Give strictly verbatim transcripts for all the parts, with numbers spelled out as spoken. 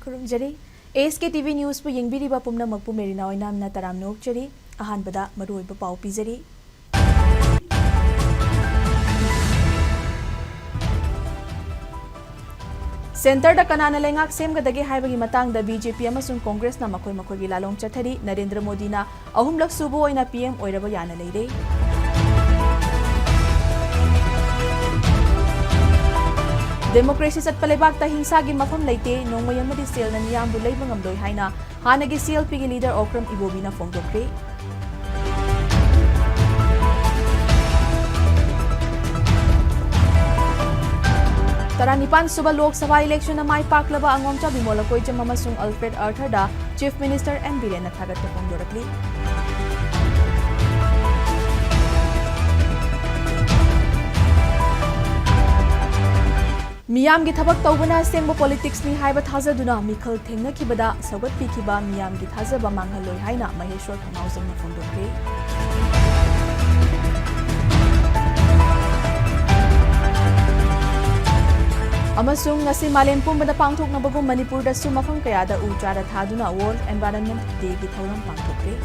ꯈꯨꯔꯨꯝꯖꯔꯤ꯫ ꯑꯦꯁ ꯀꯦ T V ꯅ꯭ꯌꯨꯁꯄꯨ ꯌꯦꯡꯕꯤꯔꯤꯕ ꯄꯨꯝꯅꯃꯛꯄꯨ Marina ꯑꯣꯏꯅ ꯌꯥꯝꯅ ꯇꯔꯥꯝꯅ ꯑꯣꯛꯆꯔꯤ꯫ ꯑꯍꯥꯟꯕꯗ ꯃꯔꯨꯑꯣꯏꯕ ꯄꯥꯎ ꯄꯤꯖꯔꯤ꯫ ꯁꯦꯟꯇꯔꯗ ꯀꯅꯥꯅ ꯂꯩꯉꯥꯛ ꯁꯦꯝꯒꯗꯒꯦ ꯍꯥꯏꯕꯒꯤ ꯃꯇꯥꯡꯗ ꯕꯤ ꯖꯦ ꯄꯤ ꯑꯃꯁꯨꯡ ꯀꯣꯡꯒ꯭ꯔꯦꯁꯅ ꯃꯈꯣꯏ ꯃꯈꯣꯏꯒꯤ ꯂꯥꯂꯣꯡ ꯆꯠꯊꯔꯤ꯫ ꯅꯔꯦꯟꯗ꯭ꯔ ꯃꯣꯗꯤꯅ ꯑꯍꯨꯝꯂꯛ ꯁꯨꯕ ꯑꯣꯏꯅ ꯄꯤ ꯑꯦꯝ ꯑꯣꯏꯔꯕ ꯌꯥꯅ ꯂꯩꯔꯦ꯫ ꯗꯦꯃꯣꯀ꯭ꯔꯦꯁꯤ ꯆꯠꯄ ꯂꯩꯕꯥꯛꯇ ꯍꯤꯡꯁꯥꯒꯤ ꯃꯐꯝ ꯂꯩꯇꯦ, ꯅꯣꯡꯃꯩ ꯑꯃꯗꯤ ꯁꯦꯜꯅ ꯃꯤꯌꯥꯝꯕꯨ ꯂꯩꯕ ꯉꯝꯂꯣꯏ ꯍꯥꯏꯅ ꯍꯥꯟꯅꯒꯤ ꯁꯤ ꯑꯦꯜ ꯄꯤꯒꯤ ꯂꯤꯗꯔ ꯑꯣꯀ꯭ꯔꯝ ꯏꯕꯣꯕꯤꯅ ꯐꯣꯡꯗꯣꯛꯈ꯭ꯔꯦ꯫ ꯇꯔꯥꯅꯤꯄꯥꯟ ꯁꯨꯕ ꯂꯣꯛ ꯁꯚꯥ ꯏꯂꯦꯛꯁꯟꯗ ꯃꯥꯏ ꯄꯥꯛꯂꯕ ꯑꯉꯣꯝꯆꯥ ꯕꯤꯃꯣꯜ ꯑꯀꯣꯏꯖꯝ ꯑꯃꯁꯨꯡ ꯑꯜꯐ꯭ꯔꯦꯗ ꯑꯥꯔꯊꯔꯗ ꯆꯤꯐ ꯃꯤꯅꯤꯁꯇꯔ ꯑꯦꯟ ꯕꯤꯔꯦꯟꯅ ꯊꯥꯒꯠꯄ ꯐꯣꯡꯗꯣꯔꯛꯂꯤ꯫ ꯃꯤꯌꯥꯝꯒꯤ ꯊꯕꯛ ꯇꯧꯕꯅ ꯑꯁꯦꯡꯕ ꯄꯣꯂꯤꯇꯤꯛꯁꯅꯤ ꯍꯥꯏꯕ ꯊꯥꯖꯗꯨꯅ ꯃꯤꯈꯜ ꯊꯦꯡꯅꯈꯤꯕꯗ ꯁꯧꯒꯠꯄꯤꯈꯤꯕ ꯃꯤꯌꯥꯝꯒꯤ ꯊꯥꯖꯕ ꯃꯥꯡꯍꯜꯂꯣꯏ ꯍꯥꯏꯅ ꯃꯍꯦꯁ꯭ꯋꯔ ꯊꯧꯅꯥꯎꯖꯝꯅ ꯐꯣꯡꯗꯣꯛꯈ꯭ꯔꯦ꯫ ꯑꯃꯁꯨꯡ ꯉꯁꯤ ꯃꯥꯂꯦꯝ ꯄꯨꯝꯕꯗ ꯄꯥꯡꯊꯣꯛꯅꯕꯒꯨꯝ ꯃꯅꯤꯄꯨꯔꯗꯁꯨ ꯃꯐꯝ ꯀꯌꯥꯗ ꯎ ꯆꯥꯔ ꯊꯥꯗꯨꯅ ꯋꯥꯔꯜꯗ ꯑꯦꯟꯚꯥꯏꯔꯟꯃꯦꯟꯠ ꯗꯦꯒꯤ ꯊꯧꯔꯝ ꯄꯥꯡꯊꯣꯛꯈ꯭ꯔꯦ꯫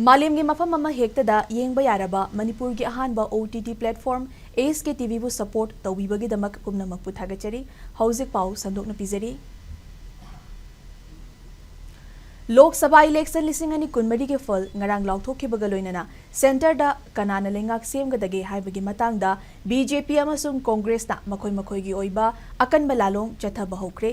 ꯃꯥꯂꯦꯝꯒꯤ ꯃꯐꯝ ꯑꯃ ꯍꯦꯛꯇꯗ ꯌꯦꯡꯕ ꯌꯥꯔꯕ ꯃꯅꯤꯄꯨꯔꯒꯤ ꯑꯍꯥꯟꯕ ꯑꯣ ꯇꯤ ꯇꯤ ꯄ꯭ꯂꯦꯠꯐꯣꯔꯝ ꯑꯦꯁ ꯀꯦ ꯇꯤ ꯚꯤꯕꯨ ꯁꯄꯣꯔꯠ ꯇꯧꯕꯤꯕꯒꯤꯗꯃꯛ ꯄꯨꯝꯅꯃꯛꯄꯨ ꯊꯥꯒꯠꯆꯔꯤ꯫ ꯍꯧꯖꯤꯛ ꯄꯥꯎ ꯁꯟꯗꯣꯛꯅ ꯄꯤꯖꯔꯤ꯫ ꯂꯣꯛ ꯁꯚꯥ ꯏꯂꯦꯛꯁꯟ ꯂꯤꯁꯤꯡ ꯑꯅꯤ ꯀꯨꯟꯃꯔꯤꯒꯤ ꯐꯜ ꯉꯔꯥꯡ ꯂꯥꯎꯊꯣꯛꯈꯤꯕꯒ ꯂꯣꯏꯅꯅ ꯁꯦꯟꯇꯔꯗ ꯀꯅꯥꯅ ꯂꯩꯉꯥꯛ ꯁꯦꯝꯒꯗꯒꯦ ꯍꯥꯏꯕꯒꯤ ꯃꯇꯥꯡꯗ ꯕꯤ ꯖꯦ ꯄꯤ ꯑꯃꯁꯨꯡ ꯀꯣꯡꯒ꯭ꯔꯦꯁꯅ ꯃꯈꯣꯏ ꯃꯈꯣꯏꯒꯤ ꯑꯣꯏꯕ ꯑꯀꯟꯕ ꯂꯥꯂꯣꯡ ꯆꯠꯊꯕ ꯍꯧꯈ꯭ꯔꯦ꯫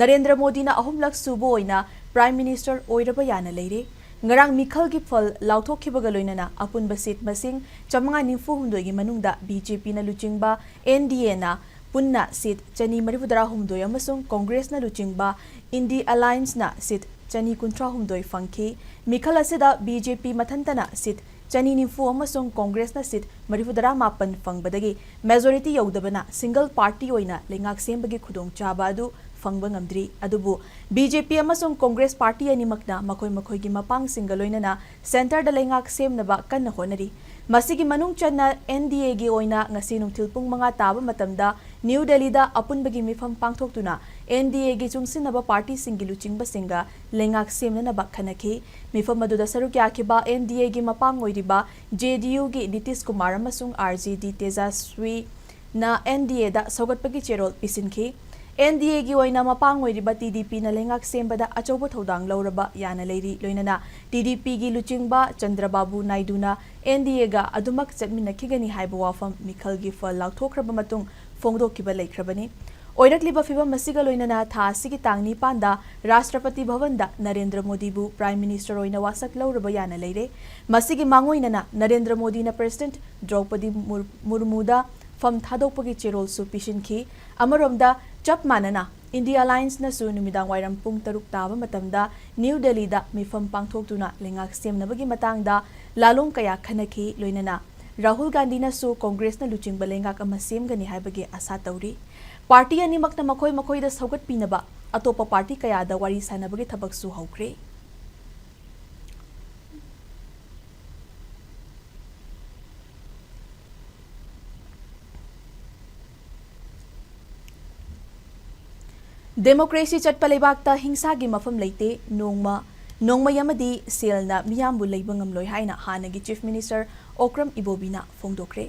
ꯅꯔꯦꯟꯗ꯭ꯔ ꯃꯣꯗꯤꯅ ꯑꯍꯨꯝꯂꯛ ꯁꯨꯕ ꯑꯣꯏꯅ ꯄ꯭ꯔꯥꯏꯝ ꯃꯤꯅꯤꯁꯇꯔ ꯑꯣꯏꯔꯕ ꯌꯥꯅ ꯂꯩꯔꯦ꯫ ꯉꯔꯥꯡ ꯃꯤꯈꯜꯒꯤ ꯐꯜ ꯂꯥꯎꯊꯣꯛꯈꯤꯕꯒ ꯂꯣꯏꯅꯅ ꯑꯄꯨꯟꯕ ꯁꯤꯠ ꯃꯁꯤꯡ ꯆꯥꯃꯉꯥ ꯅꯤꯐꯨ ꯍꯨꯝꯗꯣꯏꯒꯤ ꯃꯅꯨꯡꯗ ꯕꯤ ꯖꯦ ꯄꯤꯅ ꯂꯨꯆꯤꯡꯕ ꯑꯦꯟ ꯗꯤ ꯑꯦꯅ ꯄꯨꯟꯅ ꯁꯤꯠ ꯆꯅꯤ ꯃꯔꯤꯐꯨꯇꯔꯥ ꯍꯨꯝꯗꯣꯏ ꯑꯃꯁꯨꯡ ꯀꯣꯡꯒ꯭ꯔꯦꯁꯅ ꯂꯨꯆꯤꯡꯕ ꯏꯟꯗꯤ ꯑꯂꯥꯏꯟꯁꯅ ꯁꯤꯠ ꯆꯅꯤ ꯀꯨꯟꯊ꯭ꯔꯥ ꯍꯨꯝꯗꯣꯏ ꯐꯪꯈꯤ꯫ ꯃꯤꯈꯜ ꯑꯁꯤꯗ ꯕꯤ ꯖꯦ ꯄꯤ ꯃꯊꯟꯇꯅ ꯁꯤꯠ ꯆꯅꯤ ꯅꯤꯐꯨ ꯑꯃꯁꯨꯡ ꯀꯣꯡꯒ꯭ꯔꯦꯁꯅ ꯁꯤꯠ ꯃꯔꯤꯐꯨꯇꯔꯥ ꯃꯥꯄꯟ ꯐꯪꯕꯗꯒꯤ ꯃꯦꯖꯣꯔꯤꯇꯤ ꯌꯧꯗꯕꯅ ꯁꯤꯡꯒꯜ ꯄꯥꯔꯇꯤ ꯑꯣꯏꯅ ꯂꯩꯉꯥꯛ ꯁꯦꯝꯕꯒꯤ ꯈꯨꯗꯣꯡꯆꯥꯕ ꯑꯗꯨ ꯐꯪꯕ ꯉꯝꯗ꯭ꯔꯤ꯫ ꯑꯗꯨꯕꯨ ꯕꯤ ꯖꯦ ꯄꯤ ꯑꯃꯁꯨꯡ ꯀꯣꯡꯒ꯭ꯔꯦꯁ ꯄꯥꯔꯇꯤ ꯑꯅꯤꯃꯛꯅ ꯃꯈꯣꯏ ꯃꯈꯣꯏꯒꯤ ꯃꯄꯥꯡꯁꯤꯡꯒ ꯂꯣꯏꯅꯅ ꯁꯦꯟꯇꯔꯗ ꯂꯩꯉꯥꯛ ꯁꯦꯝꯅꯕ ꯀꯟꯅ ꯍꯣꯠꯅꯔꯤ꯫ ꯃꯁꯤꯒꯤ ꯃꯅꯨꯡ ꯆꯟꯅ ꯑꯦꯟ ꯗꯤ ꯑꯦꯒꯤ ꯑꯣꯏꯅ ꯉꯁꯤ ꯅꯨꯡꯊꯤꯜ ꯄꯨꯡ ꯃꯉꯥ ꯇꯥꯕ ꯃꯇꯝꯗ ꯅ꯭ꯌꯨ ꯗꯦꯜꯂꯤꯗ ꯑꯄꯨꯟꯕꯒꯤ ꯃꯤꯐꯝ ꯄꯥꯡꯊꯣꯛꯇꯨꯅ ꯑꯦꯟ ꯗꯤ ꯑꯦꯒꯤ ꯆꯨꯡꯁꯤꯟꯅꯕ ꯄꯥꯔꯇꯤꯁꯤꯡꯒꯤ ꯂꯨꯆꯤꯡꯕꯁꯤꯡꯒ ꯂꯩꯉꯥꯛ ꯁꯦꯝꯅꯅꯕ ꯈꯟꯅꯈꯤ꯫ ꯃꯤꯐꯝ ꯑꯗꯨꯗ ꯁꯔꯨꯛ ꯌꯥꯈꯤꯕ ꯑꯦꯟ ꯗꯤ ꯑꯦꯒꯤ ꯃꯄꯥꯡ ꯑꯣꯏꯔꯤꯕ ꯖꯦ ꯗꯤ ꯌꯨꯒꯤ ꯅꯤꯇꯤꯁ ꯀꯨꯃꯥꯔ ꯑꯃꯁꯨꯡ ꯑꯥꯔ ꯖꯦ ꯗꯤ ꯇꯦꯖꯁ꯭ꯋꯤ ꯅ ꯑꯦꯟ ꯗꯤ ꯑꯦꯗ ꯁꯧꯒꯠꯄꯒꯤ ꯆꯦꯔꯣꯜ ꯄꯤꯁꯤꯟꯈꯤ꯫ ꯑꯦꯟ ꯗꯤ ꯑꯦꯒꯤ ꯑꯣꯏꯅ ꯃꯄꯥꯡ ꯑꯣꯏꯔꯤꯕ ꯇꯤ ꯗꯤ ꯄꯤꯅ ꯂꯩꯉꯥꯛ ꯁꯦꯝꯕꯗ ꯑꯆꯧꯕ ꯊꯧꯗꯥꯡ ꯂꯧꯔꯕ ꯌꯥꯅ ꯂꯩꯔꯤ꯫ ꯂꯣꯏꯅꯅ ꯇꯤ ꯗꯤ ꯄꯤꯒꯤ ꯂꯨꯆꯤꯡꯕ ꯆꯟꯗ꯭ꯔꯕꯥꯕꯨ ꯅꯥꯏꯗꯨꯅ ꯑꯦꯟ ꯗꯤ ꯑꯦꯒ ꯑꯗꯨꯃꯛ ꯆꯠꯃꯤꯟꯅꯈꯤꯒꯅꯤ ꯍꯥꯏꯕ ꯋꯥꯐꯝ ꯃꯤꯈꯜꯒꯤ ꯐꯜ ꯂꯥꯎꯊꯣꯛꯈ꯭ꯔꯕ ꯃꯇꯨꯡ ꯐꯣꯡꯗꯣꯛꯈꯤꯕ ꯂꯩꯈ꯭ꯔꯕꯅꯤ꯫ ꯑꯣꯏꯔꯛꯂꯤꯕ ꯐꯤꯕꯝ ꯑꯁꯤꯒ ꯂꯣꯏꯅꯅ ꯊꯥ ꯑꯁꯤꯒꯤ ꯇꯥꯡ ꯅꯤꯄꯥꯟꯗ ꯔꯥꯁꯇ꯭ꯔꯄꯇꯤ ꯚꯕꯟꯗ ꯅꯔꯦꯟꯗ꯭ꯔ ꯃꯣꯗꯤꯕꯨ ꯄ꯭ꯔꯥꯏꯝ ꯃꯤꯅꯤꯁꯇꯔ ꯑꯣꯏꯅ ꯋꯥꯁꯛ ꯂꯧꯔꯕ ꯌꯥꯅ ꯂꯩꯔꯦ꯫ ꯃꯁꯤꯒꯤ ꯃꯥꯡꯑꯣꯏꯅꯅ ꯅꯔꯦꯟꯗ꯭ꯔ ꯃꯣꯗꯤꯅ ꯄ꯭ꯔꯦꯁꯤꯗꯦꯟꯠ ꯗ꯭ꯔꯧꯄꯗꯤ ꯃꯨꯔ-, ꯃꯨꯔꯃꯨꯗ ꯐꯝ ꯊꯥꯗꯣꯛꯄꯒꯤ ꯆꯦꯔꯣꯜꯁꯨ ꯄꯤꯁꯤꯟꯈꯤ꯫ ꯑꯃꯔꯣꯝꯗ, ꯆꯞ ꯃꯥꯟꯅꯅ ꯏꯟꯗꯤꯌꯥ ꯑꯂꯥꯌꯟꯁꯅꯁꯨ ꯅꯨꯃꯤꯗꯥꯡ ꯋꯥꯏꯔꯝ ꯄꯨꯡ ꯇꯔꯨꯛ ꯇꯥꯕ ꯃꯇꯝꯗ ꯅ꯭ꯌꯨ ꯗꯦꯜꯂꯤꯗ ꯃꯤꯐꯝ ꯄꯥꯡꯊꯣꯛꯇꯨꯅ ꯂꯩꯉꯥꯛ ꯁꯦꯝꯅꯕꯒꯤ ꯃꯇꯥꯡꯗ ꯂꯥꯂꯣꯡ ꯀꯌꯥ ꯈꯟꯅꯈꯤ꯫ ꯂꯣꯏꯅꯅ ꯔꯥꯍꯨꯜ ꯒꯥꯟꯙꯤꯅꯁꯨ ꯀꯣꯡꯒ꯭ꯔꯦꯁꯅ ꯂꯨꯆꯤꯡꯕ ꯂꯩꯉꯥꯛ ꯑꯃ ꯁꯦꯝꯒꯅꯤ ꯍꯥꯏꯕꯒꯤ ꯑꯥꯁꯥ ꯇꯧꯔꯤ꯫ ꯄꯥꯔꯇꯤ ꯑꯅꯤꯃꯛꯅ ꯃꯈꯣꯏ ꯃꯈꯣꯏꯗ ꯁꯧꯒꯠꯄꯤꯅꯕ ꯑꯇꯣꯞꯄ ꯄꯥꯔꯇꯤ ꯀꯌꯥꯗ ꯋꯥꯔꯤ ꯁꯥꯟꯅꯕꯒꯤ ꯊꯕꯛꯁꯨ ꯍꯧꯈ꯭ꯔꯦ꯫ ꯗꯦꯃꯣꯀ꯭ꯔꯦꯁꯤ ꯆꯠꯄ ꯂꯩꯕꯥꯛꯇ ꯍꯤꯡꯁꯥꯒꯤ ꯃꯐꯝ ꯂꯩꯇꯦ꯫ ꯅꯣꯡꯃ, ꯅꯣꯡꯃꯩ ꯑꯃꯗꯤ ꯁꯦꯜꯅ ꯃꯤꯌꯥꯝꯕꯨ ꯂꯩꯕ ꯉꯝꯂꯣꯏ ꯍꯥꯏꯅ ꯍꯥꯟꯅꯒꯤ ꯆꯤꯐ ꯃꯤꯅꯤꯁꯇꯔ ꯑꯣꯀ꯭ꯔꯝ ꯏꯕꯣꯕꯤꯅ ꯐꯣꯡꯗꯣꯛꯈ꯭ꯔꯦ꯫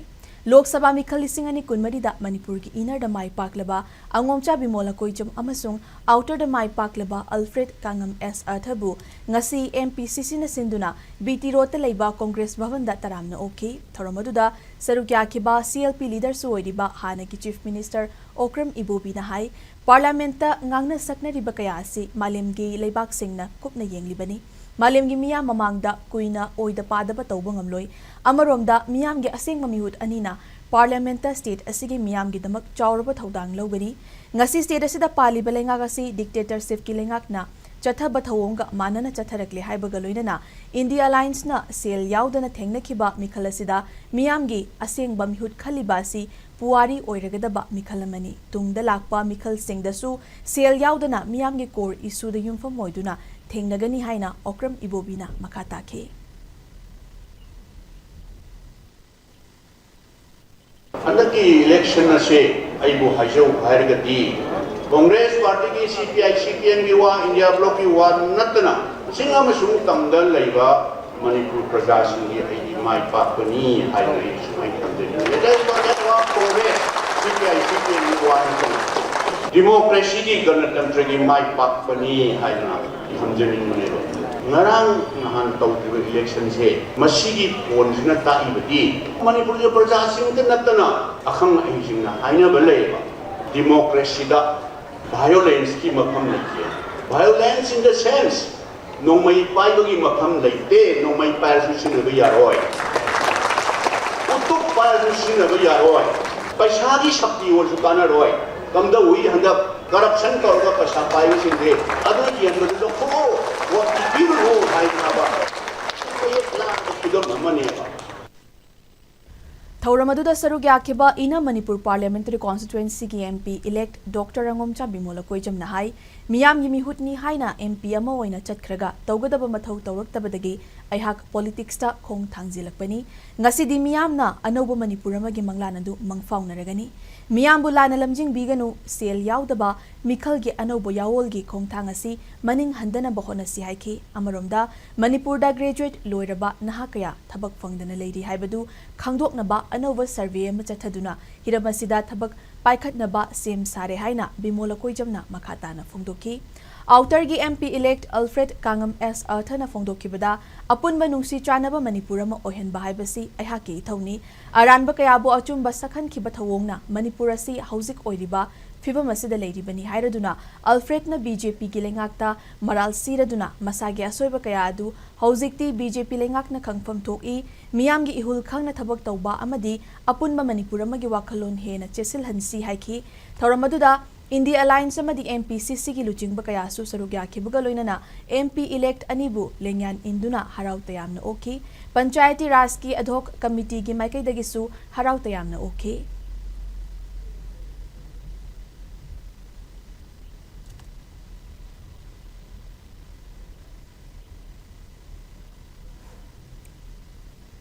ꯂꯣꯛ ꯁꯚꯥ ꯃꯤꯈꯜ ꯂꯤꯁꯤꯡ ꯑꯅꯤ ꯀꯨꯟꯃꯔꯤꯗ ꯃꯅꯤꯄꯨꯔꯒꯤ ꯏꯅꯔꯗ ꯃꯥꯏ ꯄꯥꯛꯂꯕ ꯑꯉꯣꯝꯆꯥ ꯕꯤꯃꯣꯜ ꯑꯀꯣꯏꯖꯝ ꯑꯃꯁꯨꯡ ꯑꯥꯎꯇꯔꯗ ꯃꯥꯏ ꯄꯥꯛꯂꯕ ꯑꯜꯐ꯭ꯔꯦꯗ ꯀꯥꯉꯝ ꯑꯦꯁ ꯑꯔꯊꯕꯨ ꯉꯁꯤ ꯑꯦꯝ ꯄꯤ ꯁꯤ ꯁꯤꯅ ꯁꯤꯟꯗꯨꯅ ꯕꯤ ꯇꯤ ꯔꯣꯗꯇ ꯂꯩꯕ ꯀꯣꯡꯒ꯭ꯔꯦꯁ ꯚꯕꯟꯗ ꯇꯔꯥꯝꯅ ꯑꯣꯛꯈꯤ꯫ ꯊꯧꯔꯝ ꯑꯗꯨꯗ ꯁꯔꯨꯛ ꯌꯥꯈꯤꯕ ꯁꯤ ꯑꯦꯜ ꯄꯤ ꯂꯤꯗꯔꯁꯨ ꯑꯣꯏꯔꯤꯕ ꯍꯥꯟꯅꯒꯤ ꯆꯤꯐ ꯃꯤꯅꯤꯁꯇꯔ ꯑꯣꯀ꯭ꯔꯝ ꯏꯕꯣꯕꯤꯅ ꯍꯥꯏ, ꯄꯥꯔꯂꯤꯌꯥꯃꯦꯟꯠꯇ ꯉꯥꯡꯅ ꯁꯛꯅꯔꯤꯕ ꯀꯌꯥ ꯑꯁꯤ ꯃꯥꯂꯦꯝꯒꯤ ꯂꯩꯕꯥꯛꯁꯤꯡꯅ ꯀꯨꯞꯅ ꯌꯦꯡꯂꯤꯕꯅꯤ꯫ ꯃꯥꯂꯦꯝꯒꯤ ꯃꯤꯌꯥꯝ ꯃꯃꯥꯡꯗ ꯀꯨꯏꯅ ꯑꯣꯏꯗ ꯄꯥꯗꯕ ꯇꯧꯕ ꯉꯝꯂꯣꯏ꯫ ꯑꯃꯔꯣꯝꯗ, ꯃꯤꯌꯥꯝꯒꯤ ꯑꯁꯦꯡꯕ ꯃꯤꯍꯨꯠ ꯑꯅꯤꯅ ꯄꯥꯔꯂꯤꯌꯥꯃꯦꯟꯠꯇ ꯁ꯭ꯇꯦꯠ ꯑꯁꯤꯒꯤ ꯃꯤꯌꯥꯝꯒꯤꯗꯃꯛ ꯆꯥꯎꯔꯕ ꯊꯧꯗꯥꯡ ꯂꯧꯒꯅꯤ꯫ ꯉꯁꯤ ꯁ꯭ꯇꯦꯠ ꯑꯁꯤꯗ ꯄꯥꯜꯂꯤꯕ ꯂꯩꯉꯥꯛ ꯑꯁꯤ ꯗꯤꯛꯇꯦꯇꯔꯁꯤꯞꯀꯤ ꯂꯩꯉꯥꯛꯅ ꯆꯠꯊꯕ ꯊꯧꯑꯣꯡꯒ ꯃꯥꯟꯅꯅ ꯆꯠꯊꯔꯛꯂꯦ ꯍꯥꯏꯕꯒ ꯂꯣꯏꯅꯅ ꯏꯟꯗꯤꯌꯥ ꯑꯂꯥꯌꯟꯁꯅ ꯁꯦꯜ ꯌꯥꯎꯗꯅ ꯊꯦꯡꯅꯈꯤꯕ ꯃꯤꯈꯜ ꯑꯁꯤꯗ ꯃꯤꯌꯥꯝꯒꯤ ꯑꯁꯦꯡꯕ ꯃꯤꯍꯨꯠ ꯈꯜꯂꯤꯕ ꯑꯁꯤ ꯄꯨꯋꯥꯔꯤ ꯑꯣꯏꯔꯒꯗꯕ ꯃꯤꯈꯜ ꯑꯃꯅꯤ꯫ ꯇꯨꯡꯗ ꯂꯥꯛꯄ ꯃꯤꯈꯜꯁꯤꯡꯗꯁꯨ ꯁꯦꯜ ꯌꯥꯎꯗꯅ ꯃꯤꯌꯥꯝꯒꯤ core issue ꯗ ꯌꯨꯝꯐꯝ ꯑꯣꯏꯗꯨꯅ ꯊꯦꯡꯅꯒꯅꯤ ꯍꯥꯏꯅ ꯑꯣꯀ꯭ꯔꯝ ꯏꯕꯣꯕꯤꯅ ꯃꯈꯥ ꯇꯥꯈꯤ꯫ ꯍꯟꯗꯛꯀꯤ election ꯑꯁꯦ ꯑꯩꯕꯨ ꯍꯥꯏꯖꯧ ꯍꯥꯏꯔꯒꯗꯤ, Congress party ꯒꯤ C P I C P M ꯒꯤ ꯋꯥ, India bloc ꯀꯤ ꯋꯥ ꯅꯠꯇꯅ, ꯆꯤꯡ ꯑꯃꯁꯨꯡ ꯇꯝꯗ ꯂꯩꯕ ꯃꯅꯤꯄꯨꯔ ꯄ꯭ꯔꯖꯥꯁꯤꯡꯒꯤ ꯑꯩꯒꯤ ꯃꯥꯏ ꯄꯥꯛꯄꯅꯤ ꯍꯥꯏꯅ ꯑꯩ ꯁꯨꯃꯥꯏꯅ ꯊꯝꯖꯅꯤꯡꯉꯤ꯫ Let us forget about Congress, C P I C P M ꯒꯤ ꯋꯥ ꯅꯠꯇꯅ꯫ Democracy ꯒꯤ, ꯒꯅꯇꯟꯇ꯭ꯔꯒꯤ ꯃꯥꯏ ꯄꯥꯛꯄꯅꯤ ꯍꯥꯏꯗꯅ ꯊꯝꯖꯅꯤꯡꯕꯅꯦꯕ꯫ ꯉꯔꯥꯡ ꯅꯍꯥꯟ ꯇꯧꯈꯤꯕ election ꯁꯦ, ꯃꯁꯤꯒꯤ ꯄꯣꯜꯁꯤꯅ ꯇꯥꯛꯏꯕꯗꯤ, ꯃꯅꯤꯄꯨꯔꯒꯤ ꯄ꯭ꯔꯖꯥꯁꯤꯡꯇ ꯅꯠꯇꯅ ꯑꯈꯪ ꯑꯍꯩꯁꯤꯡꯅ ꯍꯥꯏꯅꯕ ꯂꯩꯌꯦꯕ, democracy ꯗ violence ꯀꯤ ꯃꯐꯝ ꯂꯩꯇꯦ꯫ Violence in the sense, ꯅꯣꯡꯃꯩ ꯄꯥꯏꯕꯒꯤ ꯃꯐꯝ ꯂꯩꯇꯦ, ꯅꯣꯡꯃꯩ ꯄꯥꯏꯔꯁꯨ ꯁꯤꯖꯤꯟꯅꯕ ꯌꯥꯔꯣꯏ, ꯎꯇꯨꯞ ꯄꯥꯏꯔꯁꯨ ꯁꯤꯖꯤꯟꯅꯕ ꯌꯥꯔꯣꯏ, ꯄꯩꯁꯥꯒꯤ ꯁꯛꯇꯤ ꯑꯣꯏꯔꯁꯨ ꯀꯥꯟꯅꯔꯣꯏ꯫ ꯀꯝꯗꯧꯏ ꯍꯟꯗꯛ corruption ꯇꯧꯔꯒ ꯄꯩꯁꯥ ꯄꯥꯏꯕꯁꯤꯡꯁꯦ, ꯑꯗꯨ ꯌꯦꯟꯕꯗꯨ ꯂꯧꯊꯣꯛꯑꯣ, ꯋꯥꯛ ꯄꯤꯕꯤꯔꯨꯔꯣ ꯍꯥꯏꯅꯕ ꯃꯌꯦꯛ ꯂꯥꯡꯕ ꯈꯨꯗꯝ ꯑꯃꯅꯦꯕ꯫ ꯊꯧꯔꯝ ꯑꯗꯨꯗ ꯁꯔꯨꯛ ꯌꯥꯈꯤꯕ ꯏꯅ ꯃꯅꯤꯄꯨꯔ Parliamentary Constituency ꯒꯤ M P elect Doctor ꯔꯪꯉꯣꯝꯆꯥ ꯕꯤꯃꯣꯂ ꯀꯣꯏꯖꯝꯅ ꯍꯥꯏ, ꯃꯤꯌꯥꯝꯒꯤ ꯃꯤꯍꯨꯠꯅꯤ ꯍꯥꯏꯅ M P ꯑꯃ ꯑꯣꯏꯅ ꯆꯠꯈ꯭ꯔꯒ ꯇꯧꯒꯗꯕ ꯃꯊꯧ ꯇꯧꯔꯛꯇꯕꯗꯒꯤ ꯑꯩꯍꯥꯛ politics ꯇ ꯈꯣꯡ ꯊꯥꯡꯖꯤꯜꯂꯛꯄꯅꯤ꯫ ꯉꯁꯤꯗꯤ ꯃꯤꯌꯥꯝꯅ ꯑꯅꯧꯕ ꯃꯅꯤꯄꯨꯔ ꯑꯃꯒꯤ ꯃꯪꯂꯥꯟ ꯑꯗꯨ ꯃꯪꯐꯥꯎꯅꯔꯒꯅꯤ꯫ ꯃꯤꯌꯥꯝꯕꯨ ꯂꯥꯟꯅ ꯂꯝꯖꯤꯡꯕꯤꯒꯅꯨ, ꯁꯦꯜ ꯌꯥꯎꯗꯕ ꯃꯤꯈꯜꯒꯤ ꯑꯅꯧꯕ ꯌꯥꯑꯣꯜꯒꯤ ꯈꯣꯡꯊꯥꯡ ꯑꯁꯤ ꯃꯅꯤꯡ ꯍꯟꯗꯅꯕ ꯍꯣꯠꯅꯁꯤ ꯍꯥꯏꯈꯤ꯫ ꯑꯃꯔꯣꯝꯗ, ꯃꯅꯤꯄꯨꯔꯗ graduate ꯂꯣꯏꯔꯕ ꯅꯍꯥ ꯀꯌꯥ ꯊꯕꯛ ꯐꯪꯗꯅ ꯂꯩꯔꯤ ꯍꯥꯏꯕꯗꯨ ꯈꯪꯗꯣꯛꯅꯕ ꯑꯅꯧꯕ survey ꯑꯃ ꯆꯠꯊꯗꯨꯅ ꯍꯤꯔꯝ ꯑꯁꯤꯗ ꯊꯕꯛ ꯄꯥꯏꯈꯠꯅꯕ ꯁꯦꯝ ꯁꯥꯔꯦ ꯍꯥꯏꯅ ꯕꯤꯃꯣꯂ ꯀꯣꯏꯖꯝꯅ ꯃꯈꯥ ꯇꯥꯅ ꯐꯣꯡꯗꯣꯛꯈꯤ꯫ Outer ꯒꯤ M P elect Alfred ꯀꯥꯉꯝ S ꯑꯔꯊꯅ ꯐꯣꯡꯗꯣꯛꯈꯤꯕꯗ, ꯑꯄꯨꯟꯕ ꯅꯨꯡꯁꯤ ꯆꯥꯟꯅꯕ ꯃꯅꯤꯄꯨꯔ ꯑꯃ ꯑꯣꯏꯍꯟꯕ ꯍꯥꯏꯕꯁꯤ ꯑꯩꯍꯥꯛꯀꯤ ꯏꯊꯧꯅꯤ꯫ ꯑꯔꯥꯟꯕ ꯀꯌꯥꯕꯨ ꯑꯆꯨꯝꯕ ꯁꯛꯍꯟꯈꯤꯕ ꯊꯧꯑꯣꯡꯅ ꯃꯅꯤꯄꯨꯔ ꯑꯁꯤ ꯍꯧꯖꯤꯛ ꯑꯣꯏꯔꯤꯕ ꯐꯤꯚꯝ ꯑꯁꯤꯗ ꯂꯩꯔꯤꯕꯅꯤ ꯍꯥꯏꯔꯗꯨꯅ, ꯑꯜꯐ꯭ꯔꯦꯗꯅ B J P ꯒꯤ ꯂꯩꯉꯥꯛꯇ ꯃꯔꯥꯜ ꯁꯤꯔꯗꯨꯅ ꯃꯁꯥꯒꯤ ꯑꯁꯣꯏꯕ ꯀꯌꯥ ꯑꯗꯨ ꯍꯧꯖꯤꯛꯇꯤ B J P ꯂꯩꯉꯥꯛꯅ ꯈꯪꯐꯝ ꯊꯣꯛꯏ, ꯃꯤꯌꯥꯝꯒꯤ ꯏꯍꯨꯜ ꯈꯪꯅ ꯊꯕꯛ ꯇꯧꯕ ꯑꯃꯗꯤ ꯑꯄꯨꯟꯕ ꯃꯅꯤꯄꯨꯔ ꯑꯃꯒꯤ ꯋꯥꯈꯜꯂꯣꯟ ꯍꯦꯟꯅ ꯆꯦꯠꯁꯤꯜꯍꯟꯁꯤ ꯍꯥꯏꯈꯤ꯫ ꯊꯧꯔꯝ ꯑꯗꯨꯗ India Alliance ꯑꯃꯗꯤ M P C C ꯒꯤ ꯂꯨꯆꯤꯡꯕ ꯀꯌꯥꯁꯨ ꯁꯔꯨꯛ ꯌꯥꯈꯤꯕꯒ ꯂꯣꯏꯅꯅ M P elect ꯑꯅꯤꯕꯨ ꯂꯦꯡꯌꯥꯟ ꯏꯟꯗꯨꯅ ꯍꯔꯥꯎ ꯇꯌꯥꯝꯅ ꯑꯣꯛꯈꯤ꯫ ꯄꯟꯆꯥꯌꯇꯤ ꯔꯥꯖꯀꯤ ꯑꯗꯣꯛ ꯀꯃꯤꯇꯤꯒꯤ ꯃꯥꯏꯀꯩꯗꯒꯤꯁꯨ ꯍꯔꯥꯎ ꯇꯌꯥꯝꯅ ꯑꯣꯛꯈꯤ꯫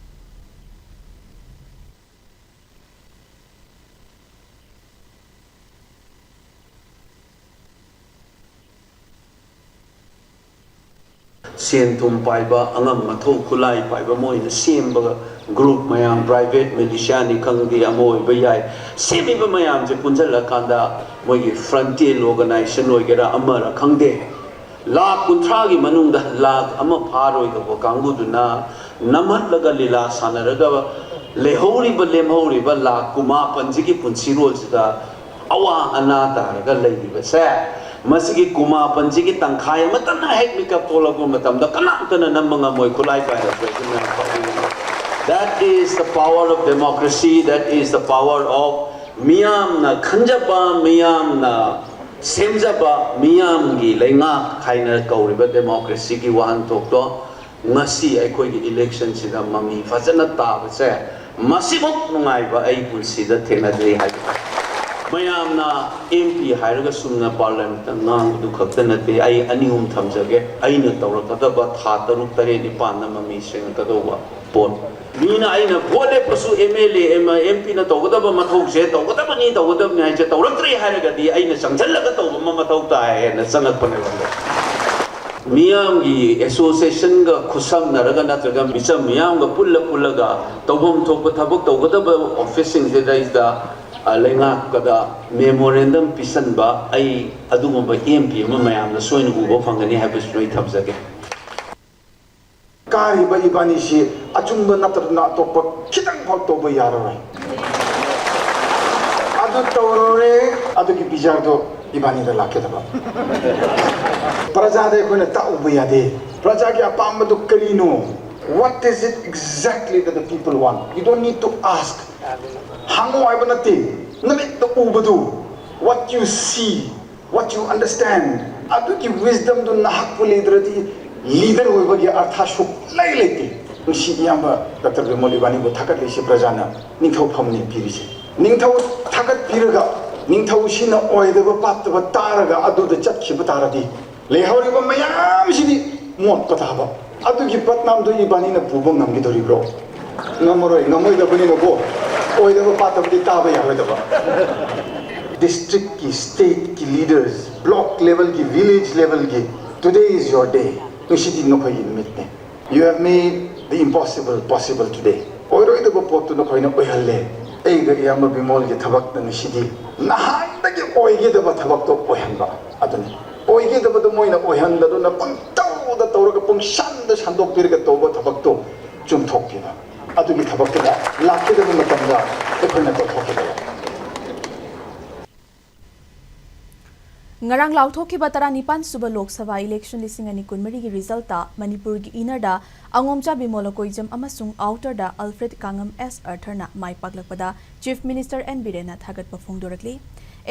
ꯁꯦꯟ ꯊꯨꯝ ꯄꯥꯏꯕ, ꯑꯉꯝ ꯑꯊꯧ ꯈꯨꯠꯂꯥꯏ ꯄꯥꯏꯕ, ꯃꯣꯏꯅ ꯁꯦꯝꯕ ꯒ꯭ꯔꯨꯞ ꯃꯌꯥꯝ, ꯄ꯭ꯔꯥꯏꯚꯦꯠ ꯃꯤꯂꯤꯁꯤꯌꯥꯅꯤ ꯈꯪꯗꯦ, ꯑꯃ ꯑꯣꯏꯕ ꯌꯥꯏ, ꯁꯦꯝꯃꯤꯕ ꯃꯌꯥꯝꯁꯦ ꯄꯨꯟꯁꯤꯜꯂꯀꯥꯟꯗ ꯃꯣꯏꯒꯤ ꯐ꯭ꯔꯟꯇꯤꯌꯔ ꯑꯣꯔꯒꯅꯥꯏꯖꯦꯁꯟ ꯑꯣꯏꯒꯦꯔꯥ ꯑꯃꯔ ꯈꯪꯗꯦ, ꯂꯥꯈ ꯀꯨꯟꯊ꯭ꯔꯥꯒꯤ ꯃꯅꯨꯡꯗ ꯂꯥꯈ ꯑꯃ ꯐꯥꯔꯣꯏꯗꯧꯕ ꯀꯥꯡꯕꯨꯗꯨꯅ ꯅꯝꯍꯠꯂꯒ ꯂꯤꯂꯥ ꯁꯥꯟꯅꯔꯒ ꯂꯩꯍꯧꯔꯤꯕ, ꯂꯦꯝꯍꯧꯔꯤꯕ ꯂꯥꯈ ꯀꯨꯟꯃꯥꯄꯟꯁꯤꯒꯤ ꯄꯨꯟꯁꯤꯔꯣꯜꯁꯤꯗ ꯑꯋꯥ ꯑꯅꯥ ꯇꯥꯔꯒ ꯂꯩꯔꯤꯕꯁꯦ, ꯃꯁꯤꯒꯤ ꯀꯨꯟꯃꯥꯄꯟꯁꯤꯒꯤ ꯇꯪꯈꯥꯏ ꯑꯃꯇꯅ ꯍꯦꯛ ꯃꯤꯀꯞ ꯊꯣꯛꯂꯛꯄ ꯃꯇꯝꯗ ꯀꯅꯥꯝꯇꯅ ꯅꯝꯕ ꯉꯝꯃꯣꯏ, ꯈꯨꯠꯂꯥꯏ ꯄꯥꯏꯔꯛꯄ꯫ That is the power of democracy, that is the power of ꯃꯤꯌꯥꯝꯅ ꯈꯟꯖꯕ, ꯃꯤꯌꯥꯝꯅ ꯁꯦꯝꯖꯕ, ꯃꯤꯌꯥꯝꯒꯤ ꯂꯩꯉꯥꯛ ꯍꯥꯏꯅ ꯀꯧꯔꯤꯕ ꯗꯦꯃꯣꯀ꯭ꯔꯦꯁꯤꯒꯤ ꯋꯥꯍꯟꯊꯣꯛꯇꯣ ꯉꯁꯤ ꯑꯩꯈꯣꯏꯒꯤ ꯏꯂꯦꯛꯁꯟꯁꯤꯗ ꯃꯃꯤ ꯐꯖꯅ ꯇꯥꯕꯁꯦ ꯃꯁꯤꯃꯨꯛ ꯅꯨꯡꯉꯥꯏꯕ ꯑꯩ ꯄꯨꯟꯁꯤꯗ ꯊꯦꯡꯅꯗ꯭ꯔꯤ ꯍꯥꯏꯕ ꯇꯥꯏ꯫ ꯃꯌꯥꯝꯅ ꯑꯦꯝ ꯄꯤ ꯍꯥꯏꯔꯒ ꯆꯨꯝꯅ ꯄꯥꯔꯂꯤꯌꯥꯃꯦꯟꯠꯇ ꯉꯥꯡꯕꯗꯨ ꯈꯛꯇ ꯅꯠꯇꯦ, ꯑꯩ ꯑꯅꯤ ꯑꯍꯨꯝ ꯊꯝꯖꯒꯦ꯫ ꯑꯩꯅ ꯇꯧꯔꯛꯀꯗꯕ ꯊꯥ ꯇꯔꯨꯛ, ꯇꯔꯦꯠ, ꯅꯤꯄꯥꯟꯗ ꯃꯃꯤ ꯁꯦꯡꯉꯛꯀꯗꯧꯕ ꯄꯣꯠ꯫ ꯃꯤꯅ ꯑꯩꯅ ꯚꯣꯠ ꯂꯦꯞꯄꯁꯨ ꯑꯦꯝ ꯑꯦꯜ ꯑꯦ, ꯑꯦꯝ ꯄꯤꯅ ꯇꯧꯒꯗꯕ ꯃꯊꯧꯁꯦ ꯇꯧꯒꯗꯕꯅꯤ, ꯇꯧꯒꯗꯕꯅꯤ ꯍꯥꯏꯁꯦ ꯇꯧꯔꯛꯇ꯭ꯔꯦ ꯍꯥꯏꯔꯒꯗꯤ ꯑꯩꯅ ꯆꯪꯁꯤꯜꯂꯒ ꯇꯧꯕ ꯑꯃ ꯃꯊꯧ ꯇꯥꯏ ꯍꯥꯏꯅ ꯆꯪꯉꯛꯄꯅꯦꯕ꯫ ꯃꯤꯌꯥꯝꯒꯤ ꯑꯦꯁꯣꯁꯤꯌꯦꯁꯟꯒ ꯈꯨꯠꯁꯝꯅꯔꯒ ꯅꯠꯇ꯭ꯔꯒ ꯃꯤꯆꯝ ꯃꯤꯌꯥꯝꯒ ꯄꯨꯜꯂ ꯄꯨꯜꯂꯒ ꯇꯧꯐꯝ ꯊꯣꯛꯄ ꯊꯕꯛ ꯇꯧꯒꯗꯕ ꯑꯣꯐꯤꯁꯁꯤꯡꯁꯤꯗꯩꯗ, ꯑ, ꯂꯩꯉꯥꯛꯄꯗ ꯃꯦꯃꯣꯔꯦꯟꯗꯝ ꯄꯤꯁꯟꯕ, ꯑꯩ ꯑꯗꯨꯒꯨꯝꯕ ꯑꯦꯝ ꯄꯤ ꯑꯃ ꯃꯌꯥꯝꯅ ꯁꯣꯏꯅ ꯎꯕ ꯐꯪꯒꯅꯤ ꯍꯥꯏꯕꯁꯤꯁꯨ ꯑꯩ ꯊꯝꯖꯒꯦ꯫ ꯀꯥꯔꯤꯕ ꯏꯕꯥꯅꯤꯁꯤ ꯑꯆꯨꯝꯕ ꯅꯠꯇ꯭ꯔꯒꯅ ꯑꯇꯣꯞꯄ ꯈꯤꯇꯪ ꯐꯥꯎ ꯇꯧꯕ ꯌꯥꯔꯔꯣꯏ꯫ ꯑꯗꯨ ꯇꯧꯔꯨꯔꯦ, ꯑꯗꯨꯒꯤ ꯕꯤꯖꯥꯔꯗꯣ ꯏꯕꯥꯅꯤꯗ ꯂꯥꯛꯀꯗꯕ꯫ ꯄ꯭ꯔꯖꯥꯗ ꯑꯩꯈꯣꯏꯅ ꯇꯥꯛꯎꯕ ꯌꯥꯗꯦ꯫ ꯄ꯭ꯔꯖꯥꯒꯤ ꯑꯄꯥꯝꯕꯗꯨ ꯀꯔꯤꯅꯣ? What is it exactly that the people want? You don't need to ask. ꯍꯪꯉꯣ ꯍꯥꯏꯕ ꯅꯠꯇꯦ, ꯅꯃꯤꯠꯇ ꯎꯕꯗꯨ, what you see, what you understand, ꯑꯗꯨꯒꯤ wisdomꯗꯨ ꯅꯍꯥꯛꯄꯨ ꯂꯩꯗ꯭ꯔꯗꯤ leader ꯑꯣꯏꯕꯒꯤ ꯑꯔꯊ ꯁꯨꯛꯂꯩ ꯂꯩꯇꯦ꯫ ꯉꯁꯤ ꯏꯌꯥꯝꯕ ꯗꯥꯛꯇꯔ ꯕꯤꯃꯣꯜ ꯏꯕꯥꯅꯤꯕꯨ ꯊꯥꯒꯠꯂꯤꯁꯤ ꯄ꯭ꯔꯖꯥꯅ ꯅꯤꯡꯊꯧ ꯐꯝꯅꯤ ꯄꯤꯔꯤꯁꯦ꯫ ꯅꯤꯡꯊꯧ ꯊꯥꯒꯠꯄꯤꯔꯒ ꯅꯤꯡꯊꯧꯁꯤꯅ ꯑꯣꯏꯗꯕ ꯄꯥꯠꯇꯕ ꯇꯥꯔꯒ ꯑꯗꯨꯗ ꯆꯠꯈꯤꯕ ꯇꯥꯔꯗꯤ ꯂꯩꯍꯧꯔꯤꯕ ꯃꯌꯥꯝꯁꯤꯗꯤ ꯃꯣꯠꯄ ꯇꯥꯕ꯫ ꯑꯗꯨꯒꯤ ꯕꯗꯅꯥꯝꯗꯨ ꯏꯕꯥꯅꯤꯅ ꯄꯨꯕ ꯉꯝꯈꯤꯗꯧꯔꯤꯕ꯭ꯔꯣ? ꯉꯝꯃꯔꯣꯏ, ꯉꯝꯃꯣꯏꯗꯕꯅꯤꯅꯀꯣ, ꯑꯣꯏꯗꯕ ꯄꯥꯠꯇꯕꯗꯤ ꯇꯥꯕ ꯌꯥꯔꯣꯏꯗꯕ꯫ Districtꯀꯤ, stateꯀꯤ leaders, block levelꯒꯤ, village levelꯒꯤ, today is your day. ꯉꯁꯤꯗꯤ ꯅꯈꯣꯏꯒꯤ ꯅꯨꯃꯤꯠꯅꯦ꯫ You have made the impossible possible today. ꯑꯣꯏꯔꯣꯏꯗꯕ ꯄꯣꯠꯇꯨ ꯅꯈꯣꯏꯅ ꯑꯣꯏꯍꯜꯂꯦ꯫ ꯑꯩꯒ ꯏꯌꯥꯝꯕ ꯕꯤꯃꯣꯜꯒꯤ ꯊꯕꯛꯅ ꯉꯁꯤꯗꯤ ꯅꯍꯥꯟꯗꯒꯤ ꯑꯣꯏꯒꯗꯕ ꯊꯕꯛꯇꯣ ꯑꯣꯏꯍꯟꯕ ꯑꯗꯨꯅꯤ꯫ ꯑꯣꯏꯒꯗꯕꯗꯨ ꯃꯣꯏꯅ ꯑꯣꯏꯍꯟꯗꯗꯨꯅ ꯄꯪꯇꯧꯗ ꯇꯧꯔꯒ ꯄꯨꯡꯁꯥꯟꯗ ꯁꯥꯟꯗꯣꯛꯄꯤꯔꯒ ꯇꯧꯕ ꯊꯕꯛꯇꯣ ꯆꯨꯝꯊꯣꯛꯄꯤꯕ꯫ ꯑꯗꯨꯒꯤ ꯊꯕꯛꯇꯨꯗ ꯂꯥꯛꯀꯗꯕ ꯃꯇꯝꯗ ꯑꯩꯈꯣꯏꯅ ꯇꯧꯊꯣꯛꯀꯗꯕ꯫ ꯉꯔꯥꯡ ꯂꯥꯎꯊꯣꯛꯈꯤꯕ ꯇꯔꯥꯅꯤꯄꯥꯟ ꯁꯨꯕ ꯂꯣꯛ ꯁꯚꯥ ꯏꯂꯦꯛꯁꯟ ꯂꯤꯁꯤꯡ ꯑꯅꯤ ꯀꯨꯟꯃꯔꯤꯒꯤ ꯔꯤꯖꯜꯇ ꯃꯅꯤꯄꯨꯔꯒꯤ ꯏꯅꯔꯗ ꯑꯉꯣꯝꯆꯥ ꯕꯤꯃꯣꯂ ꯀꯣꯏꯖꯝ ꯑꯃꯁꯨꯡ ꯑꯥꯎꯇꯔꯗ ꯑꯜꯐ꯭ꯔꯦꯗ ꯀꯥꯉꯝ ꯑꯦꯁ ꯑꯥꯔꯊꯔꯅ ꯃꯥꯏ ꯄꯥꯛꯂꯛꯄꯗ ꯆꯤꯐ ꯃꯤꯅꯤꯁꯇꯔ ꯑꯦꯟ ꯕꯤꯔꯦꯟꯅ ꯊꯥꯒꯠꯄ ꯐꯣꯡꯗꯣꯔꯛꯂꯤ꯫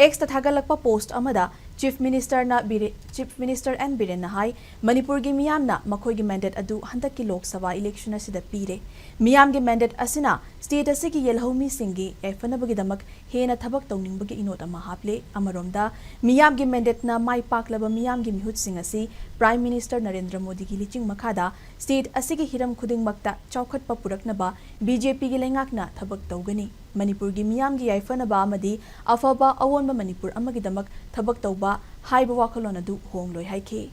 ꯑꯦꯛꯁꯇ ꯊꯥꯒꯠꯂꯛꯄ ꯄꯣꯁꯠ ꯑꯃꯗ ꯆꯤꯐ ꯃꯤꯅꯤꯁꯇꯔꯅ ꯕꯤꯔꯦ-, ꯆꯤꯐ ꯃꯤꯅꯤꯁꯇꯔ ꯑꯦꯟ ꯕꯤꯔꯦꯟꯅ ꯍꯥꯏ, ꯃꯅꯤꯄꯨꯔꯒꯤ ꯃꯤꯌꯥꯝꯅ ꯃꯈꯣꯏꯒꯤ ꯃꯦꯟꯗꯦꯠ ꯑꯗꯨ ꯍꯟꯗꯛꯀꯤ ꯂꯣꯛ ꯁꯚꯥ ꯏꯂꯦꯛꯁꯟ ꯑꯁꯤꯗ ꯄꯤꯔꯦ꯫ ꯃꯤꯌꯥꯝꯒꯤ ꯃꯦꯟꯗꯦꯠ ꯑꯁꯤꯅ ꯁ꯭ꯇꯦꯠ ꯑꯁꯤꯒꯤ ꯌꯦꯜꯍꯧꯃꯤꯁꯤꯡꯒꯤ ꯌꯥꯏꯐꯅꯕꯒꯤꯗꯃꯛ ꯍꯦꯟꯅ ꯊꯕꯛ ꯇꯧꯅꯤꯡꯕꯒꯤ ꯏꯅꯣꯠ ꯑꯃ ꯍꯥꯞꯂꯦ꯫ ꯑꯃꯔꯣꯝꯗ, ꯃꯤꯌꯥꯝꯒꯤ ꯃꯦꯟꯗꯦꯠꯅ ꯃꯥꯏ ꯄꯥꯛꯂꯕ ꯃꯤꯌꯥꯝꯒꯤ ꯃꯤꯍꯨꯠꯁꯤꯡ ꯑꯁꯤ ꯄ꯭ꯔꯥꯏꯝ ꯃꯤꯅꯤꯁꯇꯔ ꯅꯔꯦꯟꯗ꯭ꯔ ꯃꯣꯗꯤꯒꯤ ꯂꯤꯆꯤꯡ ꯃꯈꯥꯗ ꯁ꯭ꯇꯦꯠ ꯑꯁꯤꯒꯤ ꯍꯤꯔꯝ ꯈꯨꯗꯤꯡꯃꯛꯇ ꯆꯥꯎꯈꯠꯄ ꯄꯨꯔꯛꯅꯕ ꯕꯤ ꯖꯦ ꯄꯤꯒꯤ ꯂꯩꯉꯥꯛꯅ ꯊꯕꯛ ꯇꯧꯒꯅꯤ꯫ ꯃꯅꯤꯄꯨꯔꯒꯤ ꯃꯤꯌꯥꯝꯒꯤ ꯌꯥꯏꯐꯅꯕ ꯑꯃꯗꯤ ꯑꯐꯕ ꯑꯑꯣꯟꯕ ꯃꯅꯤꯄꯨꯔ ꯑꯃꯒꯤꯗꯃꯛ ꯊꯕꯛ ꯇꯧꯕ ꯍꯥꯏꯕ ꯋꯥꯈꯜꯂꯣꯟ ꯑꯗꯨ ꯍꯣꯡꯂꯣꯏ ꯍꯥꯏꯈꯤ꯫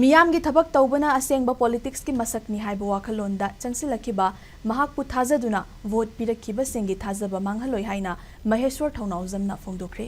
ꯃꯤꯌꯥꯝꯒꯤ ꯊꯕꯛ ꯇꯧꯕꯅ ꯑꯁꯦꯡꯕ ꯄꯣꯂꯤꯇꯤꯛꯁꯀꯤ ꯃꯁꯛꯅꯤ ꯍꯥꯏꯕ ꯋꯥꯈꯜꯂꯣꯟꯗ ꯆꯪꯁꯤꯜꯂꯛꯈꯤꯕ ꯃꯍꯥꯛꯄꯨ ꯊꯥꯖꯗꯨꯅ ꯚꯣꯠ ꯄꯤꯔꯛꯈꯤꯕꯁꯤꯡꯒꯤ ꯊꯥꯖꯕ ꯃꯥꯡꯍꯜꯂꯣꯏ ꯍꯥꯏꯅ ꯃꯍꯦꯁ꯭ꯋꯔ ꯊꯧꯅꯥꯎꯖꯝꯅ ꯐꯣꯡꯗꯣꯛꯈ꯭ꯔꯦ꯫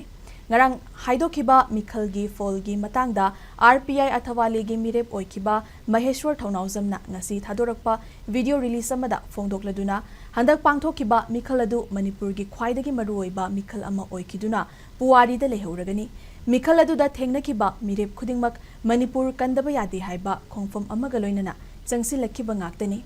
ꯉꯔꯥꯡ ꯍꯥꯏꯗꯣꯛꯈꯤꯕ ꯃꯤꯈꯜꯒꯤ ꯐꯣꯜꯒꯤ ꯃꯇꯥꯡꯗ ꯑꯥꯔ ꯄꯤ ꯑꯥꯏ ꯑꯊꯋꯥꯂꯤꯒꯤ ꯃꯤꯔꯦꯞ ꯑꯣꯏꯈꯤꯕ ꯃꯍꯦꯁ꯭ꯋꯔ ꯊꯧꯅꯥꯎꯖꯝꯅ ꯉꯁꯤ ꯊꯥꯗꯣꯔꯛꯄ ꯚꯤꯗꯤꯑꯣ ꯔꯤꯂꯤꯖ ꯑꯃꯗ ꯐꯣꯡꯗꯣꯛꯂꯗꯨꯅ, ꯍꯟꯗꯛ ꯄꯥꯡꯊꯣꯛꯈꯤꯕ ꯃꯤꯈꯜ ꯑꯗꯨ ꯃꯅꯤꯄꯨꯔꯒꯤ ꯈ꯭ꯋꯥꯏꯗꯒꯤ ꯃꯔꯨꯑꯣꯏꯕ ꯃꯤꯈꯜ ꯑꯃ ꯑꯣꯏꯈꯤꯗꯨꯅ ꯄꯨꯋꯥꯔꯤꯗ ꯂꯩꯍꯧꯔꯒꯅꯤ꯫ ꯃꯤꯈꯜ ꯑꯗꯨꯗ ꯊꯦꯡꯅꯈꯤꯕ ꯃꯤꯔꯦꯞ ꯈꯨꯗꯤꯡꯃꯛ ꯃꯅꯤꯄꯨꯔ ꯀꯟꯗꯕ ꯌꯥꯗꯦ ꯍꯥꯏꯕ ꯈꯣꯡꯐꯝ ꯑꯃꯒ ꯂꯣꯏꯅꯅ ꯆꯪꯁꯤꯜꯂꯛꯈꯤꯕ ꯉꯥꯛꯇꯅꯤ꯫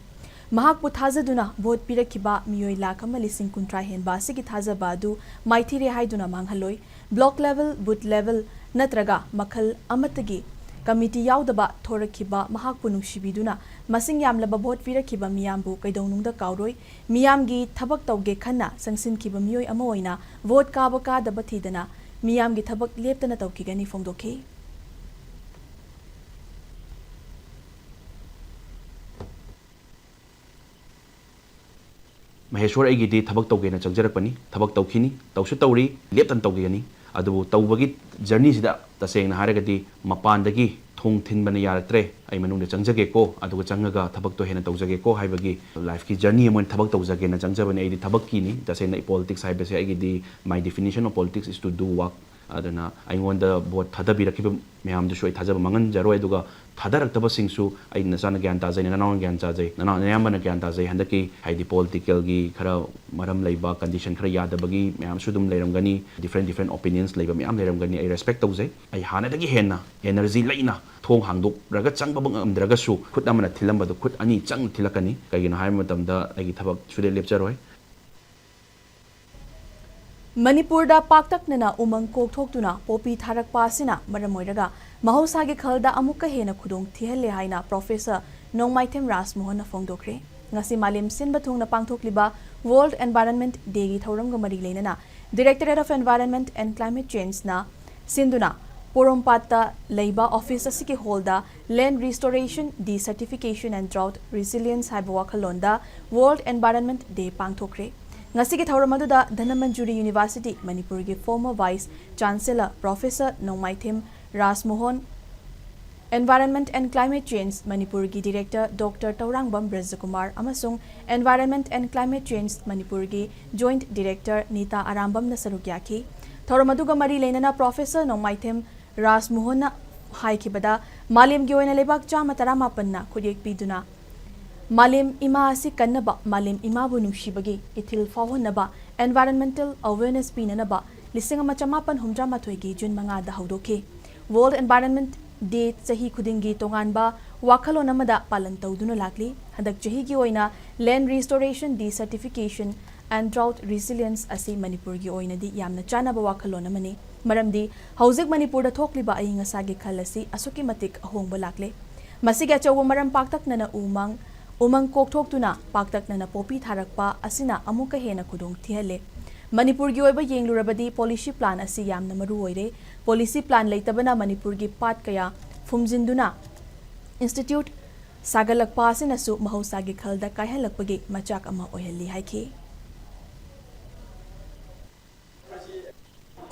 ꯃꯍꯥꯛꯄꯨ ꯊꯥꯖꯗꯨꯅ ꯚꯣꯠ ꯄꯤꯔꯛꯈꯤꯕ ꯃꯤꯑꯣꯏ ꯂꯥꯈ ꯑꯃ ꯂꯤꯁꯤꯡ ꯀꯨꯟꯊ꯭ꯔꯥ ꯍꯦꯟꯕ ꯑꯁꯤꯒꯤ ꯊꯥꯖꯕ ꯑꯗꯨ ꯃꯥꯏꯊꯤꯔꯦ ꯍꯥꯏꯗꯨꯅ ꯃꯥꯡꯍꯜꯂꯣꯏ꯫ ꯕ꯭ꯂꯣꯛ ꯂꯦꯚꯦꯜ, ꯕꯨꯊ ꯂꯦꯚꯦꯜ ꯅꯠꯇ꯭ꯔꯒ ꯃꯈꯜ ꯑꯃꯠꯇꯒꯤ ꯀꯃꯤꯇꯤ ꯌꯥꯎꯗꯕ ꯊꯣꯔꯛꯈꯤꯕ ꯃꯍꯥꯛꯄꯨ ꯅꯨꯡꯁꯤꯕꯤꯗꯨꯅ ꯃꯁꯤꯡ ꯌꯥꯝꯂꯕ ꯚꯣꯠ ꯄꯤꯔꯛꯈꯤꯕ ꯃꯤꯌꯥꯝꯕꯨ ꯀꯩꯗꯧꯅꯨꯡꯗ ꯀꯥꯎꯔꯣꯏ꯫ ꯃꯤꯌꯥꯝꯒꯤ ꯊꯕꯛ ꯇꯧꯒꯦ ꯈꯟꯅ ꯆꯪꯁꯤꯟꯈꯤꯕ ꯃꯤꯑꯣꯏ ꯑꯃ ꯑꯣꯏꯅ ꯚꯣꯠ ꯀꯥꯕ ꯀꯥꯗꯕ ꯊꯤꯗꯅ ꯃꯤꯌꯥꯝꯒꯤ ꯊꯕꯛ ꯂꯦꯞꯇꯅ ꯇꯧꯈꯤꯒꯅꯤ ꯐꯣꯡꯗꯣꯛꯈꯤ꯫ ꯃꯍꯦꯁꯣꯔ ꯑꯩꯒꯤꯗꯤ ꯊꯕꯛ ꯇꯧꯒꯦꯅ ꯆꯪꯖꯔꯛꯄꯅꯤ, ꯊꯕꯛ ꯇꯧꯈꯤꯅꯤ, ꯇꯧꯁꯨ ꯇꯧꯔꯤ, ꯂꯦꯞꯇꯅ ꯇꯧꯈꯤꯒꯅꯤ꯫ ꯑꯗꯨꯕꯨ ꯇꯧꯕꯒꯤ ꯖꯔꯅꯤꯁꯤꯗ ꯇꯁꯦꯡꯅ ꯍꯥꯏꯔꯒꯗꯤ ꯃꯄꯥꯟꯗꯒꯤ ꯊꯣꯡ ꯊꯤꯟꯕꯅ ꯌꯥꯔꯛꯇ꯭ꯔꯦ, ꯑꯩ ꯃꯅꯨꯡꯗ ꯆꯪꯖꯒꯦꯀꯣ, ꯑꯗꯨꯒ ꯆꯪꯉꯒ ꯊꯕꯛꯇꯣ ꯍꯦꯟꯅ ꯇꯧꯖꯒꯦꯀꯣ ꯍꯥꯏꯕꯒꯤ ꯂꯥꯏꯐꯀꯤ ꯖꯔꯅꯤ ꯑꯃ ꯑꯣꯏꯅ ꯊꯕꯛ ꯇꯧꯖꯒꯦꯅ ꯆꯪꯖꯕꯅꯤ꯫ ꯑꯩꯗꯤ ꯊꯕꯛꯀꯤꯅꯤ꯫ ꯇꯁꯦꯡꯅ ꯄꯣꯂꯤꯇꯤꯛꯁ ꯍꯥꯏꯕꯁꯦ ꯑꯩꯒꯤꯗꯤ, my definition of politics is to do work꯫ ꯑꯗꯨꯅ ꯑꯩꯉꯣꯟꯗ ꯚꯣꯠ ꯊꯥꯗꯕꯤꯔꯛꯈꯤꯕ ꯃꯌꯥꯝꯗꯨꯁꯨ ꯑꯩ ꯊꯥꯖꯕ ꯃꯥꯡꯍꯟꯖꯔꯣꯏ꯫ ꯑꯗꯨꯒ ꯊꯥꯗꯔꯛꯇꯕꯁꯤꯡꯁꯨ ꯑꯩ ꯅꯆꯥꯅ ꯒ꯭ꯌꯥꯟ ꯇꯥꯖꯩ, ꯅꯅꯥꯎꯅ ꯒ꯭ꯌꯥꯟ ꯇꯥꯖꯩ, ꯅꯅꯥꯎ ꯅꯌꯥꯝꯕꯅ ꯒ꯭ꯌꯥꯟ ꯇꯥꯖꯩ꯫ ꯍꯟꯗꯛꯀꯤ ꯍꯥꯏꯗꯤ ꯄꯣꯂꯤꯇꯤꯀꯦꯜꯒꯤ ꯈꯔ ꯃꯔꯝ ꯂꯩꯕ, ꯀꯟꯗꯤꯁꯟ ꯈꯔ ꯌꯥꯗꯕꯒꯤ ꯃꯌꯥꯝꯁꯨ ꯑꯗꯨꯝ ꯂꯩꯔꯝꯒꯅꯤ, ꯗꯤꯐ꯭ꯔꯦꯟ ꯗꯤꯐ꯭ꯔꯦꯟ ꯑꯣꯄꯤꯅꯤꯌꯟꯁ ꯂꯩꯕ ꯃꯌꯥꯝ ꯂꯩꯔꯝꯒꯅꯤ꯫ ꯑꯩ ꯔꯦꯁꯄꯦꯛ ꯇꯧꯖꯩ꯫ ꯑꯩ ꯍꯥꯟꯅꯗꯒꯤ ꯍꯦꯟꯅ ꯑꯦꯅꯔꯖꯤ ꯂꯩꯅ ꯊꯣꯡ ꯍꯥꯡꯗꯣꯛꯂꯒ ꯆꯪꯕ ꯉꯝꯗ꯭ꯔꯒꯁꯨ ꯈꯨꯠ ꯑꯃꯅ ꯊꯤꯜꯂꯝꯕꯗꯨ ꯈꯨꯠ ꯑꯅꯤ ꯆꯪꯅ ꯊꯤꯜꯂꯛꯀꯅꯤ꯫ ꯀꯩꯒꯤꯅꯣ ꯍꯥꯏꯕ ꯃꯇꯝꯗ ꯑꯩꯒꯤ ꯊꯕꯛ ꯁꯨꯡꯂꯦꯞ ꯂꯦꯞꯆꯔꯣꯏ꯫ ꯃꯅꯤꯄꯨꯔꯗ ꯄꯥꯛꯇꯛꯅꯅ ꯎꯃꯪ ꯀꯣꯛꯊꯣꯛꯇꯨꯅ ꯄꯣꯄꯤ ꯊꯥꯔꯛꯄ ꯑꯁꯤꯅ ꯃꯔꯝ ꯑꯣꯏꯔꯒ ꯃꯍꯧꯁꯥꯒꯤ ꯈꯜꯗ ꯑꯃꯨꯛꯀ ꯍꯦꯟꯅ ꯈꯨꯗꯣꯡ ꯊꯤꯍꯜꯂꯦ ꯍꯥꯏꯅ ꯄ꯭ꯔꯣꯐꯦꯁꯔ ꯅꯣꯡꯃꯥꯏꯊꯦꯝ ꯔꯥꯖꯃꯣꯍꯟꯅ ꯐꯣꯡꯗꯣꯛꯈ꯭ꯔꯦ꯫ ꯉꯁꯤ ꯃꯥꯂꯦꯝ ꯁꯤꯟꯕ ꯊꯨꯡꯅ ꯄꯥꯡꯊꯣꯛꯂꯤꯕ World Environment Dayꯒꯤ ꯊꯧꯔꯝꯒ ꯃꯔꯤ ꯂꯩꯅꯅ Directorate of Environment and Climate Changeꯅ ꯁꯤꯟꯗꯨꯅ ꯄꯣꯔꯣꯝꯄꯥꯠꯇ ꯂꯩꯕ ꯑꯣꯐꯤꯁ ꯑꯁꯤꯒꯤ ꯍꯣꯜꯗ Land Restoration, Desertification and Drought Resilience ꯍꯥꯏꯕ ꯋꯥꯈꯜꯂꯣꯟꯗ World Environment Day ꯄꯥꯡꯊꯣꯛꯈ꯭ꯔꯦ꯫ ꯉꯁꯤꯒꯤ ꯊꯧꯔꯝ ꯑꯗꯨꯗ ꯙꯅꯃꯟꯖꯨꯔꯤ ꯌꯨꯅꯤꯚꯔꯁꯤꯇꯤ ꯃꯅꯤꯄꯨꯔꯒꯤ former vice chancellor professor Nongmaithem Rajmohan, Environment and Climate Change ꯃꯅꯤꯄꯨꯔꯒꯤ director Doctor ꯇꯧꯔꯥꯡꯕꯝ ꯕ꯭ꯔꯖꯀꯨꯃꯥꯔ ꯑꯃꯁꯨꯡ Environment and Climate Change ꯃꯅꯤꯄꯨꯔꯒꯤ joint director ꯅꯤꯇꯥ ꯑꯔꯥꯝꯕꯝꯅ ꯁꯔꯨꯛ ꯌꯥꯈꯤ꯫ ꯊꯧꯔꯝ ꯑꯗꯨꯒ ꯃꯔꯤ ꯂꯩꯅꯅ ꯄ꯭ꯔꯣꯐꯦꯁꯔ ꯅꯣꯡꯃꯥꯏꯊꯦꯝ ꯔꯥꯖꯃꯣꯍꯟꯅ ꯍꯥꯏꯈꯤꯕꯗ, ꯃꯥꯂꯦꯝꯒꯤ ꯑꯣꯏꯅ ꯂꯩꯕꯥꯛ ꯆꯥꯝꯃ ꯇꯔꯥꯃꯥꯄꯟꯅ ꯈꯨꯠꯌꯦꯛ ꯄꯤꯗꯨꯅ ꯃꯥꯂꯦꯝ ꯏꯃꯥ ꯑꯁꯤ ꯀꯟꯅꯕ, ꯃꯥꯂꯦꯝ ꯏꯃꯥꯕꯨ ꯅꯨꯡꯁꯤꯕꯒꯤ ꯏꯊꯤꯜ ꯐꯥꯎꯍꯟꯅꯕ, environmental awareness ꯄꯤꯅꯅꯕ ꯂꯤꯁꯤꯡ ꯑꯃ ꯆꯃꯥꯄꯟ ꯍꯨꯝꯗ꯭ꯔꯥ ꯃꯥꯊꯣꯏꯒꯤ ꯖꯨꯟ ꯃꯉꯥꯗ ꯍꯧꯗꯣꯛꯈꯤ꯫ World Environment Day ꯆꯍꯤ ꯈꯨꯗꯤꯡꯒꯤ ꯇꯣꯉꯥꯟꯕ ꯋꯥꯈꯜꯂꯣꯟ ꯑꯃꯗ ꯄꯥꯂꯟ ꯇꯧꯗꯨꯅ ꯂꯥꯛꯂꯤ꯫ ꯍꯟꯗꯛ ꯆꯍꯤꯒꯤ ꯑꯣꯏꯅ Land Restoration, Desertification and Drought Resilience ꯑꯁꯤ ꯃꯅꯤꯄꯨꯔꯒꯤ ꯑꯣꯏꯅꯗꯤ ꯌꯥꯝꯅ ꯆꯥꯅꯕ ꯋꯥꯈꯜꯂꯣꯟ ꯑꯃꯅꯤ꯫ ꯃꯔꯝꯗꯤ ꯍꯧꯖꯤꯛ ꯃꯅꯤꯄꯨꯔꯗ ꯊꯣꯛꯂꯤꯕ ꯑꯏꯪ ꯑꯁꯥꯒꯤ ꯈꯜ ꯑꯁꯤ ꯑꯁꯨꯛꯀꯤ ꯃꯇꯤꯛ ꯑꯍꯣꯡꯕ ꯂꯥꯛꯂꯦ꯫ ꯃꯁꯤꯒꯤ ꯑꯆꯧꯕ ꯃꯔꯝ ꯄꯥꯛꯇꯛꯅꯅ ꯎꯃꯪ, ꯎꯃꯪ ꯀꯣꯛꯊꯣꯛꯇꯨꯅ ꯄꯥꯛꯇꯛꯅꯅ ꯄꯣꯄꯤ ꯊꯥꯔꯛꯄ ꯑꯁꯤꯅ ꯑꯃꯨꯛꯀ ꯍꯦꯟꯅ ꯈꯨꯗꯣꯡ ꯊꯤꯍꯜꯂꯦ꯫ ꯃꯅꯤꯄꯨꯔꯒꯤ ꯑꯣꯏꯕ ꯌꯦꯡꯂꯨꯔꯕꯗꯤ policy plan ꯑꯁꯤ ꯌꯥꯝꯅ ꯃꯔꯨ ꯑꯣꯏꯔꯦ꯫ Policy plan ꯂꯩꯇꯕꯅ ꯃꯅꯤꯄꯨꯔꯒꯤ ꯄꯥꯠ ꯀꯌꯥ ꯐꯨꯝꯖꯤꯟꯗꯨꯅ institute ꯁꯥꯒꯠꯂꯛꯄ ꯑꯁꯤꯅꯁꯨ ꯃꯍꯧꯁꯥꯒꯤ ꯈꯜꯗ ꯀꯥꯏꯍꯜꯂꯛꯄꯒꯤ ꯃꯆꯥꯛ ꯑꯃ ꯑꯣꯏꯍꯜꯂꯤ ꯍꯥꯏꯈꯤ꯫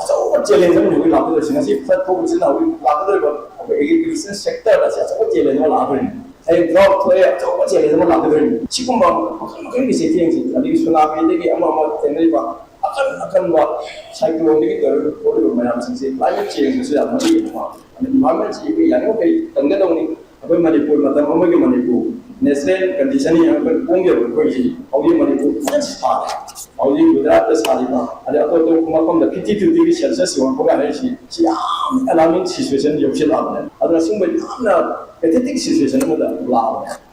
ꯑꯆꯧꯕ ꯆꯦꯂꯦꯟꯖ ꯑꯃꯅꯤ ꯑꯩꯈꯣꯏ ꯂꯥꯛꯀꯗꯣꯏꯁꯦ꯫ ꯉꯁꯤ ꯐ꯭ꯂꯠ ꯊꯣꯛꯄꯁꯤꯅ ꯍꯧꯖꯤꯛ ꯂꯥꯛꯀꯗꯧꯔꯤꯕ ꯑꯩꯈꯣꯏ ꯑꯦꯒ꯭ꯔꯤꯀꯜꯆꯔ ꯁꯦꯛꯇꯔꯗ ꯑꯁꯤ ꯑꯆꯧꯕ ꯆꯦꯂꯦꯟꯖ ꯑꯃ ꯂꯥꯛꯀꯗꯣꯏꯅꯤ꯫ ꯍꯌꯦꯡ ꯗ꯭ꯔꯥꯎꯠ ꯊꯣꯛꯑꯦ, ꯑꯆꯧꯕ ꯆꯦꯂꯦꯟꯖ ꯑꯃ ꯂꯥꯛꯀꯗꯣꯏꯅꯤ꯫ ꯁꯤꯒꯨꯝꯕ ꯃꯈꯜ ꯃꯈꯜꯒꯤ ꯆꯩꯊꯦꯡꯁꯦ, ꯑꯗꯒꯤ ꯁꯨꯅꯥꯃꯤꯗꯒꯤ ꯑꯃ ꯑꯃ ꯊꯦꯡꯅꯔꯤꯕ ꯑꯀꯟ ꯑꯀꯟꯕ ꯁꯥꯏꯀ꯭ꯂꯣꯟꯗꯒꯤ ꯇꯧꯔꯒ ꯊꯣꯛꯂꯤꯕ ꯃꯌꯥꯝꯁꯤꯡꯁꯦ ꯀ꯭ꯂꯥꯏꯃꯦꯠ ꯆꯦꯟꯖꯅꯁꯨ ꯌꯥꯝ ꯃꯔꯤ ꯂꯩꯅꯕ, ꯑꯗ ꯏꯟꯚꯥꯏꯔꯣꯟꯃꯦꯟꯁꯤ ꯑꯩꯈꯣꯏ ꯌꯥꯔꯤꯃꯈꯩ ꯀꯟꯒꯗꯧꯅꯤ꯫ ꯑꯩꯈꯣꯏ ꯃꯅꯤꯄꯨꯔ ꯃꯇꯝ ꯑꯃꯒꯤ ꯃꯅꯤꯄꯨꯔ, ꯅꯦꯆꯔꯦꯜ ꯀꯟꯗꯤꯁꯟ ꯌꯦꯡꯉꯒ ꯑꯩꯈꯣꯏ ꯄꯣꯡꯒꯦꯕ ꯑꯩꯈꯣꯏꯁꯤ꯫ ꯍꯧꯖꯤꯛ ꯃꯅꯤꯄꯨꯔ ꯐꯖꯅ ꯁꯥꯔꯦ꯫ ꯍꯧꯖꯤꯛ ꯒꯨꯖꯔꯥꯠꯇ ꯁꯥꯔꯤꯕ, ꯑꯗꯩ ꯑꯇꯣꯞ ꯑꯇꯣꯞꯄ ꯃꯐꯝꯗ fifty two degree Celsius ꯌꯧꯔꯛꯄꯒ ꯍꯥꯏꯔꯤꯁꯤ, ꯁꯤ ꯌꯥꯝ ꯑꯦꯂꯥꯔꯃꯤꯡ ꯁꯤꯆꯨꯋꯦꯁꯟ ꯌꯧꯁꯤꯜꯂꯛꯑꯕꯅꯦ꯫ ꯑꯗꯨꯅ ꯁꯤꯒꯨꯝꯕ ꯌꯥꯝꯅ ꯄꯦꯊꯦꯇꯤꯛ ꯁꯤꯆꯨꯋꯦꯁꯟ ꯑꯃꯗ ꯂꯥꯛꯑꯕꯅꯦ꯫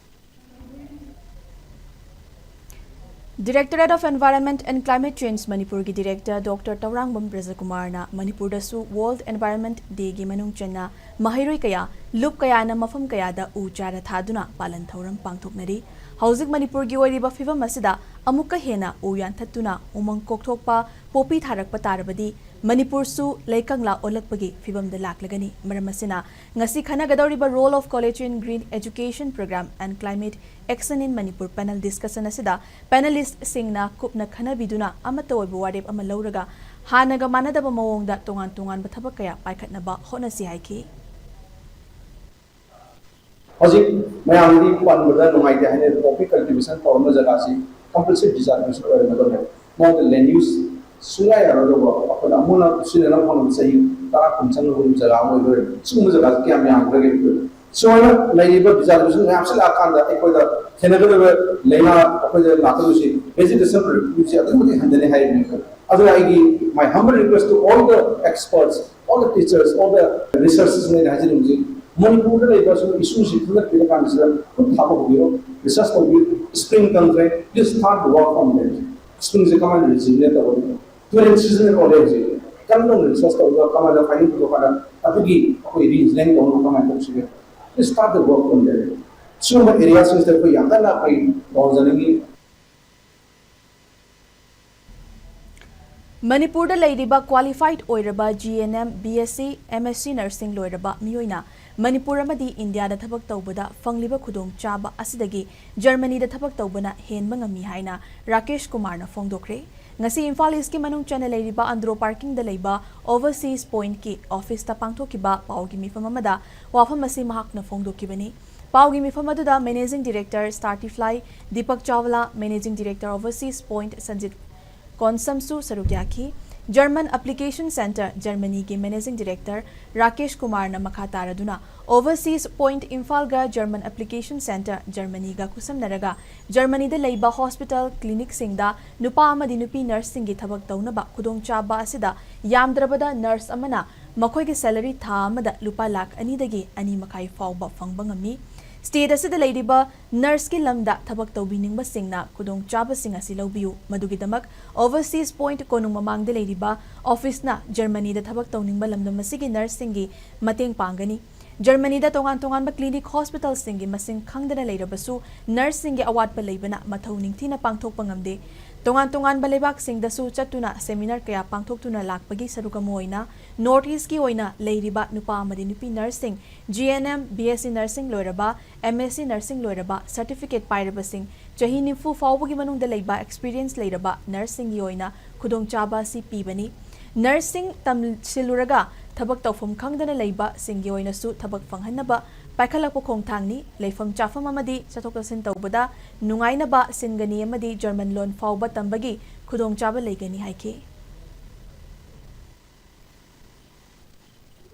Directorate of Environment and Climate Change ꯃꯅꯤꯄꯨꯔꯒꯤ ꯗꯤꯔꯦꯛꯇꯔ ꯗꯣꯛꯇꯔ ꯇꯧꯔꯥꯡꯕꯝ ꯕ꯭ꯔꯖꯀꯨꯃꯥꯔꯅ ꯃꯅꯤꯄꯨꯔꯗꯁꯨ World Environment Dayꯒꯤ ꯃꯅꯨꯡ ꯆꯟꯅ ꯃꯍꯩꯔꯣꯏ ꯀꯌꯥ, ꯂꯨꯞ ꯀꯌꯥꯅ ꯃꯐꯝ ꯀꯌꯥꯗ ꯎ ꯆꯥꯔ ꯊꯥꯗꯨꯅ ꯄꯥꯂꯟ ꯊꯧꯔꯝ ꯄꯥꯡꯊꯣꯛꯅꯔꯤ꯫ ꯍꯧꯖꯤꯛ ꯃꯅꯤꯄꯨꯔꯒꯤ ꯑꯣꯏꯔꯤꯕ ꯐꯤꯕꯝ ꯑꯁꯤꯗ ꯑꯃꯨꯛꯀ ꯍꯦꯟꯅ ꯎ ꯌꯥꯟꯊꯠꯇꯨꯅ ꯎꯃꯪ ꯀꯣꯛꯊꯣꯛꯄ, ꯄꯣꯄꯤ ꯊꯥꯔꯛꯄ ꯇꯥꯔꯕꯗꯤ ꯃꯅꯤꯄꯨꯔꯁꯨ ꯂꯩꯀꯪꯂꯥ ꯑꯣꯜꯂꯛꯄꯒꯤ ꯐꯤꯕꯝꯗ ꯂꯥꯛꯂꯒꯅꯤ꯫ ꯃꯔꯝ ꯑꯁꯤꯅ, ꯉꯁꯤ ꯈꯟꯅꯒꯗꯧꯔꯤꯕ Role of College in Green Education Program and Climate Action in Manipur panel discussion ꯑꯁꯤꯗ panelistꯁꯤꯡꯅ ꯀꯨꯞꯅ ꯈꯟꯅꯕꯤꯗꯨꯅ ꯑꯃꯠꯇ ꯑꯣꯏꯕ ꯋꯥꯔꯦꯞ ꯑꯃ ꯂꯧꯔꯒ ꯍꯥꯟꯅꯒ ꯃꯥꯟꯅꯗꯕ ꯃꯑꯣꯡꯗ ꯇꯣꯉꯥꯟ ꯇꯣꯉꯥꯟꯕ ꯊꯕꯛ ꯀꯌꯥ ꯄꯥꯏꯈꯠꯅꯕ ꯍꯣꯠꯅꯁꯤ ꯍꯥꯏꯈꯤ꯫ ꯍꯧꯖꯤꯛ ꯃꯌꯥꯝꯗꯤ ꯄꯟꯕꯗ ꯅꯨꯡꯉꯥꯏꯇꯦ ꯍꯥꯏꯅ ꯄꯣꯄꯤ ꯀꯜꯇꯤꯚꯦꯁꯟ ꯇꯧꯔꯝꯕ ꯖꯒꯥꯁꯤ ꯀꯝꯄꯜꯁꯔꯤ ꯗꯤꯖꯥꯔꯇꯦꯁꯟ ꯑꯣꯏꯔꯝꯒꯗꯧꯔꯦ꯫ ꯃꯉꯣꯟꯗ ꯂꯦꯟ ꯌꯨꯁ ꯁꯨꯡꯌꯥ ꯌꯥꯔꯣꯏꯗꯧꯕ, ꯑꯩꯈꯣꯏꯅ ꯑꯃꯨꯛ ꯍꯟꯅ ꯁꯤꯖꯤꯟꯅꯅꯕ ꯍꯣꯠꯅꯕ ꯆꯍꯤ ꯇꯔꯥ ꯀꯨꯟ ꯆꯪꯒꯗꯧꯕ ꯖꯒꯥ ꯑꯃ ꯑꯣꯏꯗꯣꯔꯦ꯫ ꯁꯤꯒꯨꯝꯕ ꯖꯒꯥꯁꯤ ꯀꯌꯥꯝ ꯌꯥꯝꯈ꯭ꯔꯒꯦ? ꯁꯨꯃꯥꯏꯅ ꯂꯩꯔꯤꯕ ꯗꯤꯖꯥꯔꯇꯦꯁꯟ ꯃꯌꯥꯝꯁꯤ ꯂꯥꯛꯑꯀꯥꯟꯗ ꯑꯩꯈꯣꯏꯗ ꯊꯦꯡꯅꯒꯗꯧꯔꯤꯕ ꯂꯥꯏꯅꯥ, ꯑꯩꯈꯣꯏꯗ ꯂꯥꯛꯀꯗꯣꯏꯁꯤ ꯚꯦꯖꯤꯇꯦꯁꯟ ꯄ꯭ꯔꯗꯛꯇꯤꯚꯤꯇꯤꯁꯤ ꯑꯗꯨꯛꯀꯤ ꯃꯇꯤꯛ ꯍꯟꯊꯅꯤ ꯍꯥꯏꯔꯤꯕꯅꯤ꯫ ꯑꯗꯨꯅ ꯑꯩꯒꯤ, my humble request to all the experts, all the teachers, all the researchers, ꯑꯩꯅ ꯍꯥꯏꯖꯅꯤꯡꯕꯁꯤ, ꯃꯅꯤꯄꯨꯔꯗ ꯂꯩꯕ ꯁꯤꯒꯨꯝꯕ ꯏꯁꯨꯁꯤ ꯈꯪꯒꯠꯄꯤꯔ ꯀꯥꯟꯁꯤꯗ ꯈꯨꯠ ꯊꯥꯕ ꯍꯧꯕꯤꯔꯣ, ꯔꯤꯁꯔꯁ ꯇꯧꯕꯤꯌꯨ꯫ ꯏꯁꯄ꯭ꯔꯤꯡ ꯀꯪꯈ꯭ꯔꯦ, please start the work on that. ꯏꯁꯄ꯭ꯔꯤꯡꯁꯦ ꯀꯃꯥꯏꯅ ꯔꯤꯖꯤꯅꯦꯠ ꯇꯧꯒꯅꯤ? ꯇꯨꯔꯦꯟ ꯁꯤꯖꯟꯅꯦꯜ ꯑꯣꯏꯔꯦ ꯍꯧꯖꯤꯛ꯫ ꯀꯔꯝꯅ ꯔꯤꯁꯔꯁ ꯇꯧꯔꯒ ꯀꯃꯥꯏꯅ ꯐꯥꯏꯅꯦꯟꯁ ꯄꯨꯊꯣꯛꯀꯥꯟꯗ ꯑꯗꯨꯒꯤ ꯑꯩꯈꯣꯏ ꯔꯤꯖꯅꯦꯜ ꯇꯧꯅꯕ ꯀꯃꯥꯏꯅ ꯇꯧꯁꯤꯒꯦ? Please start the work on that. ꯁꯤꯒꯨꯝꯕ ꯑꯦꯔꯤꯌꯥꯁꯤꯡꯁꯤꯗ ꯑꯩꯈꯣꯏ ꯌꯥꯝ ꯀꯟꯅ ꯑꯩꯈꯣꯏ ꯇꯧꯖꯅꯤꯡꯉꯤ꯫ ꯃꯅꯤꯄꯨꯔꯗ ꯂꯩꯔꯤꯕ qualified ꯑꯣꯏꯔꯕ G N M, B S C, M S C nursing ꯂꯣꯏꯔꯕ ꯃꯤꯑꯣꯏꯅ ꯃꯅꯤꯄꯨꯔ ꯑꯃꯗꯤ ꯏꯟꯗꯤꯌꯥꯗ ꯊꯕꯛ ꯇꯧꯕꯗ ꯐꯪꯂꯤꯕ ꯈꯨꯗꯣꯡꯆꯥꯕ ꯑꯁꯤꯗꯒꯤ ꯖꯔꯃꯅꯤꯗ ꯊꯕꯛ ꯇꯧꯕꯅ ꯍꯦꯟꯕ ꯉꯝꯃꯤ ꯍꯥꯏꯅ ꯔꯥꯀꯦꯁ ꯀꯨꯃꯥꯔꯅ ꯐꯣꯡꯗꯣꯛꯈ꯭ꯔꯦ꯫ ꯉꯁꯤ ꯏꯝꯐꯥꯜ ꯏꯁꯀꯤ ꯃꯅꯨꯡ ꯆꯟꯅ ꯂꯩꯔꯤꯕ ꯑꯟꯗ꯭ꯔꯣ ꯄꯥꯔꯀꯤꯡꯗ ꯂꯩꯕ ꯑꯣꯚꯔꯁꯤꯁ ꯄꯣꯏꯟꯠꯀꯤ ꯑꯣꯐꯤꯁꯇ ꯄꯥꯡꯊꯣꯛꯈꯤꯕ ꯄꯥꯎꯒꯤ ꯃꯤꯐꯝ ꯑꯃꯗ ꯋꯥꯐꯝ ꯑꯁꯤ ꯃꯍꯥꯛꯅ ꯐꯣꯡꯗꯣꯛꯈꯤꯕꯅꯤ꯫ ꯄꯥꯎꯒꯤ ꯃꯤꯐꯝ ꯑꯗꯨꯗ managing director Startifly Deepak Chawla, managing director overseas point Sanjit ꯀꯣꯟꯁꯝꯁꯨ ꯁꯔꯨꯛ ꯌꯥꯈꯤ꯫ ꯖꯔꯃꯟ ꯑꯦꯄ꯭ꯂꯤꯀꯦꯁꯟ ꯁꯦꯟꯇꯔ ꯖꯔꯃꯅꯤꯒꯤ ꯃꯦꯅꯦꯖꯤꯡ ꯗꯤꯔꯦꯛꯇꯔ ꯔꯥꯀꯦꯁ ꯀꯨꯃꯥꯔꯅ ꯃꯈꯥ ꯇꯥꯔꯗꯨꯅ, ꯑꯣꯚꯔꯁꯤꯁ ꯄꯣꯏꯟꯠ ꯏꯝꯐꯥꯜꯒ ꯖꯔꯃꯟ ꯑꯦꯄ꯭ꯂꯤꯀꯦꯁꯟ ꯁꯦꯟꯇꯔ ꯖꯔꯃꯅꯤꯒ ꯈꯨꯠꯁꯝꯅꯔꯒ ꯖꯔꯃꯅꯤꯗ ꯂꯩꯕ ꯍꯣꯁꯄꯤꯇꯥꯜ ꯀ꯭ꯂꯤꯅꯤꯛꯁꯤꯡꯗ ꯅꯨꯄꯥ ꯑꯃꯗꯤ ꯅꯨꯄꯤ ꯅꯔꯁꯁꯤꯡꯒꯤ ꯊꯕꯛ ꯇꯧꯅꯕ ꯈꯨꯗꯣꯡꯆꯥꯕ ꯑꯁꯤꯗ ꯌꯥꯝꯗ꯭ꯔꯕꯗ ꯅꯔꯁ ꯑꯃꯅ ꯃꯈꯣꯏꯒꯤ ꯁꯦꯂꯔꯤ ꯊꯥ ꯑꯃꯗ ꯂꯨꯄꯥ ꯂꯥꯈ ꯑꯅꯤꯗꯒꯤ ꯑꯅꯤ ꯃꯈꯥꯏ ꯐꯥꯎꯕ ꯐꯪꯕ ꯉꯝꯃꯤ꯫ ꯁ꯭ꯇꯦꯠ ꯑꯁꯤꯗ ꯂꯩꯔꯤꯕ ꯅꯔꯁꯀꯤ ꯂꯝꯗ ꯊꯕꯛ ꯇꯧꯕꯤꯅꯤꯡꯕꯁꯤꯡꯅ ꯈꯨꯗꯣꯡꯆꯥꯕꯁꯤꯡ ꯑꯁꯤ ꯂꯧꯕꯤꯌꯨ꯫ ꯃꯗꯨꯒꯤꯗꯃꯛ ꯑꯣꯚꯔꯁꯤꯁ ꯄꯣꯏꯟꯠ ꯀꯣꯅꯨꯡ ꯃꯃꯥꯡꯗ ꯂꯩꯔꯤꯕ ꯑꯣꯐꯤꯁꯅ ꯖꯔꯃꯅꯤꯗ ꯊꯕꯛ ꯇꯧꯅꯤꯡꯕ ꯂꯝꯗꯝ ꯑꯁꯤꯒꯤ ꯅꯔꯁꯁꯤꯡꯒꯤ ꯃꯇꯦꯡ ꯄꯥꯡꯒꯅꯤ꯫ ꯖꯔꯃꯅꯤꯗ ꯇꯣꯉꯥꯟ ꯇꯣꯉꯥꯟꯕ ꯀ꯭ꯂꯤꯅꯤꯛ ꯍꯣꯁꯄꯤꯇꯥꯜꯁꯤꯡꯒꯤ ꯃꯁꯤꯡ ꯈꯪꯗꯅ ꯂꯩꯔꯕꯁꯨ, ꯅꯔꯁꯁꯤꯡꯒꯤ ꯑꯋꯥꯠꯄ ꯂꯩꯕꯅ ꯃꯊꯧ ꯅꯤꯡꯊꯤꯅ ꯄꯥꯡꯊꯣꯛꯄ ꯉꯝꯗꯦ꯫ ꯇꯣꯉꯥꯟ ꯇꯣꯉꯥꯟꯕ ꯂꯩꯕꯥꯛꯁꯤꯡꯗꯁꯨ ꯆꯠꯇꯨꯅ ꯁꯦꯃꯤꯅꯥꯔ ꯀꯌꯥ ꯄꯥꯡꯊꯣꯛꯇꯨꯅ ꯂꯥꯛꯄꯒꯤ ꯁꯔꯨꯛ ꯑꯃ ꯑꯣꯏꯅ, ꯅꯣꯔꯠ ꯏꯁ꯭ꯠꯀꯤ ꯑꯣꯏꯅ ꯂꯩꯔꯤꯕ ꯅꯨꯄꯥ ꯑꯃꯗꯤ ꯅꯨꯄꯤ ꯅꯔꯁꯁꯤꯡ, G N M, B S C nursing ꯂꯣꯏꯔꯕ, ꯑꯦꯝ ꯑꯦꯁ ꯁꯤ ꯅꯔꯁꯤꯡ ꯂꯣꯏꯔꯕ, ꯁꯔꯇꯤꯐꯤꯀꯦꯠ ꯄꯥꯏꯔꯕꯁꯤꯡ, ꯆꯍꯤ ꯅꯤꯐꯨ ꯐꯥꯎꯕꯒꯤ ꯃꯅꯨꯡꯗ ꯂꯩꯕ ꯑꯦꯛꯁꯄꯤꯔꯤꯌꯦꯟꯁ ꯂꯩꯔꯕ ꯅꯔꯁꯁꯤꯡꯒꯤ ꯑꯣꯏꯅ ꯈꯨꯗꯣꯡꯆꯥꯕ ꯑꯁꯤ ꯄꯤꯕꯅꯤ꯫ ꯅꯔꯁꯁꯤꯡ ꯇꯝꯁꯤꯜꯂꯨꯔꯒ ꯊꯕꯛ ꯇꯧꯐꯝ ꯈꯪꯗꯅ ꯂꯩꯕꯁꯤꯡꯒꯤ ꯑꯣꯏꯅꯁꯨ ꯊꯕꯛ ꯐꯪꯍꯟꯅꯕ ꯄꯥꯏꯈꯠꯂꯛꯄ ꯈꯣꯡꯊꯥꯡꯅꯤ꯫ ꯂꯩꯐꯝ ꯆꯥꯐꯝ ꯑꯃꯗꯤ ꯆꯠꯊꯣꯛ ꯆꯠꯁꯤꯟ ꯇꯧꯕꯗ ꯅꯨꯡꯉꯥꯏꯅꯕ ꯁꯤꯟꯒꯅꯤ ꯑꯃꯗꯤ ꯖꯔꯃꯟ ꯂꯣꯟ ꯐꯥꯎꯕ ꯇꯝꯕꯒꯤ ꯈꯨꯗꯣꯡꯆꯥꯕ ꯂꯩꯒꯅꯤ ꯍꯥꯏꯈꯤ꯫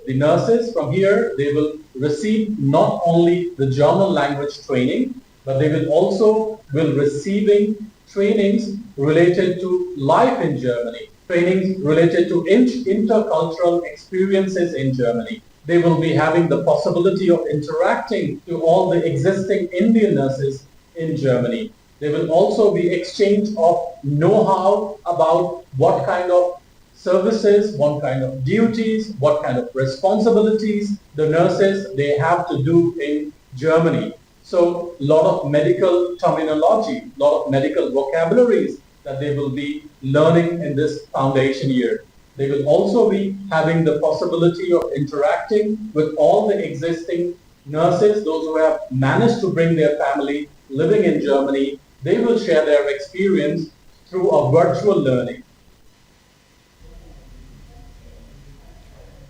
The nurses from here, they will receive not only the German language training, but they will also will receiving trainings related to life in Germany, trainings related to in- intercultural experiences in Germany. They will be having the possibility of interacting to all the existing Indian nurses in Germany. There will also be exchange of know-how about what kind of services, what kind of duties, what kind of responsibilities the nurses they have to do in Germany. So, lot of medical terminology, lot of medical vocabularies that they will be learning in this foundation year. They will also be having the possibility of interacting with all the existing nurses, those who have managed to bring their family living in Germany. They will share their experience through a virtual learning.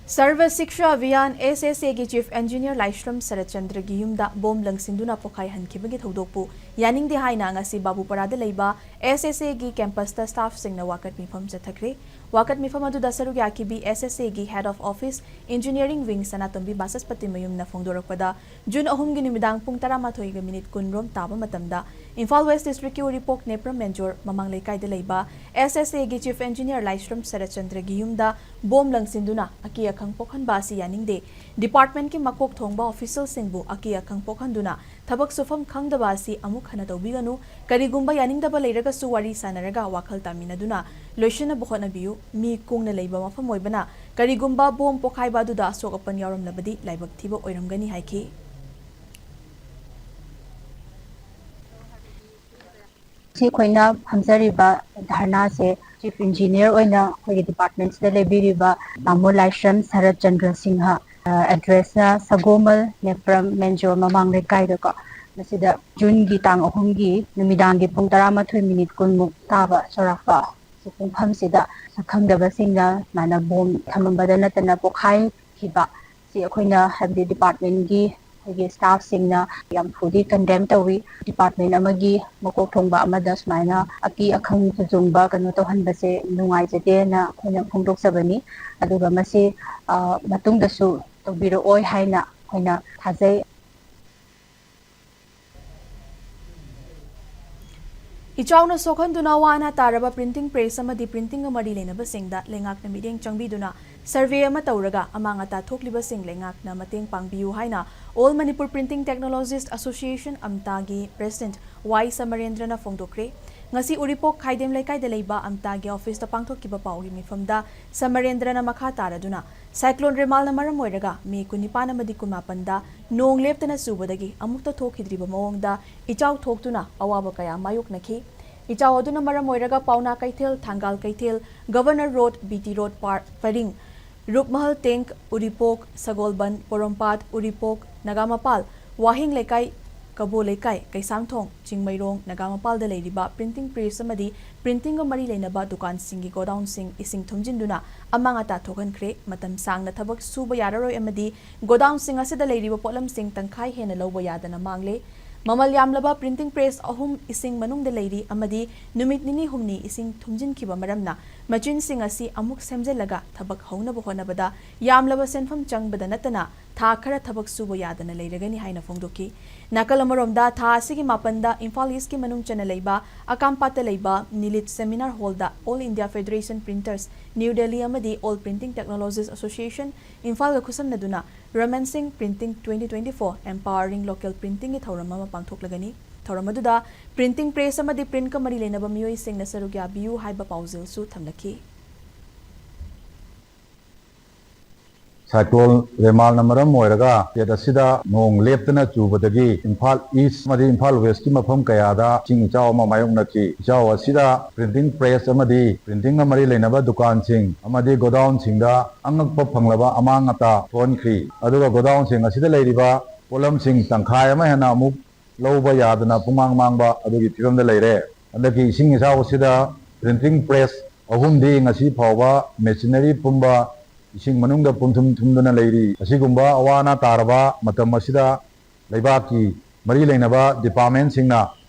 Sarva Shiksha Abhiyan, S S A ꯒꯤ Chief Engineer ꯂꯥꯏꯁ꯭ꯔꯝ ꯁꯔꯠꯆꯟꯗ꯭ꯔꯒꯤ ꯌꯨꯝꯗ bomb ꯂꯪꯁꯤꯟꯗꯨꯅ ꯄꯣꯈꯥꯏꯍꯟꯈꯤꯕꯒꯤ ꯊꯧꯗꯣꯛꯄꯨ ꯌꯥꯅꯤꯡꯗꯦ ꯍꯥꯏꯅ ꯉꯁꯤ ꯕꯥꯕꯨꯄꯥꯔꯥꯗ ꯂꯩꯕ S S A ꯒꯤ campus ꯇ staff ꯁꯤꯡꯅ ꯋꯥꯀꯠ ꯃꯤꯐꯝ ꯆꯠꯊꯈ꯭ꯔꯦ꯫ ꯋꯥꯀꯠ ꯃꯤꯐꯝ ꯑꯗꯨꯗ ꯁꯔꯨꯛ ꯌꯥꯈꯤꯕꯤ S S A ꯒꯤ Head of Office Engineering Wing Sanatombi Bachaspati ꯃꯌꯨꯝꯅ ꯐꯣꯡꯗꯣꯔꯛꯄꯗ, ꯖꯨꯟ ꯑꯍꯨꯝꯒꯤ ꯅꯨꯃꯤꯗꯥꯡ ꯄꯨꯡ ꯇꯔꯥꯃꯥꯊꯣꯏꯒ ꯃꯤꯅꯤꯠ ꯀꯨꯟ ꯔꯣꯝ ꯇꯥꯕ ꯃꯇꯝꯗ ꯏꯝꯐꯥꯜ West District ꯀꯤ ꯎꯔꯤꯄꯣꯛ ꯅꯦꯄ꯭ꯔꯝ ꯃꯦꯟꯖꯣꯔ ꯃꯃꯥꯡ ꯂꯩꯀꯥꯏꯗ ꯂꯩꯕ S S A ꯒꯤ Chief Engineer ꯂꯥꯏꯁ꯭ꯔꯝ ꯁꯔꯠꯆꯟꯗ꯭ꯔꯒꯤ ꯌꯨꯝꯗ ꯕꯣꯝ ꯂꯪꯁꯤꯟꯗꯨꯅ ꯑꯀꯤ ꯑꯈꯪ ꯄꯣꯛꯍꯟꯕ ꯑꯁꯤ ꯌꯥꯅꯤꯡꯗꯦ꯫ Department ꯀꯤ ꯃꯀꯣꯛ ꯊꯣꯡꯕ official ꯁꯤꯡꯕꯨ ꯑꯀꯤ ꯑꯈꯪ ꯄꯣꯛꯍꯟꯗꯨꯅ ꯊꯕꯛ ꯁꯨꯐꯝ ꯈꯪꯗꯕ ꯑꯁꯤ ꯑꯃꯨꯛ ꯍꯟꯅ ꯇꯧꯕꯤꯒꯅꯨ꯫ ꯀꯔꯤꯒꯨꯝꯕ ꯌꯥꯅꯤꯡꯗꯕ ꯂꯩꯔꯒꯁꯨ ꯋꯥꯔꯤ ꯁꯥꯅꯔꯒ ꯋꯥꯈꯜ ꯇꯥꯃꯤꯟꯅꯗꯨꯅ ꯂꯣꯏꯁꯤꯟꯅꯕ ꯍꯣꯠꯅꯕꯤꯌꯨ꯫ ꯃꯤ ꯀꯨꯡꯅ ꯂꯩꯕ ꯃꯐꯝ ꯑꯣꯏꯕꯅ ꯀꯔꯤꯒꯨꯝꯕ ꯕꯣꯝ ꯄꯣꯈꯥꯏꯕ ꯑꯗꯨꯗ ꯑꯁꯣꯛ ꯑꯄꯟ ꯌꯥꯎꯔꯝꯂꯕꯗꯤ ꯂꯥꯏꯕꯛ ꯊꯤꯕ ꯑꯣꯏꯔꯝꯒꯅꯤ ꯍꯥꯏꯈꯤ꯫ ꯉꯁꯤ ꯑꯩꯈꯣꯏꯅ ꯐꯝꯖꯔꯤꯕ ꯙꯔꯅꯥꯁꯦ Chief Engineer ꯑꯣꯏꯅ ꯑꯩꯈꯣꯏꯒꯤ department ꯁꯤꯗ ꯂꯦꯞꯄꯤꯔꯤꯕ ꯇꯥꯃꯣ ꯂꯥꯏꯁ꯭ꯔꯝ ꯁꯔꯠ ꯆꯟꯗ꯭ꯔ ꯁꯤꯡꯍ, address ꯅ ꯁꯒꯣꯃꯜ ꯅꯦꯄ꯭ꯔꯝ ꯃꯦꯟꯖꯣꯔ ꯃꯃꯥꯡ ꯂꯩꯀꯥꯏꯗꯀꯣ, ꯃꯁꯤꯗ ꯖꯨꯟꯒꯤ ꯇꯥꯡ ꯑꯍꯨꯝꯒꯤ ꯅꯨꯃꯤꯗꯥꯡꯒꯤ ꯄꯨꯡ ꯇꯔꯥꯃꯥꯊꯣꯏ ꯃꯤꯅꯤꯠ ꯀꯨꯟꯃꯨꯛ ꯇꯥꯕ ꯆꯥꯎꯔꯥꯛꯄ ꯁꯤ ꯄꯨꯡꯐꯝꯁꯤꯗ ꯁꯛꯈꯪꯗꯕꯁꯤꯡꯅ ꯁꯨꯃꯥꯏꯅ ꯕꯣꯝ ꯊꯝꯃꯝꯕꯗ ꯅꯠꯇꯅ ꯄꯣꯈꯥꯏꯈꯤꯕ ꯁꯤ ꯑꯩꯈꯣꯏꯅ, ꯍꯥꯏꯕꯗꯤ department ꯀꯤ ꯑꯩꯈꯣꯏꯒꯤ staff ꯁꯤꯡꯅ ꯌꯥꯝ fully condemn ꯇꯧꯏ꯫ Department ꯑꯃꯒꯤ ꯃꯀꯣꯛ ꯊꯣꯡꯕ ꯑꯃꯗ ꯁꯨꯃꯥꯏꯅ ꯑꯀꯤ ꯑꯈꯪ ꯆꯨꯝꯕ ꯀꯩꯅꯣ ꯇꯧꯍꯟꯕꯁꯦ ꯅꯨꯡꯉꯥꯏꯖꯗꯦꯅ ꯑꯩꯈꯣꯏꯅ ꯐꯣꯡꯗꯣꯛꯆꯕꯅꯤ꯫ ꯑꯗꯨꯒ ꯃꯁꯤ, ꯑ, ꯃꯇꯨꯡꯗꯁꯨ ꯇꯧꯕꯤꯔꯛꯑꯣꯏ ꯍꯥꯏꯅ ꯑꯩꯈꯣꯏꯅ ꯊꯥꯖꯩ꯫ ꯏꯆꯥꯎꯅ ꯁꯣꯛꯍꯟꯗꯨꯅ ꯑꯋꯥ ꯑꯅꯥ ꯇꯥꯔꯕ printing press ꯑꯃꯗꯤ printing ꯒ ꯃꯔꯤ ꯂꯩꯅꯕꯁꯤꯡꯗ ꯂꯩꯉꯥꯛꯅ ꯃꯤꯠꯌꯦꯡ ꯆꯪꯕꯤꯗꯨꯅ survey ꯑꯃ ꯇꯧꯔꯒ ꯑꯃꯥꯡ ꯑꯇꯥ ꯊꯣꯛꯂꯤꯕꯁꯤꯡ ꯂꯩꯉꯥꯛꯅ ꯃꯇꯦꯡ ꯄꯥꯡꯕꯤꯌꯨ ꯍꯥꯏꯅ All Manipur Printing Technologist Association, ꯑꯝꯇꯥꯒꯤ president ꯋꯥꯏ ꯁꯃꯔꯦꯟꯗ꯭ꯔꯅ ꯐꯣꯡꯗꯣꯛꯈ꯭ꯔꯦ꯫ ꯉꯁꯤ ꯎꯔꯤꯄꯣꯛ ꯈꯥꯏꯗꯦꯝ ꯂꯩꯀꯥꯏꯗ ꯂꯩꯕ ꯑꯝꯇꯥꯒꯤ office ꯇ ꯄꯥꯡꯊꯣꯛꯈꯤꯕ ꯄꯥꯎꯒꯤ ꯃꯤꯐꯝꯗ ꯁꯃꯔꯦꯟꯗ꯭ꯔꯅ ꯃꯈꯥ ꯇꯥꯔꯗꯨꯅ, cyclone ꯔꯦꯃꯥꯜꯅ ꯃꯔꯝ ꯑꯣꯏꯔꯒ ꯃꯦ ꯀꯨꯟꯅꯤꯄꯥꯟ ꯑꯃꯗꯤ ꯀꯨꯟꯃꯥꯄꯟꯗ ꯅꯣꯡ ꯂꯦꯞꯇꯅ ꯆꯨꯕꯗꯒꯤ ꯑꯃꯨꯛꯇ ꯊꯣꯛꯈꯤꯗ꯭ꯔꯤꯕ ꯃꯑꯣꯡꯗ ꯏꯆꯥꯎ ꯊꯣꯛꯇꯨꯅ ꯑꯋꯥꯕ ꯀꯌꯥ ꯃꯥꯌꯣꯛꯅꯈꯤ꯫ ꯏꯆꯥꯎ ꯑꯗꯨꯅ ꯃꯔꯝ ꯑꯣꯏꯔꯒ ꯄꯥꯎꯅꯥ ꯀꯩꯊꯦꯜ, ꯊꯥꯡꯒꯥꯜ ꯀꯩꯊꯦꯜ, governor road, B T road ꯄꯥꯔ-, ꯄꯔꯤꯡ, ꯔꯨꯞꯃꯍꯜ ꯇꯦꯡ, ꯎꯔꯤꯄꯣꯛ, ꯁꯒꯣꯜꯕꯟ, ꯄꯣꯔꯣꯝꯄꯥꯠ, ꯎꯔꯤꯄꯣꯛ, ꯅꯥꯒꯥꯃꯄꯥꯜ, ꯋꯥꯍꯦꯡ ꯂꯩꯀꯥꯏ, ꯀꯕꯣ ꯂꯩꯀꯥꯏ, ꯀꯩꯁꯥꯝꯊꯣꯡ, ꯆꯤꯡꯃꯩꯔꯣꯡ, ꯅꯥꯒꯥꯃꯄꯥꯜꯗ ꯂꯩꯔꯤꯕ ꯄ꯭ꯔꯤꯟꯇꯤꯡ ꯄ꯭ꯔꯦꯁ ꯑꯃꯗꯤ ꯄ꯭ꯔꯤꯟꯇꯤꯡꯒ ꯃꯔꯤ ꯂꯩꯅꯕ ꯗꯨꯀꯥꯟꯁꯤꯡꯒꯤ ꯒꯣꯗꯥꯎꯟꯁꯤꯡ ꯏꯁꯤꯡ ꯊꯨꯝꯖꯤꯟꯗꯨꯅ ꯑꯃꯥꯡ ꯑꯇꯥ ꯊꯣꯛꯍꯟꯈ꯭ꯔꯦ꯫ ꯃꯇꯝ ꯁꯥꯡꯅ ꯊꯕꯛ ꯁꯨꯕ ꯌꯥꯔꯔꯣꯏ ꯑꯃꯗꯤ ꯒꯣꯗꯥꯎꯟꯁꯤꯡ ꯑꯁꯤꯗ ꯂꯩꯔꯤꯕ ꯄꯣꯠꯂꯝꯁꯤꯡ ꯇꯪꯈꯥꯏ ꯍꯦꯟꯅ ꯂꯧꯕ ꯌꯥꯗꯅ ꯃꯥꯡꯂꯦ꯫ ꯃꯃꯜ ꯌꯥꯝꯂꯕ ꯄ꯭ꯔꯤꯟꯇꯤꯡ ꯄ꯭ꯔꯦꯁ ꯑꯍꯨꯝ ꯏꯁꯤꯡ ꯃꯅꯨꯡꯗ ꯂꯩꯔꯤ ꯑꯃꯗꯤ ꯅꯨꯃꯤꯠ ꯅꯤꯅꯤ ꯍꯨꯝꯅꯤ ꯏꯁꯤꯡ ꯊꯨꯝꯖꯤꯟꯈꯤꯕ ꯃꯔꯝꯅ ꯃꯆꯤꯟꯁꯤꯡ ꯑꯁꯤ ꯑꯃꯨꯛ ꯁꯦꯝꯖꯤꯜꯂꯒ ꯊꯕꯛ ꯍꯧꯅꯕ ꯍꯣꯠꯅꯕꯗ ꯌꯥꯝꯂꯕ ꯁꯦꯟꯐꯝ ꯆꯪꯕꯗ ꯅꯠꯇꯅ ꯊꯥ ꯈꯔ ꯊꯕꯛ ꯁꯨꯕ ꯌꯥꯗꯅ ꯂꯩꯔꯒꯅꯤ ꯍꯥꯏꯅ ꯐꯣꯡꯗꯣꯛꯈꯤ꯫ ꯅꯥꯀꯜ ꯑꯃꯔꯣꯝꯗ, ꯊꯥ ꯑꯁꯤꯒꯤ ꯃꯥꯄꯟꯗ ꯏꯝꯐꯥꯜ ꯏꯁꯀꯤ ꯃꯅꯨꯡ ꯆꯟꯅ ꯂꯩꯕ ꯑꯀꯥꯝꯄꯥꯠꯇ ꯂꯩꯕ ꯅꯤꯂꯤꯠ ꯁꯦꯃꯤꯅꯥꯔ ꯍꯣꯜꯗ All India Federation Printers, New Delhi ꯑꯃꯗꯤ All Printing Technologies Association, ꯏꯝꯐꯥꯜꯒ ꯈꯨꯠꯁꯝꯅꯗꯨꯅ Romancing Printing twenty twenty-four, Empowering Local Printingꯒꯤ ꯊꯧꯔꯝ ꯑꯃ ꯄꯥꯡꯊꯣꯛꯂꯒꯅꯤ꯫ ꯊꯧꯔꯝ ꯑꯗꯨꯗ ꯄ꯭ꯔꯤꯟꯇꯤꯡ ꯄ꯭ꯔꯦꯁ ꯑꯃꯗꯤ ꯄ꯭ꯔꯤꯟꯠꯀ ꯃꯔꯤ ꯂꯩꯅꯕ ꯃꯤꯑꯣꯏꯁꯤꯡꯅ ꯁꯔꯨꯛ ꯌꯥꯕꯤꯌꯨ ꯍꯥꯏꯕ ꯄꯥꯎꯖꯦꯜꯁꯨ ꯊꯝꯂꯛꯈꯤ꯫ ꯁꯥꯏꯀ꯭ꯂꯣꯟ ꯔꯦꯃꯥꯜꯅ ꯃꯔꯝ ꯑꯣꯏꯔꯒ ꯁ꯭ꯇꯦꯠ ꯑꯁꯤꯗ ꯅꯣꯡ ꯂꯦꯞꯇꯅ ꯆꯨꯕꯗꯒꯤ ꯏꯝꯐꯥꯜ ꯏꯁ ꯑꯃꯗꯤ ꯏꯝꯐꯥꯜ ꯋꯦꯁꯀꯤ ꯃꯐꯝ ꯀꯌꯥꯗ ꯏꯁꯤꯡ ꯏꯆꯥꯎ ꯑꯃ ꯃꯥꯌꯣꯛꯅꯈꯤ꯫ ꯏꯆꯥꯎ ꯑꯁꯤꯗ ꯄ꯭ꯔꯤꯟꯇꯤꯡ ꯄ꯭ꯔꯦꯁ ꯑꯃꯗꯤ ꯄ꯭ꯔꯤꯟꯇꯤꯡꯒ ꯃꯔꯤ ꯂꯩꯅꯕ ꯗꯨꯀꯥꯟꯁꯤꯡ ꯑꯃꯗꯤ ꯒꯣꯗꯥꯎꯟꯁꯤꯡꯗ ꯑꯉꯛꯄ ꯐꯪꯂꯕ ꯑꯃꯥꯡ ꯑꯇꯥ ꯊꯣꯛꯍꯟꯈ꯭ꯔꯤ꯫ ꯑꯗꯨꯒ ꯒꯣꯗꯥꯎꯟꯁꯤꯡ ꯑꯁꯤꯗ ꯂꯩꯔꯤꯕ ꯄꯣꯠꯂꯝꯁꯤꯡ ꯇꯪꯈꯥꯏ ꯑꯃ ꯍꯦꯟꯅ ꯑꯃꯨꯛ ꯂꯧꯕ ꯌꯥꯗꯅ ꯄꯨꯡꯃꯥꯡ ꯃꯥꯡꯕ ꯑꯗꯨꯒꯤ ꯐꯤꯕꯝꯗ ꯂꯩꯔꯦ꯫ ꯍꯟꯗꯛꯀꯤ ꯏꯁꯤꯡ ꯏꯆꯥꯎ ꯑꯁꯤꯗ ꯄ꯭ꯔꯤꯟꯇꯤꯡ ꯄ꯭ꯔꯦꯁ ꯑꯍꯨꯝꯗꯤ ꯉꯁꯤ ꯐꯥꯎꯕ ꯃꯦꯆꯤꯅꯔꯤ ꯄꯨꯝꯕ ꯏꯁꯤꯡ ꯃꯅꯨꯡꯗ ꯄꯨꯝꯊꯨꯝ ꯊꯨꯝꯗꯨꯅ ꯂꯩꯔꯤ꯫ ꯑꯁꯤꯒꯨꯝꯕ ꯑꯋꯥ ꯑꯅꯥ ꯇꯥꯔꯕ ꯃꯇꯝ ꯑꯁꯤꯗ ꯂꯩꯕꯥꯛꯀꯤ ꯃꯔꯤ ꯂꯩꯅꯕ ꯗꯤꯄꯥꯔꯠꯃꯦꯟꯁꯤꯡꯅ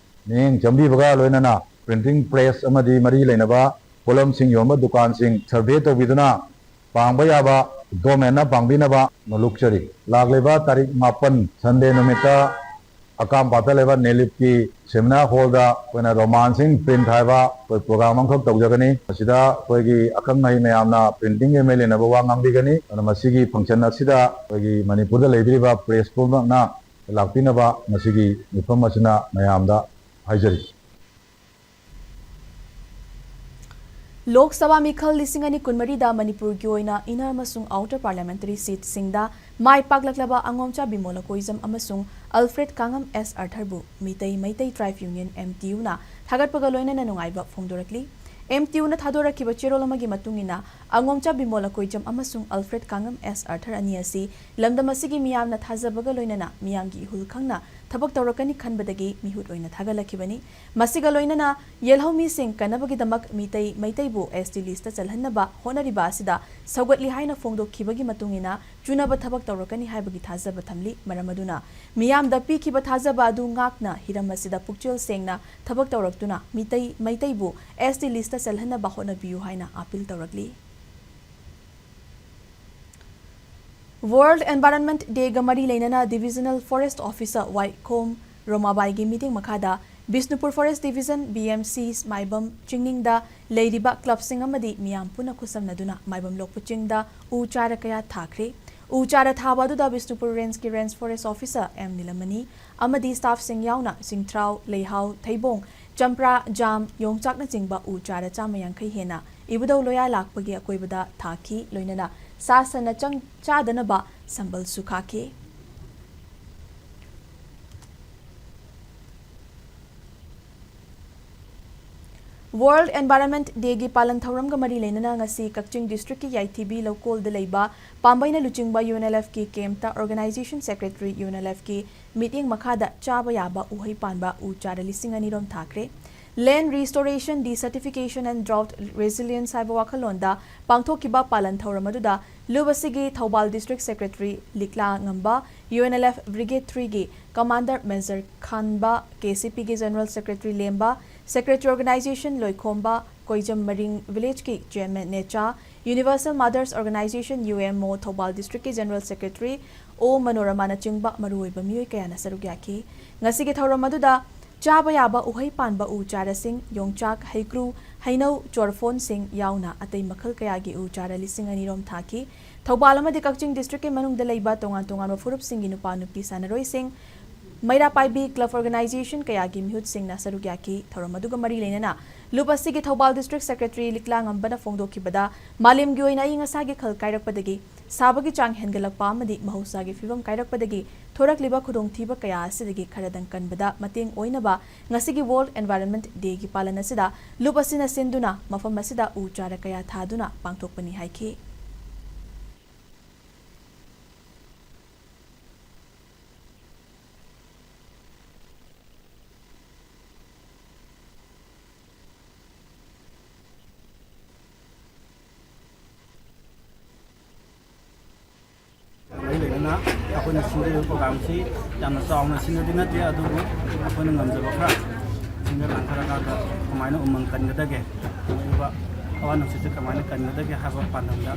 ꯃꯤꯠꯌꯦꯡ ꯆꯪꯕꯤꯕꯒ ꯂꯣꯏꯅꯅ ꯄ꯭ꯔꯤꯟꯇꯤꯡ ꯄ꯭ꯔꯦꯁ ꯑꯃꯗꯤ ꯃꯔꯤ ꯂꯩꯅꯕ ꯄꯣꯠꯂꯝꯁꯤꯡ ꯌꯣꯟꯕ ꯗꯨꯀꯥꯟꯁꯤꯡ ꯁꯔꯚꯦ ꯇꯧꯕꯤꯗꯨꯅ ꯄꯥꯡꯕ ꯌꯥꯕ ꯒꯣꯔꯃꯦꯟꯅ ꯄꯥꯡꯕꯤꯅꯕ ꯅꯣꯂꯨꯛꯆꯔꯤ꯫ ꯂꯥꯛꯂꯤꯕ ꯇꯥꯔꯤꯛ ꯃꯥꯄꯟ ꯁꯟꯗꯦ ꯅꯨꯃꯤꯠꯇ ꯑꯀꯥꯝꯄꯥꯠꯇ ꯂꯩꯕ ꯅꯦꯂꯤꯠꯀꯤ ꯁꯦꯃꯤꯅꯥꯔ ꯍꯣꯜꯗ ꯑꯩꯈꯣꯏꯅ ꯔꯣꯃꯥꯟꯁꯤꯡ ꯄ꯭ꯔꯤꯟꯠ ꯍꯥꯏꯕ ꯑꯩꯈꯣꯏ ꯄ꯭ꯔꯣꯒ꯭ꯔꯥꯝ ꯑꯃꯈꯛ ꯇꯧꯖꯒꯅꯤ꯫ ꯃꯁꯤꯗ ꯑꯩꯈꯣꯏꯒꯤ ꯑꯈꯪ ꯑꯍꯩ ꯃꯌꯥꯝꯅ ꯄ꯭ꯔꯤꯟꯇꯤꯡꯒꯤ ꯃꯔꯤ ꯂꯩꯅꯕ ꯋꯥ ꯉꯥꯡꯕꯤꯒꯅꯤ꯫ ꯑꯗꯨꯅ ꯃꯁꯤꯒꯤ ꯐꯪꯁꯟ ꯑꯁꯤꯗ ꯑꯩꯈꯣꯏꯒꯤ ꯃꯅꯤꯄꯨꯔꯗ ꯂꯩꯕꯤꯔꯤꯕ ꯄ꯭ꯔꯦꯁ ꯄꯨꯝꯅꯃꯛꯅ ꯂꯥꯛꯄꯤꯅꯕ ꯃꯁꯤꯒꯤ ꯃꯤꯐꯝ ꯑꯁꯤꯅ ꯃꯌꯥꯝꯗ ꯍꯥꯏꯖꯔꯤ꯫ ꯂꯣꯛ ꯁꯚꯥ ꯃꯤꯈꯜ ꯂꯤꯁꯤꯡ ꯑꯅꯤ ꯀꯨꯟꯃꯔꯤꯗ ꯃꯅꯤꯄꯨꯔꯒꯤ ꯑꯣꯏꯅ inner ꯑꯃꯁꯨꯡ outer parliamentary seatꯁꯤꯡꯗ ꯃꯥꯏ ꯄꯥꯛꯂꯛꯂꯕ ꯑꯉꯣꯝꯆꯥ ꯕꯤꯃꯣꯂ ꯀꯣꯏꯖꯝ ꯑꯃꯁꯨꯡ ꯑꯜꯐ꯭ꯔꯦꯗ ꯀꯥꯉꯝ ꯑꯦꯁ ꯑꯥꯔꯊꯔꯕꯨ ꯃꯤꯇꯩ ꯃꯩꯇꯩ ꯇ꯭ꯔꯥꯏꯕ ꯌꯨꯅꯤꯌꯟ, MTUꯅ ꯊꯥꯒꯠꯄꯒ ꯂꯣꯏꯅꯅ ꯅꯨꯡꯉꯥꯏꯕ ꯐꯣꯡꯗꯣꯔꯛꯂꯤ꯫ MTUꯅ ꯊꯥꯗꯣꯔꯛꯈꯤꯕ ꯆꯦꯔꯣꯜ ꯑꯃꯒꯤ ꯃꯇꯨꯡ ꯏꯟꯅ, ꯑꯉꯣꯝꯆꯥ ꯕꯤꯃꯣꯂ ꯀꯣꯏꯖꯝ ꯑꯃꯁꯨꯡ ꯑꯜꯐ꯭ꯔꯦꯗ ꯀꯥꯉꯝ ꯑꯦꯁ ꯑꯥꯔꯊꯔ ꯑꯅꯤ ꯑꯁꯤ ꯂꯝꯗꯝ ꯑꯁꯤꯒꯤ ꯃꯤꯌꯥꯝꯅ ꯊꯥꯖꯕꯒ ꯂꯣꯏꯅꯅ ꯃꯤꯌꯥꯝꯒꯤ ꯏꯍꯨꯜ ꯈꯪꯅ ꯊꯕꯛ ꯇꯧꯔꯛꯀꯅꯤ ꯈꯟꯕꯗꯒꯤ ꯃꯤꯍꯨꯠ ꯑꯣꯏꯅ ꯊꯥꯒꯠꯂꯛꯈꯤꯕꯅꯤ꯫ ꯃꯁꯤꯒ ꯂꯣꯏꯅꯅ ꯌꯦꯜꯍꯧꯃꯤꯁꯤꯡ ꯀꯟꯅꯕꯒꯤꯗꯃꯛ ꯃꯤꯇꯩ ꯃꯩꯇꯩꯕꯨ ST listꯇ ꯆꯜꯍꯟꯅꯕ ꯍꯣꯠꯅꯔꯤꯕ ꯑꯁꯤꯗ ꯁꯧꯒꯠꯂꯤ ꯍꯥꯏꯅ ꯐꯣꯡꯗꯣꯛꯈꯤꯕꯒꯤ ꯃꯇꯨꯡ ꯏꯟꯅ ꯆꯨꯅꯕ ꯊꯕꯛ ꯇꯧꯔꯛꯀꯅꯤ ꯍꯥꯏꯕꯒꯤ ꯊꯥꯖꯕ ꯊꯝꯂꯤ꯫ ꯃꯔꯝ ꯑꯗꯨꯅ ꯃꯤꯌꯥꯝꯗ ꯄꯤꯈꯤꯕ ꯊꯥꯖꯕ ꯑꯗꯨ ꯉꯥꯛꯅ ꯍꯤꯔꯝ ꯑꯁꯤꯗ ꯄꯨꯛꯆꯦꯜ ꯁꯦꯡꯅ ꯊꯕꯛ ꯇꯧꯔꯛꯇꯨꯅ ꯃꯤꯇꯩ ꯃꯩꯇꯩꯕꯨ ST listꯇ ꯆꯜꯍꯟꯅꯕ ꯍꯣꯠꯅꯕꯤꯌꯨ ꯍꯥꯏꯅ appeal ꯇꯧꯔꯛꯂꯤ꯫ World Environment Dayꯒ ꯃꯔꯤ ꯂꯩꯅꯅ Divisional Forest Officer ꯋꯥꯏꯈꯣꯝ ꯔꯣꯃꯥꯕꯥꯏꯒꯤ ꯃꯤꯠꯌꯦꯡ ꯃꯈꯥꯗ ꯕꯤꯁꯅꯨꯄꯨꯔ Forest Division, BMC, ꯃꯥꯏꯕꯝ ꯆꯤꯡꯅꯤꯡꯗ ꯂꯩꯔꯤꯕ clubꯁꯤꯡ ꯑꯃꯗꯤ ꯃꯤꯌꯥꯝ ꯄꯨꯟꯅ ꯈꯨꯠꯁꯝꯅꯗꯨꯅ ꯃꯥꯏꯕꯝ ꯂꯣꯛꯄ ꯆꯤꯡꯗ ꯎ ꯆꯥꯔ ꯀꯌꯥ ꯊꯥꯈ꯭ꯔꯦ꯫ ꯎ ꯆꯥꯔ ꯊꯥꯕ ꯑꯗꯨꯗ ꯕꯤꯁꯅꯨꯄꯨꯔ Rangeꯀꯤ Range Forest Officer M Nilamani ꯑꯃꯗꯤ staffꯁꯤꯡ ꯌꯥꯎꯅ ꯁꯤꯡꯊ꯭ꯔꯥꯎ, ꯂꯩꯍꯥꯎ, ꯊꯩꯕꯣꯡ, ꯆꯝꯄ꯭ꯔꯥ, ꯖꯥꯝ, ꯌꯣꯡꯆꯥꯛꯅꯆꯤꯡꯕ ꯎ ꯆꯥꯔ ꯆꯥꯝꯃ ꯌꯥꯡꯈꯩ ꯍꯦꯟꯅ ꯏꯕꯨꯙꯧ ꯂꯣꯌꯥ ꯂꯥꯛꯄꯒꯤ ꯑꯀꯣꯏꯕꯗ ꯊꯥꯈꯤ꯫ ꯂꯣꯏꯅꯅ ꯁꯥ ꯁꯟꯅ ꯆꯪ-, ꯆꯥꯗꯅꯕ ꯁꯝꯕꯜꯁꯨ ꯈꯥꯛꯈꯤ꯫ World Environment Dayꯒꯤ ꯄꯥꯂꯟ ꯊꯧꯔꯝꯒ ꯃꯔꯤ ꯂꯩꯅꯅ ꯉꯁꯤ ꯀꯛꯆꯤꯡ districtꯀꯤ ꯌꯥꯏꯊꯤꯕꯤ ꯂꯧꯀꯣꯜꯗ ꯂꯩꯕ ꯄꯥꯝꯕꯩꯅ ꯂꯨꯆꯤꯡꯕ UNLFꯀꯤ campꯇ organization secretary UNLFꯀꯤ ꯃꯤꯠꯌꯦꯡ ꯃꯈꯥꯗ ꯆꯥꯕ ꯌꯥꯕ ꯎꯍꯩ ꯄꯥꯟꯕ ꯎ ꯆꯥꯔ ꯂꯤꯁꯤꯡ ꯑꯅꯤ ꯔꯣꯝ ꯊꯥꯈ꯭ꯔꯦ꯫ Land Restoration, Desertification and Drought Resilience ꯍꯥꯏꯕ ꯋꯥꯈꯜꯂꯣꯟꯗ ꯄꯥꯡꯊꯣꯛꯈꯤꯕ ꯄꯥꯂꯟ ꯊꯧꯔꯝ ꯑꯗꯨꯗ ꯂꯨꯞ ꯑꯁꯤꯒꯤ ꯊꯧꯕꯥꯜ district secretary ꯂꯤꯛꯂꯥ ꯉꯝꯕ, UNLF Brigade threeꯒꯤ commander Major ꯈꯥꯟꯕ, KCPꯒꯤ general secretary ꯂꯦꯝꯕ, secretary organization ꯂꯣꯏꯈꯣꯝꯕ, ꯀꯣꯏꯖꯝ ꯃꯔꯤꯡ villageꯀꯤ chairman ꯅꯦꯆꯥ, Universal Mothers Organization, UMO, Thoubal districtꯀꯤ general secretary ꯑꯣ ꯃꯅꯣꯔꯃꯥꯅꯆꯤꯡꯕ ꯃꯔꯨꯑꯣꯏꯕ ꯃꯤꯑꯣꯏ ꯀꯌꯥꯅ ꯁꯔꯨꯛ ꯌꯥꯈꯤ꯫ ꯉꯁꯤꯒꯤ ꯊꯧꯔꯝ ꯑꯗꯨꯗ ꯆꯥꯕ ꯌꯥꯕ ꯎꯍꯩ ꯄꯥꯟꯕ ꯎ ꯆꯥꯔꯁꯤꯡ, ꯌꯣꯡꯆꯥꯛ, ꯍꯩꯀ꯭ꯔꯨ, ꯍꯩꯅꯧ, ꯆꯣꯔꯐꯣꯟꯁꯤꯡ ꯌꯥꯎꯅ ꯑꯇꯩ ꯃꯈꯜ ꯀꯌꯥꯒꯤ ꯎ ꯆꯥꯔ ꯂꯤꯁꯤꯡ ꯑꯅꯤ ꯔꯣꯝ ꯊꯥꯈꯤ꯫ ꯊꯧꯕꯥꯜ ꯑꯃꯗꯤ ꯀꯛꯆꯤꯡ districtꯀꯤ ꯃꯅꯨꯡꯗ ꯂꯩꯕ ꯇꯣꯉꯥꯟ ꯇꯣꯉꯥꯟꯕ ꯐꯨꯔꯨꯞꯁꯤꯡꯒꯤ ꯅꯨꯄꯥ ꯅꯨꯄꯤ ꯁꯥꯟꯅꯔꯣꯏꯁꯤꯡ, ꯃꯩꯔꯥ ꯄꯥꯏꯕꯤ ꯀ꯭ꯂꯕ ꯑꯣꯔꯒꯅꯥꯏꯖꯦꯁꯟ ꯀꯌꯥꯒꯤ ꯃꯤꯍꯨꯠꯁꯤꯡꯅ ꯁꯔꯨꯛ ꯌꯥꯈꯤ꯫ ꯊꯧꯔꯝ ꯑꯗꯨꯒ ꯃꯔꯤ ꯂꯩꯅꯅ ꯂꯨꯞ ꯑꯁꯤꯒꯤ ꯊꯧꯕꯥꯜ ꯗꯤꯁꯇ꯭ꯔꯤꯛ ꯁꯦꯀ꯭ꯔꯦꯇꯔꯤ ꯂꯤꯛꯂꯥꯉꯝꯕꯅ ꯐꯣꯡꯗꯣꯛꯈꯤꯕꯗ, ꯃꯥꯂꯦꯝꯒꯤ ꯑꯣꯏꯅ ꯑꯏꯪ ꯑꯁꯥꯒꯤ ꯈꯜ ꯀꯥꯏꯔꯛꯄꯗꯒꯤ, ꯁꯥꯕꯒꯤ ꯆꯥꯡ ꯍꯦꯟꯒꯠꯂꯛꯄ ꯑꯃꯗꯤ ꯃꯍꯧꯁꯥꯒꯤ ꯐꯤꯕꯝ ꯀꯥꯏꯔꯛꯄꯗꯒꯤ ꯊꯣꯔꯛꯂꯤꯕ ꯈꯨꯗꯣꯡꯊꯤꯕ ꯀꯌꯥ ꯑꯁꯤꯗꯒꯤ ꯈꯔꯗꯪ ꯀꯟꯕꯗ ꯃꯇꯦꯡ ꯑꯣꯏꯅꯕ ꯉꯁꯤꯒꯤ World Environment Day ꯒꯤ ꯄꯥꯂꯟ ꯑꯁꯤꯗ ꯂꯨꯞ ꯑꯁꯤꯅ ꯁꯤꯟꯗꯨꯅ ꯃꯐꯝ ꯑꯁꯤꯗ ꯎ ꯆꯥꯔ ꯀꯌꯥ ꯊꯥꯗꯨꯅ ꯄꯥꯡꯊꯣꯛꯄꯅꯤ ꯍꯥꯏꯈꯤ꯫ ꯃꯔꯤ ꯂꯩꯅꯅ ꯑꯩꯈꯣꯏꯅ ꯁꯤꯟꯖꯔꯤꯕ ꯄ꯭ꯔꯣꯒ꯭ꯔꯥꯝꯁꯤ ꯌꯥꯝꯅ ꯆꯥꯎꯅ ꯁꯤꯟꯕꯗꯤ ꯅꯠꯇꯦ, ꯑꯗꯨꯕꯨ ꯑꯩꯈꯣꯏꯅ ꯉꯝꯖꯕ ꯈꯔ ꯁꯤꯟꯖ ꯂꯥꯡꯖꯔꯀꯥꯟꯗ ꯀꯃꯥꯏꯅ ꯎꯃꯪ ꯀꯟꯒꯗꯒꯦ, ꯑꯗꯨꯒ ꯍꯋꯥ ꯅꯨꯡꯁꯤꯠꯁꯦ ꯀꯃꯥꯏꯅ ꯀꯟꯒꯗꯒꯦ ꯍꯥꯏꯕ ꯄꯥꯟꯗꯝꯗ,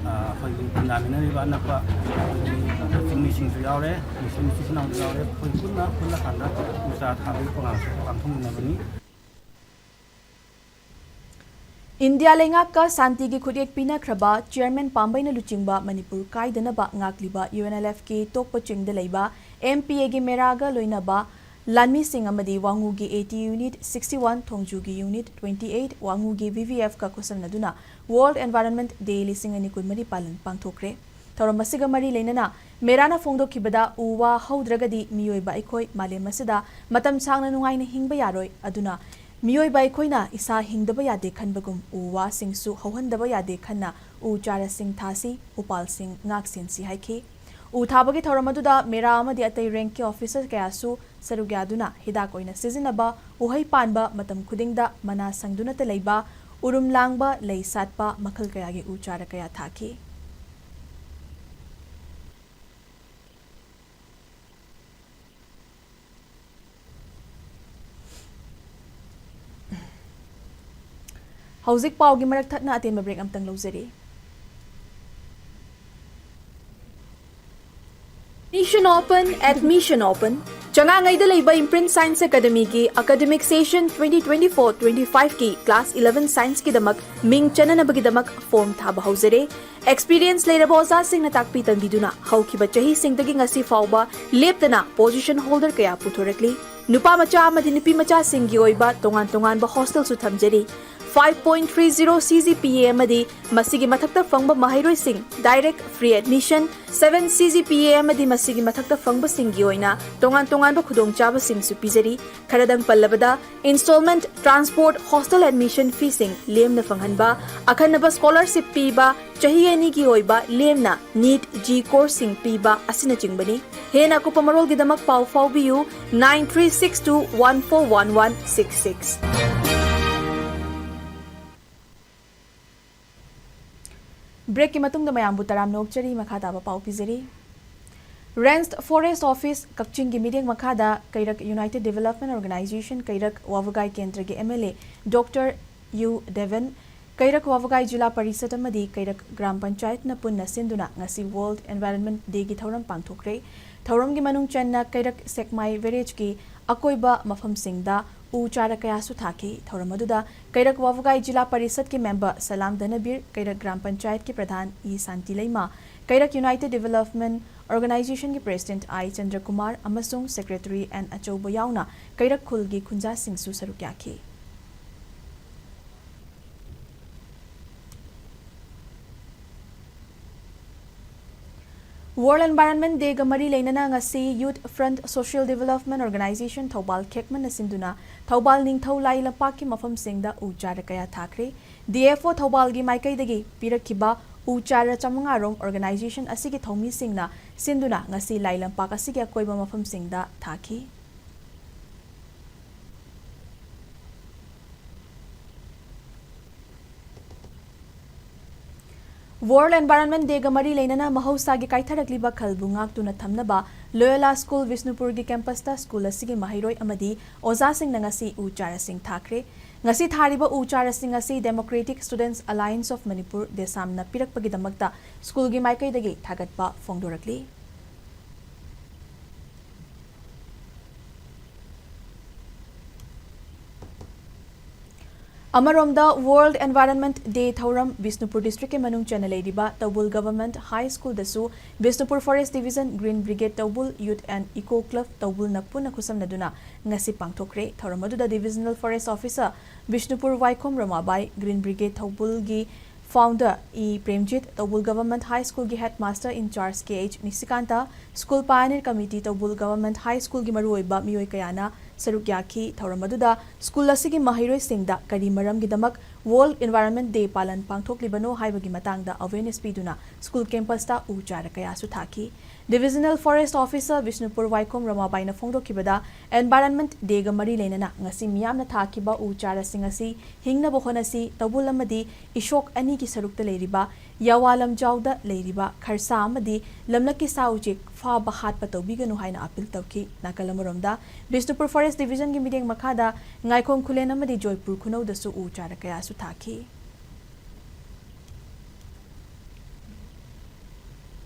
ꯑ, ꯑꯩꯈꯣꯏꯒꯤ ꯈꯨꯟꯗꯥꯃꯤꯟꯅꯔꯤꯕ ꯑꯅꯛꯄ ꯑꯩꯈꯣꯏꯒꯤ ꯆꯤꯡꯃꯤꯁꯤꯡꯁꯨ ꯌꯥꯎꯔꯦ, ꯅꯨꯡꯁꯤꯠ ꯅꯨꯡꯁꯤꯠ ꯏꯆꯤꯟ ꯏꯅꯥꯎꯁꯨ ꯌꯥꯎꯔꯦ꯫ ꯑꯩꯈꯣꯏ ꯄꯨꯟꯅ ꯄꯨꯜꯂꯀꯥꯟꯗ ꯎ ꯆꯥꯔꯥ ꯊꯥꯕꯒꯤ ꯄ꯭ꯔꯣꯒ꯭ꯔꯥꯝꯁꯦ ꯄꯥꯡꯊꯣꯛꯃꯤꯟꯅꯕꯅꯤ꯫ ꯏꯟꯗꯤꯌꯥ ꯂꯩꯉꯥꯛꯀ ꯁꯥꯟꯇꯤꯒꯤ ꯈꯨꯠꯌꯦꯛ ꯄꯤꯅꯈ꯭ꯔꯕ ꯆꯤꯌꯔꯃꯦꯟ ꯄꯥꯝꯕꯩꯅ ꯂꯨꯆꯤꯡꯕ ꯃꯅꯤꯄꯨꯔ ꯀꯥꯏꯗꯅꯕ ꯉꯥꯛꯂꯤꯕ UNLF ꯀꯤ ꯇꯣꯛꯄ ꯆꯤꯡꯗ ꯂꯩꯕ MPA ꯒꯤ ꯃꯦꯔꯥꯒ ꯂꯣꯏꯅꯕ ꯂꯥꯟꯃꯤꯁꯤꯡ ꯑꯃꯗꯤ ꯋꯥꯉꯨꯒꯤ AT Unit sixty one, ꯊꯣꯡꯖꯨꯒꯤ Unit twenty eight, ꯋꯥꯉꯨꯒꯤ VVF ꯀ ꯈꯨꯠꯁꯝꯅꯗꯨꯅ World Environment Day ꯂꯤꯁꯤꯡ ꯑꯅꯤ ꯀꯨꯟꯃꯔꯤ ꯄꯥꯂꯟ ꯄꯥꯡꯊꯣꯛꯈ꯭ꯔꯦ꯫ ꯊꯧꯔꯝ ꯑꯁꯤꯒ ꯃꯔꯤ ꯂꯩꯅꯅ ꯃꯦꯔꯥꯅ ꯐꯣꯡꯗꯣꯛꯈꯤꯕꯗ, ꯎ ꯋꯥ ꯍꯧꯗ꯭ꯔꯒꯗꯤ ꯃꯤꯑꯣꯏꯕ ꯑꯩꯈꯣꯏ ꯃꯥꯂꯦꯝ ꯑꯁꯤꯗ ꯃꯇꯝ ꯁꯥꯡꯅ ꯅꯨꯡꯉꯥꯏꯅ ꯍꯤꯡꯕ ꯌꯥꯔꯣꯏ꯫ ꯑꯗꯨꯅ ꯃꯤꯑꯣꯏꯕ ꯑꯩꯈꯣꯏꯅ ꯏꯁꯥ ꯍꯤꯡꯗꯕ ꯌꯥꯗꯦ ꯈꯟꯕꯒꯨꯝ ꯎ ꯋꯥꯁꯤꯡꯁꯨ ꯍꯧꯍꯟꯗꯕ ꯌꯥꯗꯦ ꯈꯟꯅ ꯎ ꯆꯥꯔꯥꯁꯤꯡ ꯊꯥꯁꯤ, ꯎꯄꯥꯜꯁꯤꯡ ꯉꯥꯛ ꯁꯦꯟꯁꯤ ꯍꯥꯏꯈꯤ꯫ ꯎ ꯊꯥꯕꯒꯤ ꯊꯧꯔꯝ ꯑꯗꯨꯗ ꯃꯦꯔꯥ ꯑꯃꯗꯤ ꯑꯇꯩ ꯔꯦꯡꯛꯀꯤ ꯑꯣꯐꯤꯁꯔ ꯀꯌꯥꯁꯨ ꯁꯔꯨꯛ ꯌꯥꯗꯨꯅ ꯍꯤꯗꯥꯛ ꯑꯣꯏꯅ ꯁꯤꯖꯤꯟꯅꯕ ꯎꯍꯩ ꯄꯥꯟꯕ ꯃꯇꯝ ꯈꯨꯗꯤꯡꯗ ꯃꯅꯥ ꯁꯪꯗꯨꯅꯇ ꯂꯩꯕ, ꯎꯔꯨꯝ ꯂꯥꯡꯕ, ꯂꯩ ꯁꯥꯠꯄ ꯃꯈꯜ ꯀꯌꯥꯒꯤ ꯎ ꯆꯥꯔꯥ ꯀꯌꯥ ꯊꯥꯈꯤ꯫ ꯍꯧꯖꯤꯛ ꯄꯥꯎꯒꯤ ꯃꯔꯛ ꯊꯠꯅ ꯑꯇꯦꯟꯕ ꯕ꯭ꯔꯦꯛ ꯑꯃꯇꯪ ꯂꯧꯖꯔꯤ꯫ Admission open, admission open. ꯆꯉꯥꯉꯩꯗ ꯂꯩꯕ Imprint Science Academyꯒꯤ academic session twenty twenty-four twenty-fiveꯀꯤ class eleven scienceꯀꯤꯗꯃꯛ ꯃꯤꯡ ꯆꯟꯅꯅꯕꯒꯤꯗꯃꯛ form ꯊꯥꯕ ꯍꯧꯖꯔꯦ꯫ Experience ꯂꯩꯔꯕ ꯑꯣꯖꯥꯁꯤꯡꯅ ꯇꯥꯛꯄꯤ ꯇꯝꯕꯤꯗꯨꯅ ꯍꯧꯈꯤꯕ ꯆꯍꯤꯁꯤꯡꯗꯒꯤ ꯉꯁꯤ ꯐꯥꯎꯕ ꯂꯦꯞꯇꯅ position holder ꯀꯌꯥ ꯄꯨꯊꯣꯔꯛꯂꯤ꯫ ꯅꯨꯄꯥ ꯃꯆꯥ ꯑꯃꯗꯤ ꯅꯨꯄꯤ ꯃꯆꯥꯁꯤꯡꯒꯤ ꯑꯣꯏꯕ ꯇꯣꯉꯥꯟ ꯇꯣꯉꯥꯟꯕ hostelꯁꯨ ꯊꯝꯖꯔꯤ꯫ Five point three zero C G P A ꯑꯃꯗꯤ ꯃꯁꯤꯒꯤ ꯃꯊꯛꯇ ꯐꯪꯕ ꯃꯍꯩꯔꯣꯏꯁꯤꯡ direct free admission, seven C G P A ꯑꯃꯗꯤ ꯃꯁꯤꯒꯤ ꯃꯊꯛꯇ ꯐꯪꯕꯁꯤꯡꯒꯤ ꯑꯣꯏꯅ ꯇꯣꯉꯥꯟ ꯇꯣꯉꯥꯟꯕ ꯈꯨꯗꯣꯡꯆꯥꯕꯁꯤꯡꯁꯨ ꯄꯤꯖꯔꯤ꯫ ꯈꯔꯗꯪ ꯄꯜꯂꯕꯗ, installment, transport, hostel admission feeꯁꯤꯡ ꯂꯦꯝꯅ ꯐꯪꯍꯟꯕ, ꯑꯈꯟꯅꯕ scholarship ꯄꯤꯕ, ꯆꯍꯤ ꯑꯅꯤꯒꯤ ꯑꯣꯏꯕ ꯂꯦꯝꯅ NEET G courseꯁꯤꯡ ꯄꯤꯕ ꯑꯁꯤꯅꯆꯤꯡꯕꯅꯤ꯫ ꯍꯦꯟꯅ ꯑꯀꯨꯞꯄ ꯃꯔꯣꯜꯒꯤꯗꯃꯛ ꯄꯥꯎ ꯐꯥꯎꯕꯤꯌꯨ, nine three six two one four one one six six꯫ Breakꯀꯤ ꯃꯇꯨꯡꯗ ꯃꯌꯥꯝꯕꯨ ꯇꯔꯥꯝꯅ ꯑꯣꯛꯆꯔꯤ꯫ ꯃꯈꯥ ꯇꯥꯕ ꯄꯥꯎ ꯄꯤꯖꯔꯤ꯫ Range Forest Office ꯀꯛꯆꯤꯡꯒꯤ ꯃꯤꯠꯌꯦꯡ ꯃꯈꯥꯗ ꯀꯩꯔꯛ United Development Organisation ꯀꯩꯔꯛ ꯋꯥꯕꯒꯥꯏ ꯀꯦꯟꯗ꯭ꯔꯒꯤ M L A Doctor U Devan, ꯀꯩꯔꯛ ꯋꯥꯕꯒꯥꯏ ꯖꯤꯂꯥ ꯄꯔꯤꯁꯠ ꯑꯃꯗꯤ ꯀꯩꯔꯛ ꯒ꯭ꯔꯥꯝ ꯄꯟꯆꯥꯌꯠꯅ ꯄꯨꯟꯅ ꯁꯤꯟꯗꯨꯅ ꯉꯁꯤ World Environment Dayꯒꯤ ꯊꯧꯔꯝ ꯄꯥꯡꯊꯣꯛꯈ꯭ꯔꯦ꯫ ꯊꯧꯔꯝꯒꯤ ꯃꯅꯨꯡ ꯆꯟꯅ ꯀꯩꯔꯛ ꯁꯦꯛꯃꯥꯏ village ꯀꯤ ꯑꯀꯣꯏꯕ ꯃꯐꯝꯁꯤꯡꯗ ꯎ ꯆꯥꯔ ꯀꯌꯥꯁꯨ ꯊꯥꯈꯤ꯫ ꯊꯧꯔꯝ ꯑꯗꯨꯗ ꯀꯩꯔꯛ ꯋꯥꯕꯒꯥꯏ ꯖꯤꯂꯥ ꯄꯔꯤꯁꯠꯀꯤ member ꯁꯂꯥꯝ ꯙꯅꯕꯤꯔ, ꯀꯩꯔꯛ ꯒ꯭ꯔꯥꯝ ꯄꯟꯆꯥꯌꯠꯀꯤ ꯄ꯭ꯔꯙꯥꯟ ꯏ ꯁꯥꯟꯇꯤ ꯂꯩꯃ, ꯀꯩꯔꯛ United Development Organisationꯒꯤ president ꯑꯥꯏ ꯆꯟꯗ꯭ꯔꯀꯨꯃꯥꯔ ꯑꯃꯁꯨꯡ secretary ꯑꯦꯟ ꯑꯆꯧꯕ ꯌꯥꯎꯅ ꯀꯩꯔꯛ ꯈꯨꯜꯒꯤ ꯈꯨꯟꯖꯥꯁꯤꯡꯁꯨ ꯁꯔꯨꯛ ꯌꯥꯈꯤ꯫ World Environment Dayꯒ ꯃꯔꯤ ꯂꯩꯅꯅ ꯉꯁꯤ Youth Front Social Development Organisation Thoubal ꯈꯦꯛꯃꯟꯅ ꯁꯤꯟꯗꯨꯅ ꯊꯧꯕꯥꯜ ꯅꯤꯡꯊꯧ ꯂꯥꯏ ꯂꯝꯄꯥꯛꯀꯤ ꯃꯐꯝꯁꯤꯡꯗ ꯎ ꯆꯥꯔ ꯀꯌꯥ ꯊꯥꯈ꯭ꯔꯦ꯫ D F O ꯊꯧꯕꯥꯜꯒꯤ ꯃꯥꯏꯀꯩꯗꯒꯤ ꯄꯤꯔꯛꯈꯤꯕ ꯎ ꯆꯥꯔ ꯆꯥꯃꯉꯥ ꯔꯣꯝ organisation ꯑꯁꯤꯒꯤ ꯊꯧꯃꯤꯁꯤꯡꯅ ꯁꯤꯟꯗꯨꯅ ꯉꯁꯤ ꯂꯥꯏ ꯂꯝꯄꯥꯛ ꯑꯁꯤꯒꯤ ꯑꯀꯣꯏꯕ ꯃꯐꯝꯁꯤꯡꯗ ꯊꯥꯈꯤ꯫ World Environment Dayꯒ ꯃꯔꯤ ꯂꯩꯅꯅ ꯃꯍꯧꯁꯥꯒꯤ ꯀꯥꯏꯊꯔꯛꯂꯤꯕ ꯈꯜꯕꯨ ꯉꯥꯛꯇꯨꯅ ꯊꯝꯅꯕ Loyola School ꯕꯤꯁꯅꯨꯄꯨꯔꯒꯤ campusꯇ school ꯑꯁꯤꯒꯤ ꯃꯍꯩꯔꯣꯏ ꯑꯃꯗꯤ ꯑꯣꯖꯥꯁꯤꯡꯅ ꯉꯁꯤ ꯎ ꯆꯥꯔꯁꯤꯡ ꯊꯥꯈ꯭ꯔꯦ꯫ ꯉꯁꯤ ꯊꯥꯔꯤꯕ ꯎ ꯆꯥꯔꯁꯤꯡ ꯑꯁꯤ Democratic Students Alliance of Manipur, DESAMꯅ ꯄꯤꯔꯛꯄꯒꯤꯗꯃꯛꯇ schoolꯒꯤ ꯃꯥꯏꯀꯩꯗꯒꯤ ꯊꯥꯒꯠꯄ ꯐꯣꯡꯗꯣꯔꯛꯂꯤ꯫ ꯑꯃꯔꯣꯝꯗ, World Environment Day ꯊꯧꯔꯝ ꯕꯤꯁꯅꯨꯄꯨꯔ district ꯀꯤ ꯃꯅꯨꯡ ꯆꯟꯅ ꯂꯩꯔꯤꯕ ꯇꯧꯕꯨꯜ Government High School ꯗꯁꯨ Bishnupur Forest Division, Green Brigade ꯇꯧꯕꯨꯜ, Youth and Eco Club ꯇꯧꯕꯨꯜꯅ ꯄꯨꯟꯅ ꯈꯨꯠꯁꯝꯅꯗꯨꯅ ꯉꯁꯤ ꯄꯥꯡꯊꯣꯛꯈ꯭ꯔꯦ꯫ ꯊꯧꯔꯝ ꯑꯗꯨꯗ Divisional Forest Officer Bishnupur Waikhom Ramabai, Green Brigade ꯊꯧꯕꯨꯜꯒꯤ Founder E Premjit, Thoubal Government High School ꯒꯤ Headmaster in Charge K H Nishikanta, School Pioneer Committee, Thoubal Government High School ꯒꯤ ꯃꯔꯨꯑꯣꯏꯕ ꯃꯤꯑꯣꯏ ꯀꯌꯥꯅ ꯁꯔꯨꯛ ꯌꯥꯈꯤ꯫ ꯊꯧꯔꯝ ꯑꯗꯨꯗ school ꯑꯁꯤꯒꯤ ꯃꯍꯩꯔꯣꯏꯁꯤꯡꯗ ꯀꯔꯤ ꯃꯔꯝꯒꯤꯗꯃꯛ World Environment Day ꯄꯥꯂꯟ ꯄꯥꯡꯊꯣꯛꯂꯤꯕꯅꯣ ꯍꯥꯏꯕꯒꯤ ꯃꯇꯥꯡꯗ awareness ꯄꯤꯗꯨꯅ school campus ꯇ ꯎ ꯆꯥꯔ ꯀꯌꯥꯁꯨ ꯊꯥꯈꯤ꯫ Divisional Forest Officer ꯕꯤꯁꯅꯨꯄꯨꯔ ꯋꯥꯏꯈꯣꯝ ꯔꯃꯥꯕꯥꯏꯅ ꯐꯣꯡꯗꯣꯛꯈꯤꯕꯗ, Environment Day ꯒ ꯃꯔꯤ ꯂꯩꯅꯅ ꯉꯁꯤ ꯃꯤꯌꯥꯝꯅ ꯊꯥꯈꯤꯕ ꯎ ꯆꯥꯔꯥꯁꯤꯡ ꯑꯁꯤ ꯍꯤꯡꯅꯕ ꯍꯣꯠꯅꯁꯤ, ꯇꯧꯕꯨꯜ ꯑꯃꯗꯤ ꯏꯁꯣꯛ ꯑꯅꯤꯒꯤ ꯁꯔꯨꯛꯇ ꯂꯩꯔꯤꯕ ꯌꯥꯋꯥ ꯂꯝꯖꯥꯎꯗ ꯂꯩꯔꯤꯕ ꯈꯔꯁꯥ ꯑꯃꯗꯤ ꯂꯝꯂꯛꯀꯤ ꯁꯥ ꯎꯆꯦꯛ ꯐꯥꯕ ꯍꯥꯠꯄ ꯇꯧꯕꯤꯒꯅꯨ ꯍꯥꯏꯅ appeal ꯇꯧꯈꯤ꯫ ꯅꯥꯀꯜ ꯑꯃꯔꯣꯝꯗ, ꯕꯤꯁꯅꯨꯄꯨꯔ Forest Division ꯒꯤ ꯃꯤꯠꯌꯦꯡ ꯃꯈꯥꯗ ꯉꯥꯏꯈꯣꯝ ꯈꯨꯂꯦꯟ ꯑꯃꯗꯤ ꯖꯣꯏꯄꯨꯔ ꯈꯨꯅꯧꯗꯁꯨ ꯎ ꯆꯥꯔ ꯀꯌꯥꯁꯨ ꯊꯥꯈꯤ꯫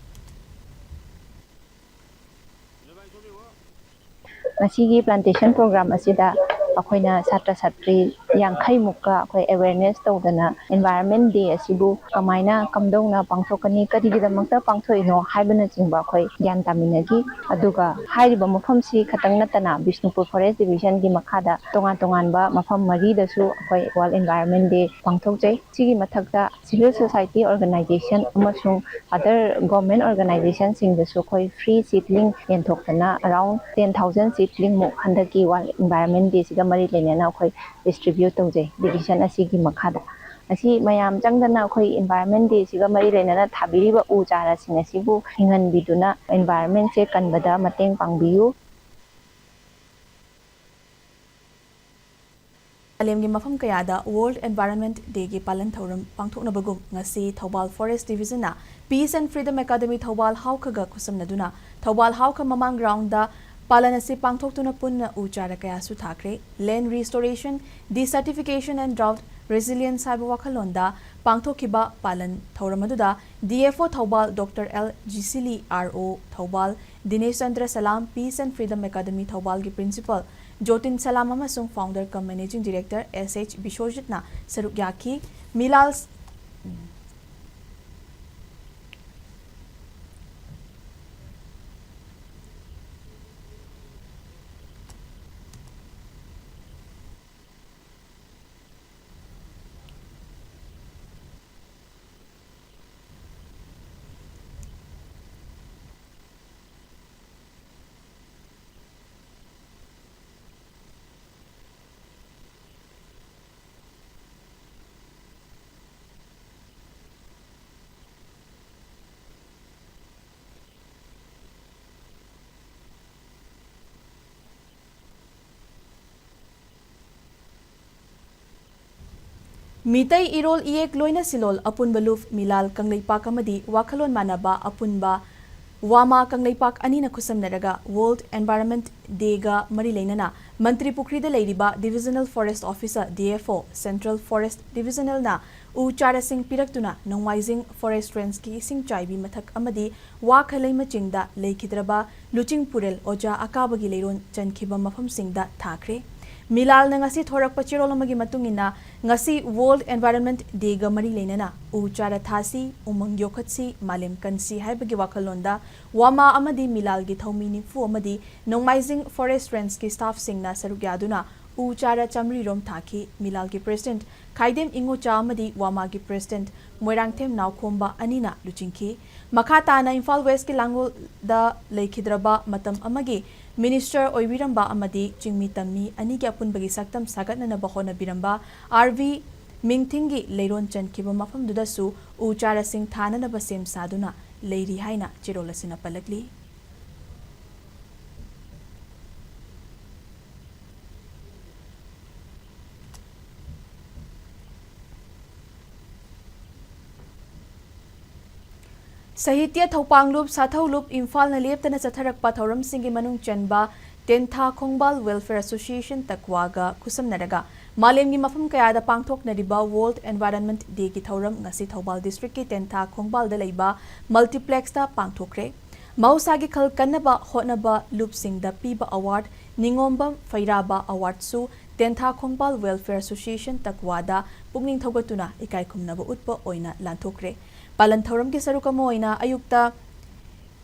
ꯉꯁꯤꯒꯤ plantation program ꯑꯁꯤꯗ ꯑꯩꯈꯣꯏꯅ ꯁꯥꯇ꯭ꯔ ꯁꯥꯇ꯭ꯔꯤ ꯌꯥꯡꯈꯩ ꯃꯨꯛꯀ ꯑꯩꯈꯣꯏ awareness ꯇꯧꯗꯅ Environment Day ꯑꯁꯤꯕꯨ ꯀꯃꯥꯏꯅ, ꯀꯝꯗꯧꯅ ꯄꯥꯡꯊꯣꯛꯀꯅꯤ, ꯀꯔꯤꯒꯤꯗꯃꯛꯇ ꯄꯥꯡꯊꯣꯛꯏꯅꯣ ꯍꯥꯏꯕꯅꯆꯤꯡꯕ ꯑꯩꯈꯣꯏ ꯒ꯭ꯌꯥꯟ ꯇꯥꯃꯤꯟꯅꯈꯤ꯫ ꯑꯗꯨꯒ ꯍꯥꯏꯔꯤꯕ ꯃꯐꯝꯁꯤ ꯈꯛꯇꯪ ꯅꯠꯇꯅ ꯕꯤꯁꯅꯨꯄꯨꯔ Forest Division ꯒꯤ ꯃꯈꯥꯗ ꯇꯣꯉꯥꯟ ꯇꯣꯉꯥꯟꯕ ꯃꯐꯝ ꯃꯔꯤꯗꯁꯨ ꯑꯩꯈꯣꯏ World Environment Day ꯄꯥꯡꯊꯣꯛꯆꯩ꯫ ꯁꯤꯒꯤ ꯃꯊꯛꯇ civil society organization ꯑꯃꯁꯨꯡ other government organization ꯁꯤꯡꯗꯁꯨ ꯑꯩꯈꯣꯏ free seedling ꯌꯦꯟꯊꯣꯛꯇꯅ around ten thousand seedling ꯃꯨꯛ ꯍꯟꯗꯛꯀꯤ World Environment Day ꯁꯤꯒ ꯃꯔꯤ ꯂꯩꯅꯅ ꯑꯩꯈꯣꯏ distribute ꯇꯧꯖꯩ division ꯑꯁꯤꯒꯤ ꯃꯈꯥꯗ꯫ ꯑꯁꯤ ꯃꯌꯥꯝ ꯆꯪꯗꯅ ꯑꯩꯈꯣꯏ Environment Day ꯁꯤꯒ ꯃꯔꯤ ꯂꯩꯅꯅ ꯊꯥꯕꯤꯔꯤꯕ ꯎ ꯆꯥꯔꯥꯁꯤꯡ ꯑꯁꯤꯕꯨ ꯍꯤꯡꯍꯟꯕꯤꯗꯨꯅ environment ꯁꯦ ꯀꯟꯕꯗ ꯃꯇꯦꯡ ꯄꯥꯡꯕꯤꯌꯨ꯫ ꯃꯥꯂꯦꯝꯒꯤ ꯃꯐꯝ ꯀꯌꯥꯗ World Environment Day ꯒꯤ ꯄꯥꯂꯟ ꯊꯧꯔꯝ ꯄꯥꯡꯊꯣꯛꯅꯕꯒꯨꯝ, ꯉꯁꯤ ꯊꯧꯕꯥꯜ Forest Division ꯅ Peace and Freedom Academy Thoubal ꯍꯥꯎꯈꯒ ꯈꯨꯠꯁꯝꯅꯗꯨꯅ Thoubal ꯍꯥꯎꯈ ꯃꯃꯥꯡ ground ꯗ ꯄꯥꯂꯟ ꯑꯁꯤ ꯄꯥꯡꯊꯣꯛꯇꯨꯅ ꯄꯨꯟꯅ ꯎ ꯆꯥꯔ ꯀꯌꯥꯁꯨ ꯊꯥꯈ꯭ꯔꯦ꯫ Land Restoration, Desertification and Drought Resilience ꯍꯥꯏꯕ ꯋꯥꯈꯜꯂꯣꯟꯗ ꯄꯥꯡꯊꯣꯛꯈꯤꯕ ꯄꯥꯂꯟ ꯊꯧꯔꯝ ꯑꯗꯨꯗ D F O Thoubal Doctor L ꯖꯤꯁꯤꯂꯤ, R O Thoubal Dinesh Chandra Salam, Peace and Freedom Academy ꯊꯧꯕꯥꯜꯒꯤ Principal ꯖꯣꯇꯤꯟ ꯁꯂꯥꯝ ꯑꯃꯁꯨꯡ founder cum managing director S H ꯕꯤꯁ꯭ꯋꯖꯤꯠꯅ ꯁꯔꯨꯛ ꯌꯥꯈꯤ꯫ ꯃꯤꯂꯥꯜ ꯃꯤꯇꯩ ꯏꯔꯣꯜ ꯏꯌꯦꯛ ꯂꯣꯏꯅ ꯁꯤꯂꯣꯜ ꯑꯄꯨꯟꯕ ꯂꯨꯞ ꯃꯤꯂꯥꯜ ꯀꯪꯂꯩꯄꯥꯛ ꯑꯃꯗꯤ ꯋꯥꯈꯜꯂꯣꯟ ꯃꯥꯟꯅꯕ ꯑꯄꯨꯟꯕ ꯋꯥꯃꯥ ꯀꯪꯂꯩꯄꯥꯛ ꯑꯅꯤꯅ ꯈꯨꯠꯁꯝꯅꯔꯒ World Environment Dayꯒ ꯃꯔꯤ ꯂꯩꯅꯅ ꯃꯟꯇ꯭ꯔꯤ ꯄꯨꯈ꯭ꯔꯤꯗ ꯂꯩꯔꯤꯕ Divisional Forest Officer, D F O, Central Forest Divisionalꯅ ꯎ ꯆꯥꯔꯥꯁꯤꯡ ꯄꯤꯔꯛꯇꯨꯅ ꯅꯣꯡꯃꯥꯏꯖꯤꯡ Forest Rangeꯀꯤ ꯏꯁꯤꯡ ꯆꯥꯏꯕꯤ ꯃꯊꯛ ꯑꯃꯗꯤ ꯋꯥ ꯈꯂꯩꯃ ꯆꯤꯡꯗ ꯂꯩꯈꯤꯗ꯭ꯔꯕ ꯂꯨꯆꯤꯡ ꯄꯨꯔꯦꯜ ꯑꯣꯖꯥ ꯑꯀꯥꯕꯒꯤ ꯂꯩꯔꯣꯟ ꯆꯟꯈꯤꯕ ꯃꯐꯝꯁꯤꯡꯗ ꯊꯥꯈ꯭ꯔꯦ꯫ ꯃꯤꯂꯥꯜꯅ ꯉꯁꯤ ꯊꯣꯔꯛꯄ ꯆꯦꯔꯣꯜ ꯑꯃꯒꯤ ꯃꯇꯨꯡ ꯏꯟꯅ, ꯉꯁꯤ World Environment Dayꯒ ꯃꯔꯤ ꯂꯩꯅꯅ ꯎ ꯆꯥꯔꯥ ꯊꯥꯁꯤ, ꯎꯃꯪ ꯌꯣꯛꯈꯠꯁꯤ, ꯃꯥꯂꯦꯝ ꯀꯟꯁꯤ ꯍꯥꯏꯕꯒꯤ ꯋꯥꯈꯜꯂꯣꯟꯗ ꯋꯥꯃꯥ ꯑꯃꯗꯤ ꯃꯤꯂꯥꯜꯒꯤ ꯊꯧꯃꯤ ꯅꯤꯐꯨ ꯑꯃꯗꯤ ꯅꯣꯡꯃꯥꯏꯖꯤꯡ Forest Rangeꯀꯤ staffꯁꯤꯡꯅ ꯁꯔꯨꯛ ꯌꯥꯗꯨꯅ ꯎ ꯆꯥꯔꯥ ꯆꯥꯃꯔꯤ ꯔꯣꯝ ꯊꯥꯈꯤ꯫ ꯃꯤꯂꯥꯜꯒꯤ president ꯈꯥꯏꯗꯦꯝ ꯏꯉꯣꯆꯥ ꯑꯃꯗꯤ ꯋꯥꯃꯥꯒꯤ president ꯃꯣꯏꯔꯥꯡꯊꯦꯝ ꯅꯥꯎꯈꯣꯝꯕ ꯑꯅꯤꯅ ꯂꯨꯆꯤꯡꯈꯤ꯫ ꯃꯈꯥ ꯇꯥꯅ ꯏꯝꯐꯥꯜ Westꯀꯤ ꯂꯥꯡꯒꯣꯜꯗ ꯂꯩꯈꯤꯗ꯭ꯔꯕ ꯃꯇꯝ ꯑꯃꯒꯤ minister ꯑꯣꯏꯕꯤꯔꯝꯕ ꯑꯃꯗꯤ ꯆꯤꯡꯃꯤ ꯇꯝꯃꯤ ꯑꯅꯤꯒꯤ ꯑꯄꯨꯟꯕꯒꯤ ꯁꯛꯇꯝ ꯁꯥꯒꯠꯅꯅꯕ ꯍꯣꯠꯅꯕꯤꯔꯝꯕ R V ꯃꯤꯡꯊꯤꯡꯒꯤ ꯂꯩꯔꯣꯟ ꯆꯟꯈꯤꯕ ꯃꯐꯝꯗꯨꯗꯁꯨ ꯎ ꯆꯥꯔꯥꯁꯤꯡ ꯊꯥꯅꯅꯕ ꯁꯦꯝ ꯁꯥꯗꯨꯅ ꯂꯩꯔꯤ ꯍꯥꯏꯅ ꯆꯦꯔꯣꯜ ꯑꯁꯤꯅ ꯄꯜꯂꯛꯂꯤ꯫ ꯁꯥꯍꯤꯇ꯭ꯌ ꯊꯧꯄꯥꯡꯂꯨꯞ, ꯁꯥꯊꯧꯂꯨꯞ ꯏꯝꯐꯥꯜꯅ ꯂꯦꯞꯇꯅ ꯆꯠꯊꯔꯛꯄ ꯊꯧꯔꯝꯁꯤꯡꯒꯤ ꯃꯅꯨꯡ ꯆꯟꯕ ꯇꯦꯟꯊꯥ ꯈꯣꯡꯕꯥꯜ Welfare Association ꯇꯛꯋꯥꯒ ꯈꯨꯠꯁꯝꯅꯔꯒ ꯃꯥꯂꯦꯝꯒꯤ ꯃꯐꯝ ꯀꯌꯥꯗ ꯄꯥꯡꯊꯣꯛꯅꯔꯤꯕ World Environment Dayꯒꯤ ꯊꯧꯔꯝ ꯉꯁꯤ ꯊꯧꯕꯥꯜ districtꯀꯤ ꯇꯦꯟꯊꯥ ꯈꯣꯡꯕꯥꯜꯗ ꯂꯩꯕ multiplexꯇ ꯄꯥꯡꯊꯣꯛꯈ꯭ꯔꯦ꯫ ꯃꯍꯧꯁꯥꯒꯤ ꯈꯜ ꯀꯟꯅꯕ ꯍꯣꯠꯅꯕ ꯂꯨꯞꯁꯤꯡꯗ ꯄꯤꯕ ꯑꯦꯋꯥꯔꯗ ꯅꯤꯉꯣꯝꯕꯝ ꯐꯩꯔꯥꯕ ꯑꯦꯋꯥꯔꯗꯁꯨ ꯇꯦꯟꯊꯥ ꯈꯣꯡꯕꯥꯜ ꯋꯦꯜꯐꯤꯌꯔ ꯑꯦꯁꯣꯁꯤꯌꯦꯁꯟ ꯇꯛꯋꯥꯗ ꯄꯨꯛꯅꯤꯡ ꯊꯧꯒꯠꯇꯨꯅ ꯏꯀꯥꯏ ꯈꯨꯝꯅꯕ ꯎꯠꯄ ꯑꯣꯏꯅ ꯂꯥꯟꯊꯣꯛꯈ꯭ꯔꯦ꯫ ꯄꯥꯂꯟ ꯊꯧꯔꯝꯒꯤ ꯁꯔꯨꯛ ꯑꯃ ꯑꯣꯏꯅ ꯑꯌꯨꯛꯇ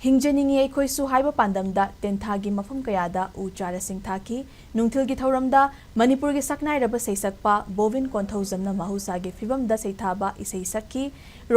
ꯍꯤꯡꯖꯅꯤꯡꯉꯤ ꯑꯩꯈꯣꯏꯁꯨ ꯍꯥꯏꯕ ꯄꯥꯟꯗꯝꯗ ꯇꯦꯟꯊꯥꯒꯤ ꯃꯐꯝ ꯀꯌꯥꯗ ꯎ ꯆꯥꯔꯥꯁꯤꯡ ꯊꯥꯈꯤ꯫ ꯅꯨꯡꯊꯤꯜꯒꯤ ꯊꯧꯔꯝꯗ ꯃꯅꯤꯄꯨꯔꯒꯤ ꯁꯛꯅꯥꯏꯔꯕ ꯁꯩꯁꯛꯄ ꯕꯣꯕꯤꯟ ꯀꯣꯟꯊꯧꯖꯝꯅ ꯃꯍꯧꯁꯥꯒꯤ ꯐꯤꯕꯝꯗ ꯁꯩꯊꯥꯕ ꯏꯁꯩ ꯁꯛꯈꯤ꯫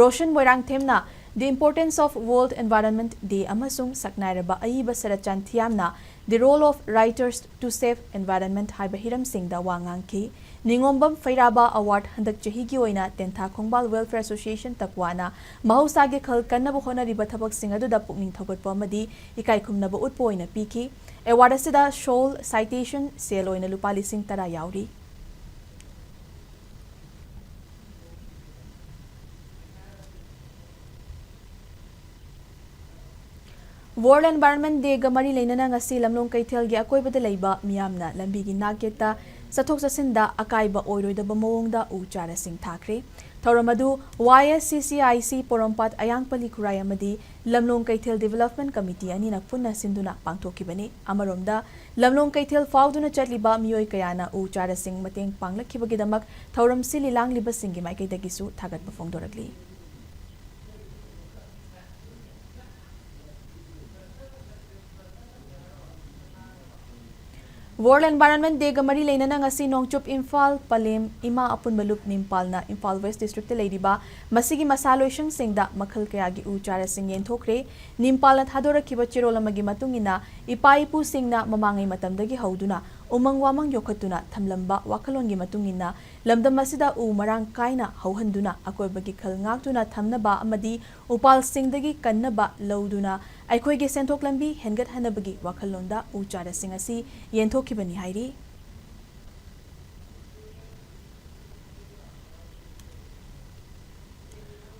Roshan ꯃꯣꯏꯔꯥꯡꯊꯦꯝꯅ The Importance of World Environment Day ꯑꯃꯁꯨꯡ ꯁꯛꯅꯥꯏꯔꯕ ꯑꯏꯕ ꯁꯔꯠꯆꯥꯟ ꯊꯤꯌꯥꯝꯅ The Role of Writers to Save Environment ꯍꯥꯏꯕ ꯍꯤꯔꯝꯁꯤꯡꯗ ꯋꯥ ꯉꯥꯡꯈꯤ꯫ ꯅꯤꯉꯣꯝꯕꯝ ꯐꯩꯔꯥꯕ ꯑꯦꯋꯥꯔꯗ ꯍꯟꯗꯛ ꯆꯍꯤꯒꯤ ꯑꯣꯏꯅ ꯇꯦꯟꯊꯥ ꯈꯣꯡꯕꯥꯜ ꯋꯦꯜꯐꯤꯌꯔ ꯑꯦꯁꯣꯁꯤꯌꯦꯁꯟ ꯇꯛꯋꯥꯅ ꯃꯍꯧꯁꯥꯒꯤ ꯈꯜ ꯀꯟꯅꯕ ꯍꯣꯠꯅꯔꯤꯕ ꯊꯕꯛꯁꯤꯡ ꯑꯗꯨꯗ ꯄꯨꯛꯅꯤꯡ ꯊꯧꯒꯠꯄ ꯑꯃꯗꯤ ꯏꯀꯥꯏ ꯈꯨꯝꯅꯕ ꯎꯠꯄ ꯑꯣꯏꯅ ꯄꯤꯈꯤ꯫ ꯑꯦꯋꯥꯔꯗ ꯑꯁꯤꯗ ꯁꯣꯜ, ꯁꯥꯏꯇꯦꯁꯟ, ꯁꯦꯜ ꯑꯣꯏꯅ ꯂꯨꯄꯥ ꯂꯤꯁꯤꯡ ꯇꯔꯥ ꯌꯥꯎꯔꯤ꯫ World Environment Dayꯒ ꯃꯔꯤ ꯂꯩꯅꯅ ꯉꯁꯤ ꯂꯝꯂꯣꯡ ꯀꯩꯊꯦꯜꯒꯤ ꯑꯀꯣꯏꯕꯗ ꯂꯩꯕ ꯃꯤꯌꯥꯝꯅ ꯂꯝꯕꯤꯒꯤ ꯅꯥꯛꯌꯦꯠꯇ ꯆꯠꯊꯣꯛ ꯆꯠꯁꯤꯟꯗ ꯑꯀꯥꯏꯕ ꯑꯣꯏꯔꯣꯏꯗꯕ ꯃꯑꯣꯡꯗ ꯎ ꯆꯥꯔꯥꯁꯤꯡ ꯊꯥꯈ꯭ꯔꯦ꯫ ꯊꯧꯔꯝ ꯑꯗꯨ Y S C C I C ꯄꯣꯔꯣꯝꯄꯥꯠ ꯑꯌꯥꯡꯄꯜꯂꯤ ꯈꯨꯔꯥꯏ ꯑꯃꯗꯤ ꯂꯝꯂꯣꯡ ꯀꯩꯊꯦꯜ Development Committee ꯑꯅꯤꯅ ꯄꯨꯟꯅ ꯁꯤꯟꯗꯨꯅ ꯄꯥꯡꯊꯣꯛꯈꯤꯕꯅꯤ꯫ ꯑꯃꯔꯣꯝꯗ, ꯂꯝꯂꯣꯡ ꯀꯩꯊꯦꯜ ꯐꯥꯎꯗꯨꯅ ꯆꯠꯂꯤꯕ ꯃꯤꯑꯣꯏ ꯀꯌꯥꯅ ꯎ ꯆꯥꯔꯥꯁꯤꯡ ꯃꯇꯦꯡ ꯄꯥꯡꯂꯛꯈꯤꯕꯒꯤꯗꯃꯛ ꯊꯧꯔꯝ ꯁꯤꯜꯂꯤ ꯂꯥꯡꯂꯤꯕꯁꯤꯡꯒꯤ ꯃꯥꯏꯀꯩꯗꯒꯤꯁꯨ ꯊꯥꯒꯠꯄ ꯐꯣꯡꯗꯣꯔꯛꯂꯤ꯫ World Environment Dayꯒ ꯃꯔꯤ ꯂꯩꯅꯅ ꯉꯁꯤ ꯅꯣꯡꯆꯨꯞ ꯏꯝꯐꯥꯜ, ꯄꯂꯦꯝ, ꯏꯃꯥ ꯑꯄꯨꯟꯕ ꯂꯨꯞ ꯅꯤꯝꯄꯥꯜꯅ ꯏꯝꯐꯥꯜ ꯋꯦꯁ ꯗꯤꯁꯇ꯭ꯔꯤꯛꯇ ꯂꯩꯔꯤꯕ ꯃꯁꯤꯒꯤ ꯃꯁꯥ ꯂꯣꯏꯁꯪꯁꯤꯡꯗ ꯃꯈꯜ ꯀꯌꯥꯒꯤ ꯎ ꯆꯥꯔꯥꯁꯤꯡ ꯌꯦꯟꯊꯣꯛꯈ꯭ꯔꯦ꯫ ꯅꯤꯝꯄꯥꯜꯅ ꯊꯥꯗꯣꯔꯛꯈꯤꯕ ꯆꯦꯔꯣꯜ ꯑꯃꯒꯤ ꯃꯇꯨꯡ ꯏꯟꯅ, ꯏꯄꯥ ꯏꯄꯨꯁꯤꯡꯅ ꯃꯃꯥꯡꯉꯩ ꯃꯇꯝꯗꯒꯤ ꯍꯧꯗꯨꯅ ꯎꯃꯪ ꯋꯥꯃꯪ ꯌꯣꯛꯈꯠꯇꯨꯅ ꯊꯝꯂꯝꯕ ꯋꯥꯈꯜꯂꯣꯟꯒꯤ ꯃꯇꯨꯡ ꯏꯟꯅ, ꯂꯝꯗꯝ ꯑꯁꯤꯗ ꯎ ꯃꯔꯥꯡ ꯀꯥꯏꯅ ꯍꯧꯍꯟꯗꯨꯅ ꯑꯀꯣꯏꯕꯒꯤ ꯈꯜ ꯉꯥꯛꯇꯨꯅ ꯊꯝꯅꯕ ꯑꯃꯗꯤ ꯎꯄꯥꯜꯁꯤꯡꯗꯒꯤ ꯀꯟꯅꯕ ꯂꯧꯗꯨꯅ ꯑꯩꯈꯣꯏꯒꯤ ꯁꯦꯟꯊꯣꯛ ꯂꯝꯕꯤ ꯍꯦꯟꯒꯠꯍꯟꯅꯕꯒꯤ ꯋꯥꯈꯜꯂꯣꯟꯗ ꯎ ꯆꯥꯔꯥꯁꯤꯡ ꯑꯁꯤ ꯌꯦꯟꯊꯣꯛꯈꯤꯕꯅꯤ ꯍꯥꯏꯔꯤ꯫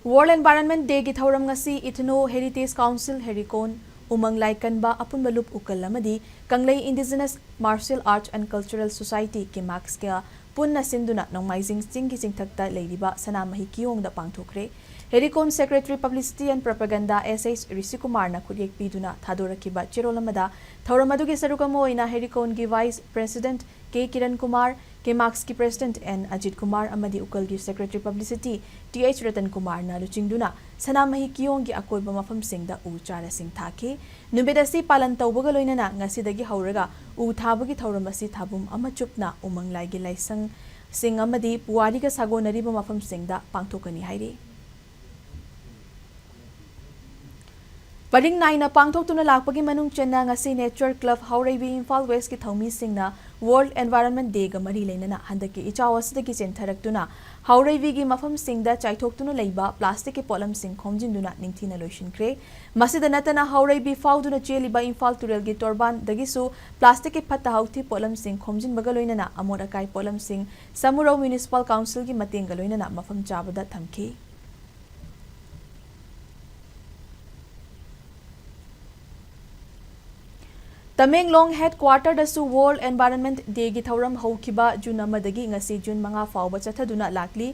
World Environment Dayꯒꯤ ꯊꯧꯔꯝ ꯉꯁꯤ Ethno Heritage Council, ꯍꯦꯔꯤꯀꯣꯟ, ꯎꯃꯪ ꯂꯥꯏ ꯀꯟꯕ ꯑꯄꯨꯟꯕ ꯂꯨꯞ ꯎꯀꯜ ꯑꯃꯗꯤ ꯀꯪꯂꯩ Indigenous Martial Arts and Cultural Society, ꯀꯤꯃꯥꯛꯁꯀ ꯄꯨꯟꯅ ꯁꯤꯟꯗꯨꯅ ꯅꯣꯡꯃꯥꯏꯖꯤꯡ ꯆꯤꯡꯒꯤ ꯆꯤꯡꯊꯛꯇ ꯂꯩꯔꯤꯕ ꯁꯅꯥꯃꯍꯤ ꯀꯤꯌꯣꯡꯗ ꯄꯥꯡꯊꯣꯛꯈ꯭ꯔꯦ꯫ ꯍꯦꯔꯤꯀꯣꯟ Secretary Publicity and Propaganda S H ꯔꯤꯁꯤꯀꯨꯃꯥꯔꯅ ꯈꯨꯠꯌꯦꯛ ꯄꯤꯗꯨꯅ ꯊꯥꯗꯣꯔꯛꯈꯤꯕ ꯆꯦꯔꯣꯜ ꯑꯃꯗ ꯊꯧꯔꯝ ꯑꯗꯨꯒꯤ ꯁꯔꯨꯛ ꯑꯃ ꯑꯣꯏꯅ ꯍꯦꯔꯤꯀꯣꯟꯒꯤ Vice President K Kiran Kumar, ꯀꯦꯃꯥꯛꯁꯀꯤ President N Ajit Kumar ꯑꯃꯗꯤ ꯎꯀꯜꯒꯤ Secretary Publicity T H Ratan ꯀꯨꯃꯥꯔꯅ ꯂꯨꯆꯤꯡꯗꯨꯅ ꯁꯅꯥꯃꯍꯤ ꯀꯤꯌꯣꯡꯒꯤ ꯑꯀꯣꯏꯕ ꯃꯐꯝꯁꯤꯡꯗ ꯎ ꯆꯥꯔꯥꯁꯤꯡ ꯊꯥꯈꯤ꯫ ꯅꯨꯃꯤꯠ ꯑꯁꯤ ꯄꯥꯂꯟ ꯇꯧꯕꯒ ꯂꯣꯏꯅꯅ ꯉꯁꯤꯗꯒꯤ ꯍꯧꯔꯒ ꯎ ꯊꯥꯕꯒꯤ ꯊꯧꯔꯝ ꯑꯁꯤ ꯊꯥꯕꯨꯝ ꯑꯃ ꯆꯨꯞꯅ ꯎꯃꯪ ꯂꯥꯏꯒꯤ ꯂꯥꯏꯁꯪꯁꯤꯡ ꯑꯃꯗꯤ ꯄꯨꯋꯥꯔꯤꯒ ꯁꯥꯒꯣꯟꯅꯔꯤꯕ ꯃꯐꯝꯁꯤꯡꯗ ꯄꯥꯡꯊꯣꯛꯀꯅꯤ ꯍꯥꯏꯔꯤ꯫ ꯄꯔꯤꯡ ꯅꯥꯏꯅ ꯄꯥꯡꯊꯣꯛꯇꯨꯅ ꯂꯥꯛꯄꯒꯤ ꯃꯅꯨꯡ ꯆꯟꯅ ꯉꯁꯤ Nature Club ꯍꯥꯎꯔꯩꯕꯤ ꯏꯝꯐꯥꯜ Westꯀꯤ ꯊꯧꯃꯤꯁꯤꯡꯅ World Environment Dayꯒ ꯃꯔꯤ ꯂꯩꯅꯅ ꯍꯟꯗꯛꯀꯤ ꯏꯆꯥꯎ ꯑꯁꯤꯗꯒꯤ ꯆꯦꯟꯊꯔꯛꯇꯨꯅ ꯍꯥꯎꯔꯩꯕꯤꯒꯤ ꯃꯐꯝꯁꯤꯡꯗ ꯆꯥꯏꯊꯣꯛꯇꯨꯅ ꯂꯩꯕ plasticꯀꯤ ꯄꯣꯠꯂꯝꯁꯤꯡ ꯈꯣꯝꯖꯤꯟꯗꯨꯅ ꯅꯤꯡꯊꯤꯅ ꯂꯣꯏꯁꯤꯟꯈ꯭ꯔꯦ꯫ ꯃꯁꯤꯗ ꯅꯠꯇꯅ ꯍꯥꯎꯔꯩꯕꯤ ꯐꯥꯎꯗꯨꯅ ꯆꯦꯜꯂꯤꯕ ꯏꯝꯐꯥꯜ ꯇꯨꯔꯦꯜꯒꯤ ꯇꯣꯔꯕꯥꯟꯗꯒꯤꯁꯨ plasticꯀꯤ ꯐꯠꯇ ꯍꯥꯎꯊꯤ ꯄꯣꯠꯂꯝꯁꯤꯡ ꯈꯣꯝꯖꯤꯟꯕꯒ ꯂꯣꯏꯅꯅ ꯑꯃꯣꯠ ꯑꯀꯥꯏ ꯄꯣꯠꯂꯝꯁꯤꯡ ꯁꯃꯨꯔꯧ Municipal Councilꯒꯤ ꯃꯇꯦꯡꯒ ꯂꯣꯏꯅꯅ ꯃꯐꯝ ꯆꯥꯕꯗ ꯊꯝꯈꯤ꯫ ꯇꯃꯦꯡꯂꯣꯡ headquarterꯗꯁꯨ World Environment Dayꯒꯤ ꯊꯧꯔꯝ ꯍꯧꯈꯤꯕ ꯖꯨꯟ ꯑꯃꯗꯒꯤ ꯉꯁꯤ ꯖꯨꯟ ꯃꯉꯥ ꯐꯥꯎꯕ ꯆꯠꯊꯗꯨꯅ ꯂꯥꯛꯂꯤ꯫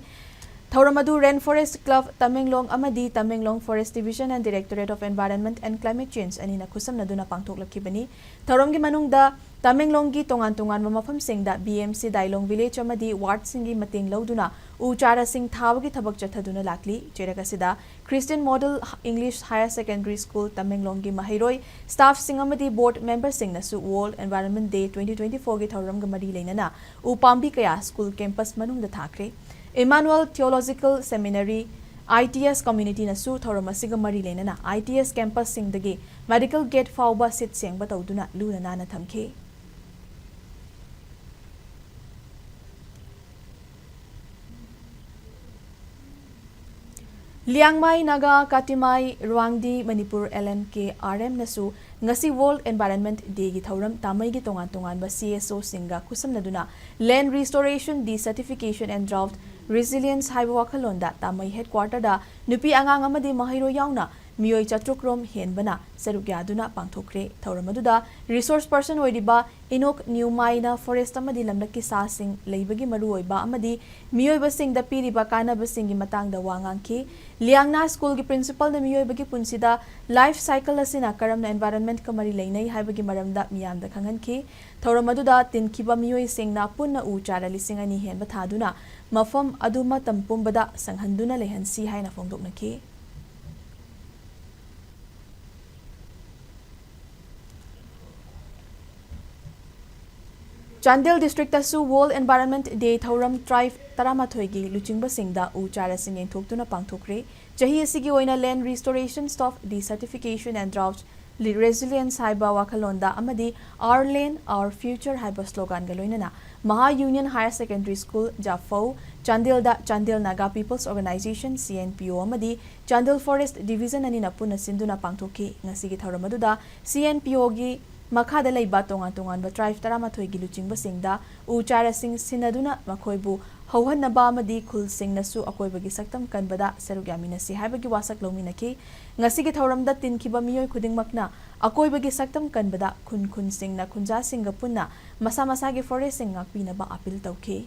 ꯊꯧꯔꯝ ꯑꯗꯨ Rainforest Club ꯇꯃꯦꯡꯂꯣꯡ ꯑꯃꯗꯤ Tamenglong Forest Division and Directorate of Environment and Climate Change ꯑꯅꯤꯅ ꯈꯨꯠꯁꯝꯅꯗꯨꯅ ꯄꯥꯡꯊꯣꯛꯂꯛꯈꯤꯕꯅꯤ꯫ ꯊꯧꯔꯝꯒꯤ ꯃꯅꯨꯡꯗ ꯇꯃꯦꯡꯂꯣꯡꯒꯤ ꯇꯣꯉꯥꯟ ꯇꯣꯉꯥꯟꯕ ꯃꯐꯝꯁꯤꯡꯗ B M C Dailong Village ꯑꯃꯗꯤ wardꯁꯤꯡꯒꯤ ꯃꯇꯦꯡ ꯂꯧꯗꯨꯅ ꯎ ꯆꯥꯔꯥꯁꯤꯡ ꯊꯥꯕꯒꯤ ꯊꯕꯛ ꯆꯠꯊꯗꯨꯅ ꯂꯥꯛꯂꯤ꯫ ꯆꯩꯔꯛ ꯑꯁꯤꯗ Christian Model English Higher Secondary School ꯇꯃꯦꯡꯂꯣꯡꯒꯤ ꯃꯍꯩꯔꯣꯏ, staffꯁꯤꯡ ꯑꯃꯗꯤ board memberꯁꯤꯡꯅꯁꯨ World Environment Day twenty twenty-fourꯒꯤ ꯊꯧꯔꯝꯒ ꯃꯔꯤ ꯂꯩꯅꯅ ꯎ ꯄꯥꯝꯕꯤ ꯀꯌꯥ school campus ꯃꯅꯨꯡꯗ ꯊꯥꯈ꯭ꯔꯦ꯫ Emmanuel Theological Seminary, I T S communityꯅꯁꯨ ꯊꯧꯔꯝ ꯑꯁꯤꯒ ꯃꯔꯤ ꯂꯩꯅꯅ I T S campusꯁꯤꯡꯗꯒꯤ medical gate ꯐꯥꯎꯕ ꯁꯤꯠ ꯁꯦꯡꯕ ꯇꯧꯗꯨꯅ ꯂꯨꯅ ꯅꯥꯟꯅ ꯊꯝꯈꯤ꯫ Liangmai Naga ꯀꯥꯇꯤꯃꯥꯏ ꯔꯨꯋꯥꯡꯗꯤ Manipur L N K R Mꯅꯁꯨ ꯉꯁꯤ World Environment Dayꯒꯤ ꯊꯧꯔꯝ ꯇꯥꯃꯩꯒꯤ ꯇꯣꯉꯥꯟ ꯇꯣꯉꯥꯟꯕ C S Oꯁꯤꯡꯒ ꯈꯨꯠꯁꯝꯅꯗꯨꯅ Land Restoration, Desertification and Drought Resilience ꯍꯥꯏꯕ ꯋꯥꯈꯜꯂꯣꯟꯗ ꯇꯥꯃꯩ headquarterꯗ ꯅꯨꯄꯤ ꯑꯉꯥꯡ ꯑꯃꯗꯤ ꯃꯍꯩꯔꯣꯏ ꯌꯥꯎꯅ ꯃꯤꯑꯣꯏ ꯆꯥꯇ꯭ꯔꯨꯛ ꯔꯣꯝ ꯍꯦꯟꯕꯅ ꯁꯔꯨꯛ ꯌꯥꯗꯨꯅ ꯄꯥꯡꯊꯣꯛꯈ꯭ꯔꯦ꯫ ꯊꯧꯔꯝ ꯑꯗꯨꯗ resource person ꯑꯣꯏꯔꯤꯕ ꯏꯅꯣꯛ ꯅ꯭ꯌꯨꯃꯥꯏꯅ forest ꯑꯃꯗꯤ ꯂꯝꯂꯛꯀꯤ ꯁꯥꯁꯤꯡ ꯂꯩꯕꯒꯤ ꯃꯔꯨꯑꯣꯏꯕ ꯑꯃꯗꯤ ꯃꯤꯑꯣꯏꯕꯁꯤꯡꯗ ꯄꯤꯔꯤꯕ ꯀꯥꯟꯅꯕꯁꯤꯡꯒꯤ ꯃꯇꯥꯡꯗ ꯋꯥ ꯉꯥꯡꯈꯤ꯫ ꯂꯤꯌꯥꯡꯅꯥ ꯁ꯭ꯀꯨꯜꯒꯤ principalꯅ ꯃꯤꯑꯣꯏꯕꯒꯤ ꯄꯨꯟꯁꯤꯗ life cycle ꯑꯁꯤꯅ ꯀꯔꯝꯅ environmentꯀ ꯃꯔꯤ ꯂꯩꯅꯩ ꯍꯥꯏꯕꯒꯤ ꯃꯔꯝꯗ ꯃꯤꯌꯥꯝꯗ ꯈꯪꯍꯟꯈꯤ꯫ ꯊꯧꯔꯝ ꯑꯗꯨꯗ ꯇꯤꯟꯈꯤꯕ ꯃꯤꯑꯣꯏꯁꯤꯡꯅ ꯄꯨꯟꯅ ꯎ ꯆꯥꯔ ꯂꯤꯁꯤꯡ ꯑꯅꯤ ꯍꯦꯟꯕ ꯊꯥꯗꯨꯅ ꯃꯐꯝ ꯑꯗꯨ ꯃꯇꯝ ꯄꯨꯝꯕꯗ ꯁꯪꯍꯟꯗꯨꯅ ꯂꯩꯍꯟꯁꯤ ꯍꯥꯏꯅ ꯐꯣꯡꯗꯣꯛꯅꯈꯤ꯫ ꯆꯥꯟꯗꯦꯜ districtꯇꯁꯨ World Environment Day ꯊꯧꯔꯝ tribe ꯇꯔꯥꯃꯥꯊꯣꯏꯒꯤ ꯂꯨꯆꯤꯡꯕꯁꯤꯡꯗ ꯎ ꯆꯥꯔꯥꯁꯤꯡ ꯌꯦꯟꯊꯣꯛꯇꯨꯅ ꯄꯥꯡꯊꯣꯛꯈ꯭ꯔꯦ꯫ ꯆꯍꯤ ꯑꯁꯤꯒꯤ ꯑꯣꯏꯅ Land Restoration, Soft Desertification and Drought Resilience ꯍꯥꯏꯕ ꯋꯥꯈꯜꯂꯣꯟꯗ ꯑꯃꯗꯤ Our Land, Our Future ꯍꯥꯏꯕ sloganꯒ ꯂꯣꯏꯅꯅ ꯃꯍꯥ Union Higher Secondary School, ꯖꯥꯐꯧ, ꯆꯥꯟꯗꯦꯜꯗ Chandel Naga People's Organisation, CNPO, ꯑꯃꯗꯤ ꯆꯥꯟꯗꯦꯜ Forest Division ꯑꯅꯤꯅ ꯄꯨꯟꯅ ꯁꯤꯟꯗꯨꯅ ꯄꯥꯡꯊꯣꯛꯈꯤ꯫ ꯉꯁꯤꯒꯤ ꯊꯧꯔꯝ ꯑꯗꯨꯗ CNPOꯒꯤ ꯃꯈꯥꯗ ꯂꯩꯕ ꯇꯣꯉꯥꯟ ꯇꯣꯉꯥꯟꯕ tribe ꯇꯔꯥꯃꯥꯊꯣꯏꯒꯤ ꯂꯨꯆꯤꯡꯕꯁꯤꯡꯗ ꯎ ꯆꯥꯔꯥꯁꯤꯡ ꯁꯤꯟꯅꯗꯨꯅ ꯃꯈꯣꯏꯕꯨ ꯍꯧꯍꯟꯅꯕ ꯑꯃꯗꯤ ꯈꯨꯜꯁꯤꯡꯅꯁꯨ ꯑꯀꯣꯏꯕꯒꯤ ꯁꯛꯇꯝ ꯀꯟꯕꯗ ꯁꯔꯨꯛ ꯌꯥꯃꯤꯟꯅꯁꯤ ꯍꯥꯏꯕꯒꯤ ꯋꯥꯁꯛ ꯂꯧꯃꯤꯟꯅꯈꯤ꯫ ꯉꯁꯤꯒꯤ ꯊꯧꯔꯝꯗ ꯇꯤꯟꯈꯤꯕ ꯃꯤꯑꯣꯏ ꯈꯨꯗꯤꯡꯃꯛꯅ ꯑꯀꯣꯏꯕꯒꯤ ꯁꯛꯇꯝ ꯀꯟꯕꯗ ꯈꯨꯟ ꯈꯨꯟꯁꯤꯡꯅ ꯈꯨꯟꯖꯥꯁꯤꯡꯒ ꯄꯨꯟꯅ ꯃꯁꯥ ꯃꯁꯥꯒꯤ forestꯁꯤꯡ ꯉꯥꯛꯄꯤꯅꯕ appeal ꯇꯧꯈꯤ꯫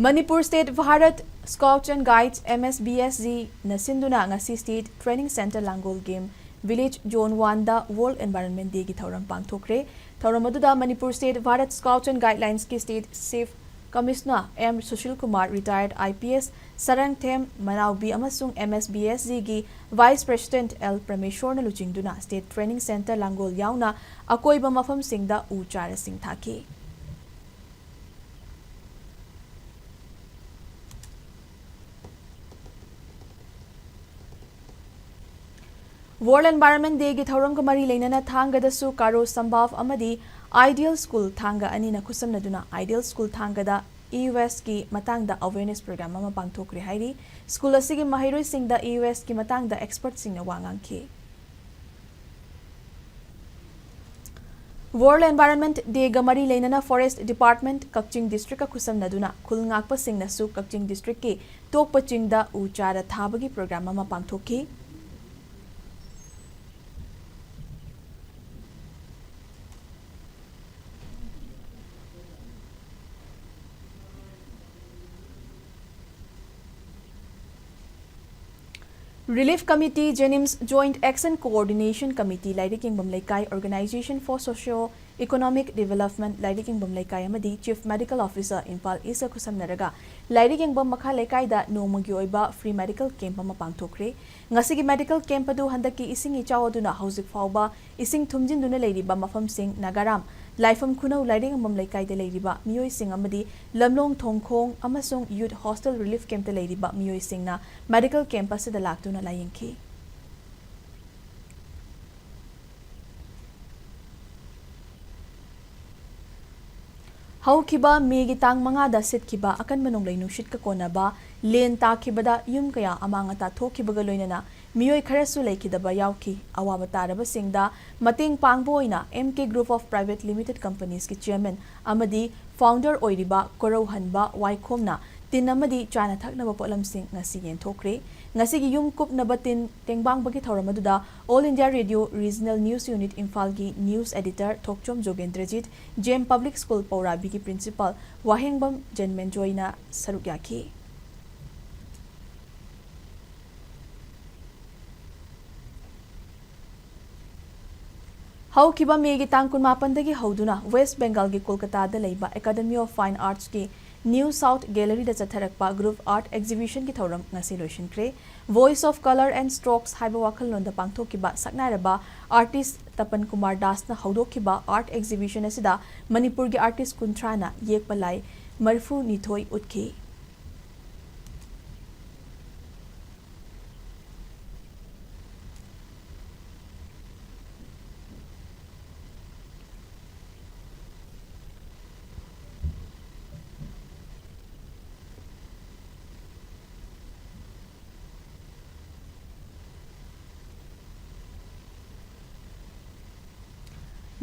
Manipur State Bharat Scouts and Guides, MSBSG, ꯅ ꯁꯤꯟꯗꯨꯅ ꯉꯁꯤ State Training Centre ꯂꯥꯡꯒꯣꯜ Game Village Zone Oneꯗ World Environment Dayꯒꯤ ꯊꯧꯔꯝ ꯄꯥꯡꯊꯣꯛꯈ꯭ꯔꯦ꯫ ꯊꯧꯔꯝ ꯑꯗꯨꯗ Manipur State Bharat Scouts and Guidelines ꯀꯤ State Chief Commissioner M Sushil Kumar, retired IPS ꯁꯔꯪꯊꯦꯝ ꯃꯅꯥꯎꯕꯤ ꯑꯃꯁꯨꯡ MSBSGꯒꯤ Vice President L ꯄ꯭ꯔꯃꯦꯁꯣꯔꯅ ꯂꯨꯆꯤꯡꯗꯨꯅ State Training Centre ꯂꯥꯡꯒꯣꯜ ꯌꯥꯎꯅ ꯑꯀꯣꯏꯕ ꯃꯐꯝꯁꯤꯡꯗ ꯎ ꯆꯥꯔꯥꯁꯤꯡ ꯊꯥꯈꯤ꯫ World Environment Dayꯒꯤ ꯊꯧꯔꯝꯒ ꯃꯔꯤ ꯂꯩꯅꯅ ꯊꯥꯡꯒꯗꯁꯨ ꯀꯥꯔꯣ ꯁꯝꯚꯥꯕ ꯑꯃꯗꯤ Ideal School ꯊꯥꯡꯒ ꯑꯅꯤꯅ ꯈꯨꯠꯁꯝꯅꯗꯨꯅ Ideal School ꯊꯥꯡꯒꯗ E Wasteꯀꯤ ꯃꯇꯥꯡꯗ awareness program ꯑꯃ ꯄꯥꯡꯊꯣꯛꯈ꯭ꯔꯦ ꯍꯥꯏꯔꯤ꯫ ꯁ꯭ꯀꯨꯜ ꯑꯁꯤꯒꯤ ꯃꯍꯩꯔꯣꯏꯁꯤꯡꯗ E Wasteꯀꯤ ꯃꯇꯥꯡꯗ expertꯁꯤꯡꯅ ꯋꯥ ꯉꯥꯡꯈꯤ꯫ World Environment Day ꯒ ꯃꯔꯤ ꯂꯩꯅꯅ Forest Department ꯀꯛꯆꯤꯡ district ꯀ ꯈꯨꯠꯁꯝꯅꯗꯨꯅ ꯈꯨꯜ ꯉꯥꯛꯄꯁꯤꯡꯅꯁꯨ ꯀꯛꯆꯤꯡ district ꯀꯤ ꯇꯣꯛꯄ ꯆꯤꯡꯗ ꯎ ꯆꯥꯔ ꯊꯥꯕꯒꯤ program ꯑꯃ ꯄꯥꯡꯊꯣꯛꯈꯤ꯫ Relief Committee, JNIMS, Joint Action Coordination Committee, ꯂꯥꯏꯔꯤꯛ ꯌꯦꯡꯐꯝ ꯂꯩꯀꯥꯏ, Organization for Socio Economic Development, ꯂꯥꯏꯔꯤꯛ ꯌꯦꯡꯐꯝ ꯂꯩꯀꯥꯏ ꯑꯃꯗꯤ Chief Medical Officer, Imphal East ꯀ ꯈꯨꯠꯁꯝꯅꯔꯒ ꯂꯥꯏꯔꯤꯛ ꯌꯦꯡꯐꯝ ꯃꯈꯥ ꯂꯩꯀꯥꯏꯗ ꯅꯣꯡꯃꯒꯤ ꯑꯣꯏꯕ free medical camp ꯑꯃ ꯄꯥꯡꯊꯣꯛꯈ꯭ꯔꯦ꯫ ꯉꯁꯤꯒꯤ medical camp ꯑꯗꯨ ꯍꯟꯗꯛꯀꯤ ꯏꯁꯤꯡ ꯏꯆꯥꯎ ꯑꯗꯨꯅ ꯍꯧꯖꯤꯛ ꯐꯥꯎꯕ ꯏꯁꯤꯡ ꯊꯨꯝꯖꯤꯟꯗꯨꯅ ꯂꯩꯔꯤꯕ ꯃꯐꯝꯁꯤꯡ ꯅꯥꯒꯥꯔꯥꯝ, ꯂꯥꯏꯐꯝ ꯈꯨꯅꯧ ꯂꯥꯏꯔꯤꯛ ꯌꯦꯡꯐꯝ ꯂꯩꯀꯥꯏꯗ ꯂꯩꯔꯤꯕ ꯃꯤꯑꯣꯏꯁꯤꯡ ꯑꯃꯗꯤ ꯂꯝꯂꯣꯡ ꯊꯣꯡꯈꯣꯡ ꯑꯃꯁꯨꯡ Youth Hostel Relief Camp ꯇ ꯂꯩꯔꯤꯕ ꯃꯤꯑꯣꯏꯁꯤꯡꯅ medical camp ꯑꯁꯤꯗ ꯂꯥꯛꯇꯨꯅ ꯂꯥꯌꯦꯡꯈꯤ꯫ ꯍꯧꯈꯤꯕ ꯃꯦꯒꯤ ꯇꯥꯡ ꯃꯉꯥꯗ ꯁꯤꯠꯈꯤꯕ ꯑꯀꯟꯕ ꯅꯣꯡꯂꯩ ꯅꯨꯡꯁꯤꯠꯀ ꯀꯣꯟꯅꯕ ꯂꯦꯟ ꯇꯥꯈꯤꯕꯗ ꯌꯨꯝ ꯀꯌꯥ ꯑꯃꯥꯡ ꯑꯇꯥ ꯊꯣꯛꯈꯤꯕꯒ ꯂꯣꯏꯅꯅ ꯃꯤꯑꯣꯏ ꯈꯔꯁꯨ ꯂꯩꯈꯤꯗꯕ ꯌꯥꯎꯈꯤ꯫ ꯑꯋꯥꯕ ꯇꯥꯔꯕꯁꯤꯡꯗ ꯃꯇꯦꯡ ꯄꯥꯡꯕ ꯑꯣꯏꯅ M K Group of Private Limited Companies ꯀꯤ chairman ꯑꯃꯗꯤ founder ꯑꯣꯏꯔꯤꯕ ꯀꯣꯔꯧꯍꯟꯕ ꯋꯥꯏꯈꯣꯝꯅ ꯇꯤꯟ ꯑꯃꯗꯤ ꯆꯥꯅ ꯊꯛꯅꯕ ꯄꯣꯠꯂꯝꯁꯤꯡ ꯉꯁꯤ ꯌꯦꯟꯊꯣꯛꯈ꯭ꯔꯦ꯫ ꯉꯁꯤꯒꯤ ꯌꯨꯝ ꯀꯨꯞꯅꯕ ꯇꯤꯟ ꯇꯦꯡꯕꯥꯡꯕꯒꯤ ꯊꯧꯔꯝ ꯑꯗꯨꯗ All India Radio Regional News Unit ꯏꯝꯐꯥꯜꯒꯤ news editor ꯊꯣꯛꯆꯣꯝ ꯖꯣꯒꯦꯟꯗ꯭ꯔꯖꯤꯠ, J M Public School ꯄꯧꯔꯥꯕꯤꯒꯤ principal ꯋꯥꯍꯦꯡꯕꯝ ꯖꯦꯟꯃꯦꯟꯖꯣꯏꯅ ꯁꯔꯨꯛ ꯌꯥꯈꯤ꯫ ꯍꯧꯈꯤꯕ ꯃꯦꯒꯤ ꯇꯥꯡ ꯀꯨꯟꯃꯥꯄꯟꯗꯒꯤ ꯍꯧꯗꯨꯅ ꯋꯦꯁ ꯕꯦꯡꯒꯜꯒꯤ ꯀꯣꯜꯀꯇꯥꯗ ꯂꯩꯕ Academy of Fine Arts ꯀꯤ New South Gallery ꯗ ꯆꯠꯊꯔꯛꯄ group art exhibition ꯒꯤ ꯊꯧꯔꯝ ꯉꯁꯤ ꯂꯣꯏꯁꯤꯟꯈ꯭ꯔꯦ꯫ Voice of Colour and Strokes ꯍꯥꯏꯕ ꯋꯥꯈꯜꯂꯣꯟꯗ ꯄꯥꯡꯊꯣꯛꯈꯤꯕ ꯁꯛꯅꯥꯏꯔꯕ artist ꯇꯄꯟ ꯀꯨꯃꯥꯔ ꯗꯥꯁꯅ ꯍꯧꯗꯣꯛꯈꯤꯕ art exhibition ꯑꯁꯤꯗ ꯃꯅꯤꯄꯨꯔꯒꯤ artist ꯀꯨꯟꯊ꯭ꯔꯥꯅ ꯌꯦꯛꯄ ꯂꯥꯏ ꯃꯔꯤꯐꯨꯅꯤꯊꯣꯏ ꯎꯠꯈꯤ꯫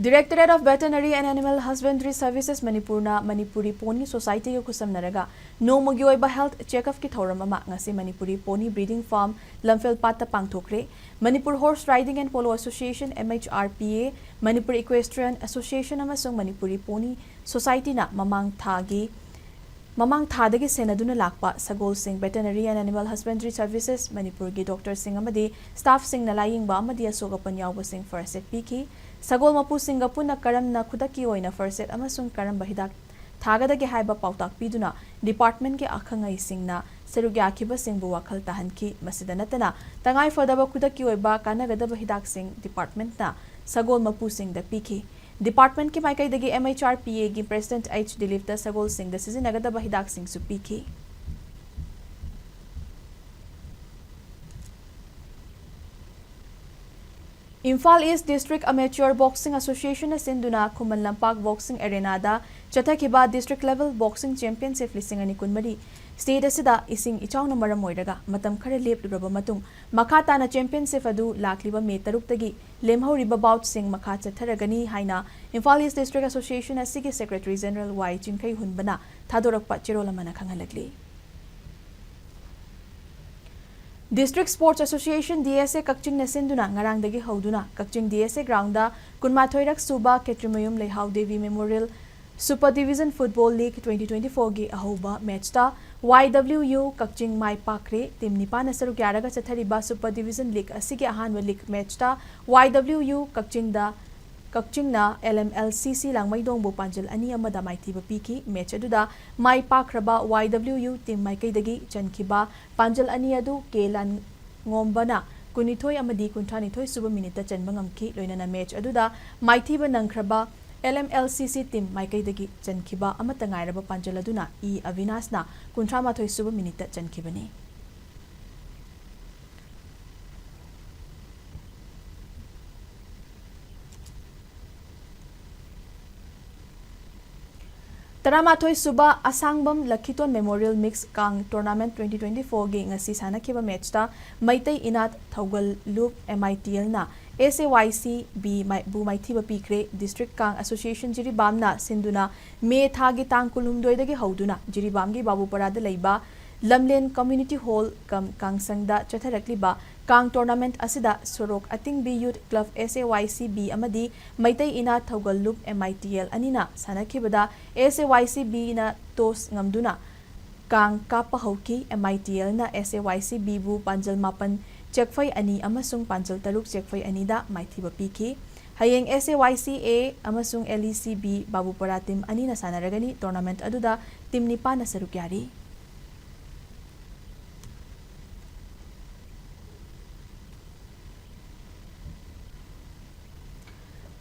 Directorate of Veterinary and Animal Husbandry Services ꯃꯅꯤꯄꯨꯔꯅ ꯃꯅꯤꯄꯨꯔꯤ ꯄꯣꯅꯤ ꯁꯣꯁꯥꯏꯇꯤꯒ ꯈꯨꯠꯁꯝꯅꯔꯒ ꯅꯣꯡꯃꯒꯤ ꯑꯣꯏꯕ health check-up-ꯀꯤ ꯊꯧꯔꯝ ꯑꯃ ꯉꯁꯤ ꯃꯅꯤꯄꯨꯔꯤ ꯄꯣꯅꯤ breeding farm ꯂꯝꯐꯦꯜ ꯄꯥꯠꯇ ꯄꯥꯡꯊꯣꯛꯈ꯭ꯔꯦ꯫ Manipur Horse Riding and Polo Association, M H R P A, Manipur Equestrian Association ꯑꯃꯁꯨꯡ ꯃꯅꯤꯄꯨꯔꯤ ꯄꯣꯅꯤ ꯁꯣꯁꯥꯏꯇꯤꯅ ꯃꯃꯥꯡ ꯊꯥꯒꯤ ꯃꯃꯥꯡ ꯊꯥꯗꯒꯤ ꯁꯦꯟꯅꯗꯨꯅ ꯂꯥꯛꯄ ꯁꯒꯣꯜꯁꯤꯡ Veterinary and Animal Husbandry Services ꯃꯅꯤꯄꯨꯔꯒꯤ doctor-ꯁꯤꯡ ꯑꯃꯗꯤ staff-ꯁꯤꯡꯅ ꯂꯥꯌꯦꯡꯕ ꯑꯃꯗꯤ ꯑꯁꯣꯛ ꯑꯄꯟ ꯌꯥꯎꯕꯁꯤꯡ first aid ꯄꯤꯈꯤ꯫ ꯁꯒꯣꯜ ꯃꯄꯨꯁꯤꯡꯒ ꯄꯨꯟꯅ ꯀꯔꯝꯅ ꯈꯨꯗꯛꯀꯤ ꯑꯣꯏꯅ first aid ꯑꯃꯁꯨꯡ ꯀꯔꯝꯕ ꯍꯤꯗꯥꯛ ꯊꯥꯒꯗꯒꯦ ꯍꯥꯏꯕ ꯄꯥꯎꯇꯥꯛ ꯄꯤꯗꯨꯅ department-ꯀꯤ ꯑꯈꯪ ꯑꯍꯩꯁꯤꯡꯅ ꯁꯔꯨꯛ ꯌꯥꯈꯤꯕꯁꯤꯡꯕꯨ ꯋꯥꯈꯜ ꯇꯥꯍꯟꯈꯤ꯫ ꯃꯁꯤꯗ ꯅꯠꯇꯅ ꯇꯉꯥꯏ ꯐꯗꯕ ꯈꯨꯗꯛꯀꯤ ꯑꯣꯏꯕ ꯀꯥꯟꯅꯒꯗꯕ ꯍꯤꯗꯥꯛꯁꯤꯡ department-ꯅ ꯁꯒꯣꯜ ꯃꯄꯨꯁꯤꯡꯗ ꯄꯤꯈꯤ꯫ Department-ꯀꯤ ꯃꯥꯏꯀꯩꯗꯒꯤ M H R P A-ꯒꯤ President H ꯗꯤꯂꯤꯞꯇ ꯁꯒꯣꯜꯁꯤꯡꯗ ꯁꯤꯖꯤꯟꯅꯒꯗꯕ ꯍꯤꯗꯥꯛꯁꯤꯡꯁꯨ ꯄꯤꯈꯤ꯫ Imphal East District Amateur Boxing Association-ꯅ ꯁꯤꯟꯗꯨꯅ Khuman Lampak boxing arena-ꯗ ꯆꯠꯊꯈꯤꯕ District Level Boxing Championship ꯂꯤꯁꯤꯡ ꯑꯅꯤ ꯀꯨꯟꯃꯔꯤ state ꯑꯁꯤꯗ ꯏꯁꯤꯡ ꯏꯆꯥꯎꯅ ꯃꯔꯝ ꯑꯣꯏꯔꯒ ꯃꯇꯝ ꯈꯔ ꯂꯦꯞꯂꯨꯔꯕ ꯃꯇꯨꯡ ꯃꯈꯥ ꯇꯥꯅ championship ꯑꯗꯨ ꯂꯥꯛꯂꯤꯕ ꯃꯦ ꯇꯔꯨꯛꯇꯒꯤ ꯂꯦꯝꯍꯧꯔꯤꯕ bout-ꯁꯤꯡ ꯃꯈꯥ ꯆꯠꯊꯔꯒꯅꯤ ꯍꯥꯏꯅ Imphal East District Association ꯑꯁꯤꯒꯤ Secretary General ꯋꯥꯏ ꯆꯤꯡꯈꯩꯍꯨꯟꯕꯅ ꯊꯥꯗꯣꯔꯛꯄ ꯆꯦꯔꯣꯜ ꯑꯃꯅ ꯈꯪꯍꯜꯂꯛꯂꯤ꯫ District Sports Association, D S A, ꯀꯛꯆꯤꯡꯅ ꯁꯤꯟꯗꯨꯅ ꯉꯔꯥꯡꯗꯒꯤ ꯍꯧꯗꯨꯅ ꯀꯛꯆꯤꯡ D S A ground-ꯗ ꯀꯨꯟꯃꯥꯊꯣꯏꯔꯛ ꯁꯨꯕ ꯈꯦꯇ꯭ꯔꯤꯃꯌꯨꯝ ꯂꯩꯍꯥꯎ Devi Memorial Super Division Football League twenty twenty-four-ꯒꯤ ꯑꯍꯧꯕ match-ꯇ Y W U ꯀꯛꯆꯤꯡ ꯃꯥꯏ ꯄꯥꯛꯈ꯭ꯔꯦ꯫ Team ꯅꯤꯄꯥꯟꯅ ꯁꯔꯨꯛ ꯌꯥꯔꯒ ꯆꯠꯊꯔꯤꯕ Super Division League ꯑꯁꯤꯒꯤ ꯑꯍꯥꯟꯕ league match-ꯇ Y W U ꯀꯛꯆꯤꯡꯗ ꯀꯛꯆꯤꯡꯅ L M L C C ꯂꯥꯡꯃꯩꯗꯣꯡꯕꯨ ꯄꯥꯟꯖꯜ ꯑꯅꯤ ꯑꯃꯗ ꯃꯥꯏꯊꯤꯕ ꯄꯤꯈꯤ꯫ Match ꯑꯗꯨꯗ ꯃꯥꯏ ꯄꯥꯛꯈ꯭ꯔꯕ Y W U team ꯃꯥꯏꯀꯩꯗꯒꯤ ꯆꯟꯈꯤꯕ ꯄꯥꯟꯖꯜ ꯑꯅꯤ ꯑꯗꯨ ꯀꯦ ꯂꯥꯟꯉꯣꯝꯕꯅ ꯀꯨꯟꯅꯤꯊꯣꯏ ꯑꯃꯗꯤ ꯀꯨꯟꯊ꯭ꯔꯥꯅꯤꯊꯣꯏ ꯁꯨꯕ minute-ꯇ ꯆꯟꯕ ꯉꯝꯈꯤ꯫ ꯂꯣꯏꯅꯅ match ꯑꯗꯨꯗ ꯃꯥꯏꯊꯤꯕ ꯅꯪꯈ꯭ꯔꯕ L M L C C team ꯃꯥꯏꯀꯩꯗꯒꯤ ꯆꯟꯈꯤꯕ ꯑꯃꯠꯇ ꯉꯥꯏꯔꯕ ꯄꯥꯟꯖꯜ ꯑꯗꯨꯅ ꯏ ꯑꯕꯤꯅꯥꯁꯅ ꯀꯨꯟꯊ꯭ꯔꯥ ꯃꯥꯊꯣꯏ ꯁꯨꯕ minute-ꯇ ꯆꯟꯈꯤꯕꯅꯤ꯫ ꯇꯔꯥꯃꯥꯊꯣꯏ ꯁꯨꯕ ꯑꯁꯥꯡꯕꯝ ꯂꯛꯈꯤꯇꯣꯟ Memorial Mix ꯀꯥꯡ Tournament twenty twenty-four-ꯒꯤ ꯉꯁꯤ ꯁꯥꯟꯅꯈꯤꯕ match-ꯇ Meitei ꯏꯅꯥꯠ ꯊꯧꯒꯜꯂꯨꯞ M I T L-ꯅ S A Y C B ꯃꯥꯏ-, ꯕꯨ ꯃꯥꯏꯊꯤꯕ ꯄꯤꯈ꯭ꯔꯦ꯫ District ꯀꯥꯡ Association ꯖꯤꯔꯤꯕꯥꯝꯅ ꯁꯤꯟꯗꯨꯅ ꯃꯦ ꯊꯥꯒꯤ ꯇꯥꯡ ꯀꯨꯟꯍꯨꯝꯗꯣꯏꯗꯒꯤ ꯍꯧꯗꯨꯅ ꯖꯤꯔꯤꯕꯥꯝꯒꯤ ꯕꯥꯕꯨꯄꯔꯥꯗ ꯂꯩꯕ ꯂꯝꯂꯦꯟ Community Hall ꯀꯝ ꯀꯥꯡꯁꯪꯗ ꯆꯠꯊꯔꯛꯂꯤꯕ ꯀꯥꯡ tournament ꯑꯁꯤꯗ ꯁꯣꯔꯣꯛ ꯑꯇꯤꯡꯕꯤ Youth Club ꯑꯦꯁ ꯑꯦ ꯋꯥꯏ ꯁꯤ ꯕꯤ ꯑꯃꯗꯤ ꯃꯩꯇꯩ ꯏꯅꯥꯠ ꯊꯧꯒꯜ ꯂꯨꯞ ꯑꯦꯝ ꯑꯥꯏ ꯇꯤ ꯑꯦꯜ ꯑꯅꯤꯅ ꯁꯥꯟꯅꯈꯤꯕꯗ ꯑꯦꯁ ꯑꯦ ꯋꯥꯏ ꯁꯤ ꯕꯤꯅ toss ꯉꯝꯗꯨꯅ ꯀꯥꯡ ꯀꯥꯞꯄ ꯍꯧꯈꯤ꯫ ꯑꯦꯝ ꯑꯥꯏ ꯇꯤ ꯑꯦꯜꯅ ꯑꯦꯁ ꯑꯦ ꯋꯥꯏ ꯁꯤ ꯕꯤꯕꯨ ꯄꯥꯟꯖꯜ ꯃꯥꯄꯟ, ꯆꯦꯛꯐꯩ ꯑꯅꯤ ꯑꯃꯁꯨꯡ ꯄꯥꯟꯖꯜ ꯇꯔꯨꯛ, ꯆꯦꯛꯐꯩ ꯑꯅꯤꯗ ꯃꯥꯏꯊꯤꯕ ꯄꯤꯈꯤ꯫ ꯍꯌꯦꯡ ꯑꯦꯁ ꯑꯦ ꯋꯥꯏ ꯁꯤ ꯑꯦ ꯑꯃꯁꯨꯡ L E C B Babupara team ꯑꯅꯤꯅ ꯁꯥꯟꯅꯔꯒꯅꯤ꯫ Tournament ꯑꯗꯨꯗ team ꯅꯤꯄꯥꯟꯅ ꯁꯔꯨꯛ ꯌꯥꯔꯤ꯫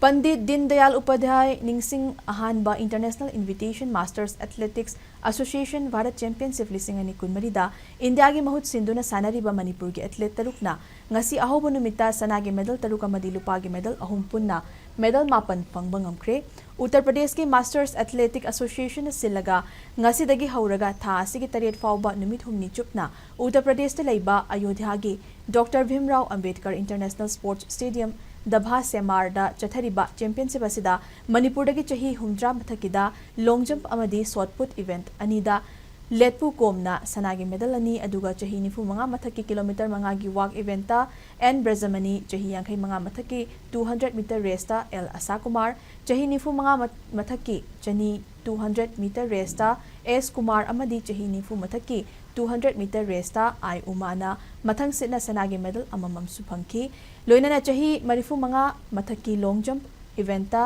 ꯄꯟꯗꯤꯠ ꯗꯤꯟ ꯗꯌꯥꯜ ꯎꯄꯥꯙ꯭ꯌꯥꯌ ꯅꯤꯡꯁꯤꯡ ꯑꯍꯥꯟꯕ International Invitation Masters Athletics Association Bharat Championship ꯂꯤꯁꯤꯡ ꯑꯅꯤ ꯀꯨꯟꯃꯔꯤꯗ ꯏꯟꯗꯤꯌꯥꯒꯤ ꯃꯍꯨꯠ ꯁꯤꯟꯗꯨꯅ ꯁꯥꯟꯅꯔꯤꯕ ꯃꯅꯤꯄꯨꯔꯒꯤ athlete ꯇꯔꯨꯛꯅ ꯉꯁꯤ ꯑꯍꯧꯕ ꯅꯨꯃꯤꯠꯇ ꯁꯅꯥꯒꯤ medal ꯇꯔꯨꯛ ꯑꯃꯗꯤ ꯂꯨꯄꯥꯒꯤ medal ꯑꯍꯨꯝ ꯄꯨꯟꯅ medal ꯃꯥꯄꯟ ꯐꯪꯕ ꯉꯝꯈ꯭ꯔꯦ꯫ ꯎꯠꯇꯔ ꯄ꯭ꯔꯗꯦꯁꯀꯤ Masters Athletic Association ꯅ ꯁꯤꯜꯂꯒ ꯉꯁꯤꯗꯒꯤ ꯍꯧꯔꯒ ꯊꯥ ꯑꯁꯤꯒꯤ ꯇꯔꯦꯠ ꯐꯥꯎꯕ ꯅꯨꯃꯤꯠ ꯍꯨꯝꯅꯤ ꯆꯨꯞꯅ ꯎꯠꯇꯔ ꯄ꯭ꯔꯗꯦꯁꯇ ꯂꯩꯕ ꯑꯌꯣꯙ꯭ꯌꯥꯒꯤ doctor Bhimrao Ambedkar International Sports Stadium, ꯗꯚꯥ ꯁꯦꯃꯥꯔꯗ ꯆꯠꯊꯔꯤꯕ championship ꯑꯁꯤꯗ ꯃꯅꯤꯄꯨꯔꯗꯒꯤ ꯆꯍꯤ ꯍꯨꯝꯗ꯭ꯔꯥ ꯃꯊꯛꯀꯤꯗ long jump ꯑꯃꯗꯤ shot put event ꯑꯅꯤꯗ ꯂꯦꯠꯄꯨ ꯀꯣꯝꯅ ꯁꯅꯥꯒꯤ medal ꯑꯅꯤ, ꯑꯗꯨꯒ ꯆꯍꯤ ꯅꯤꯐꯨ ꯃꯉꯥ ꯃꯊꯛꯀꯤ kilometre ꯃꯉꯥꯒꯤ walk event ꯇ ꯑꯦꯟ ꯕ꯭ꯔꯖꯃꯅꯤ, ꯆꯍꯤ ꯌꯥꯡꯈꯩ ꯃꯉꯥ ꯃꯊꯛꯀꯤ two hundred metre race ꯇ ꯑꯦꯜ ꯑꯁꯥ ꯀꯨꯃꯥꯔ, ꯆꯍꯤ ꯅꯤꯐꯨ ꯃꯉꯥ ꯃ-, ꯃꯊꯛꯀꯤ ꯆꯅꯤ two hundred metre race ꯇ ꯑꯦꯁ ꯀꯨꯃꯥꯔ ꯑꯃꯗꯤ ꯆꯍꯤ ꯅꯤꯐꯨ ꯃꯊꯛꯀꯤ two hundred metre race ꯇ ꯑꯥꯏ ꯎꯃꯥꯅ ꯃꯊꯪ ꯁꯤꯠꯅ ꯁꯅꯥꯒꯤ medal ꯑꯃꯃꯝꯁꯨ ꯐꯪꯈꯤ꯫ ꯂꯣꯏꯅꯅ ꯆꯍꯤ ꯃꯔꯤꯐꯨ ꯃꯉꯥ ꯃꯊꯛꯀꯤ long jump event ꯇ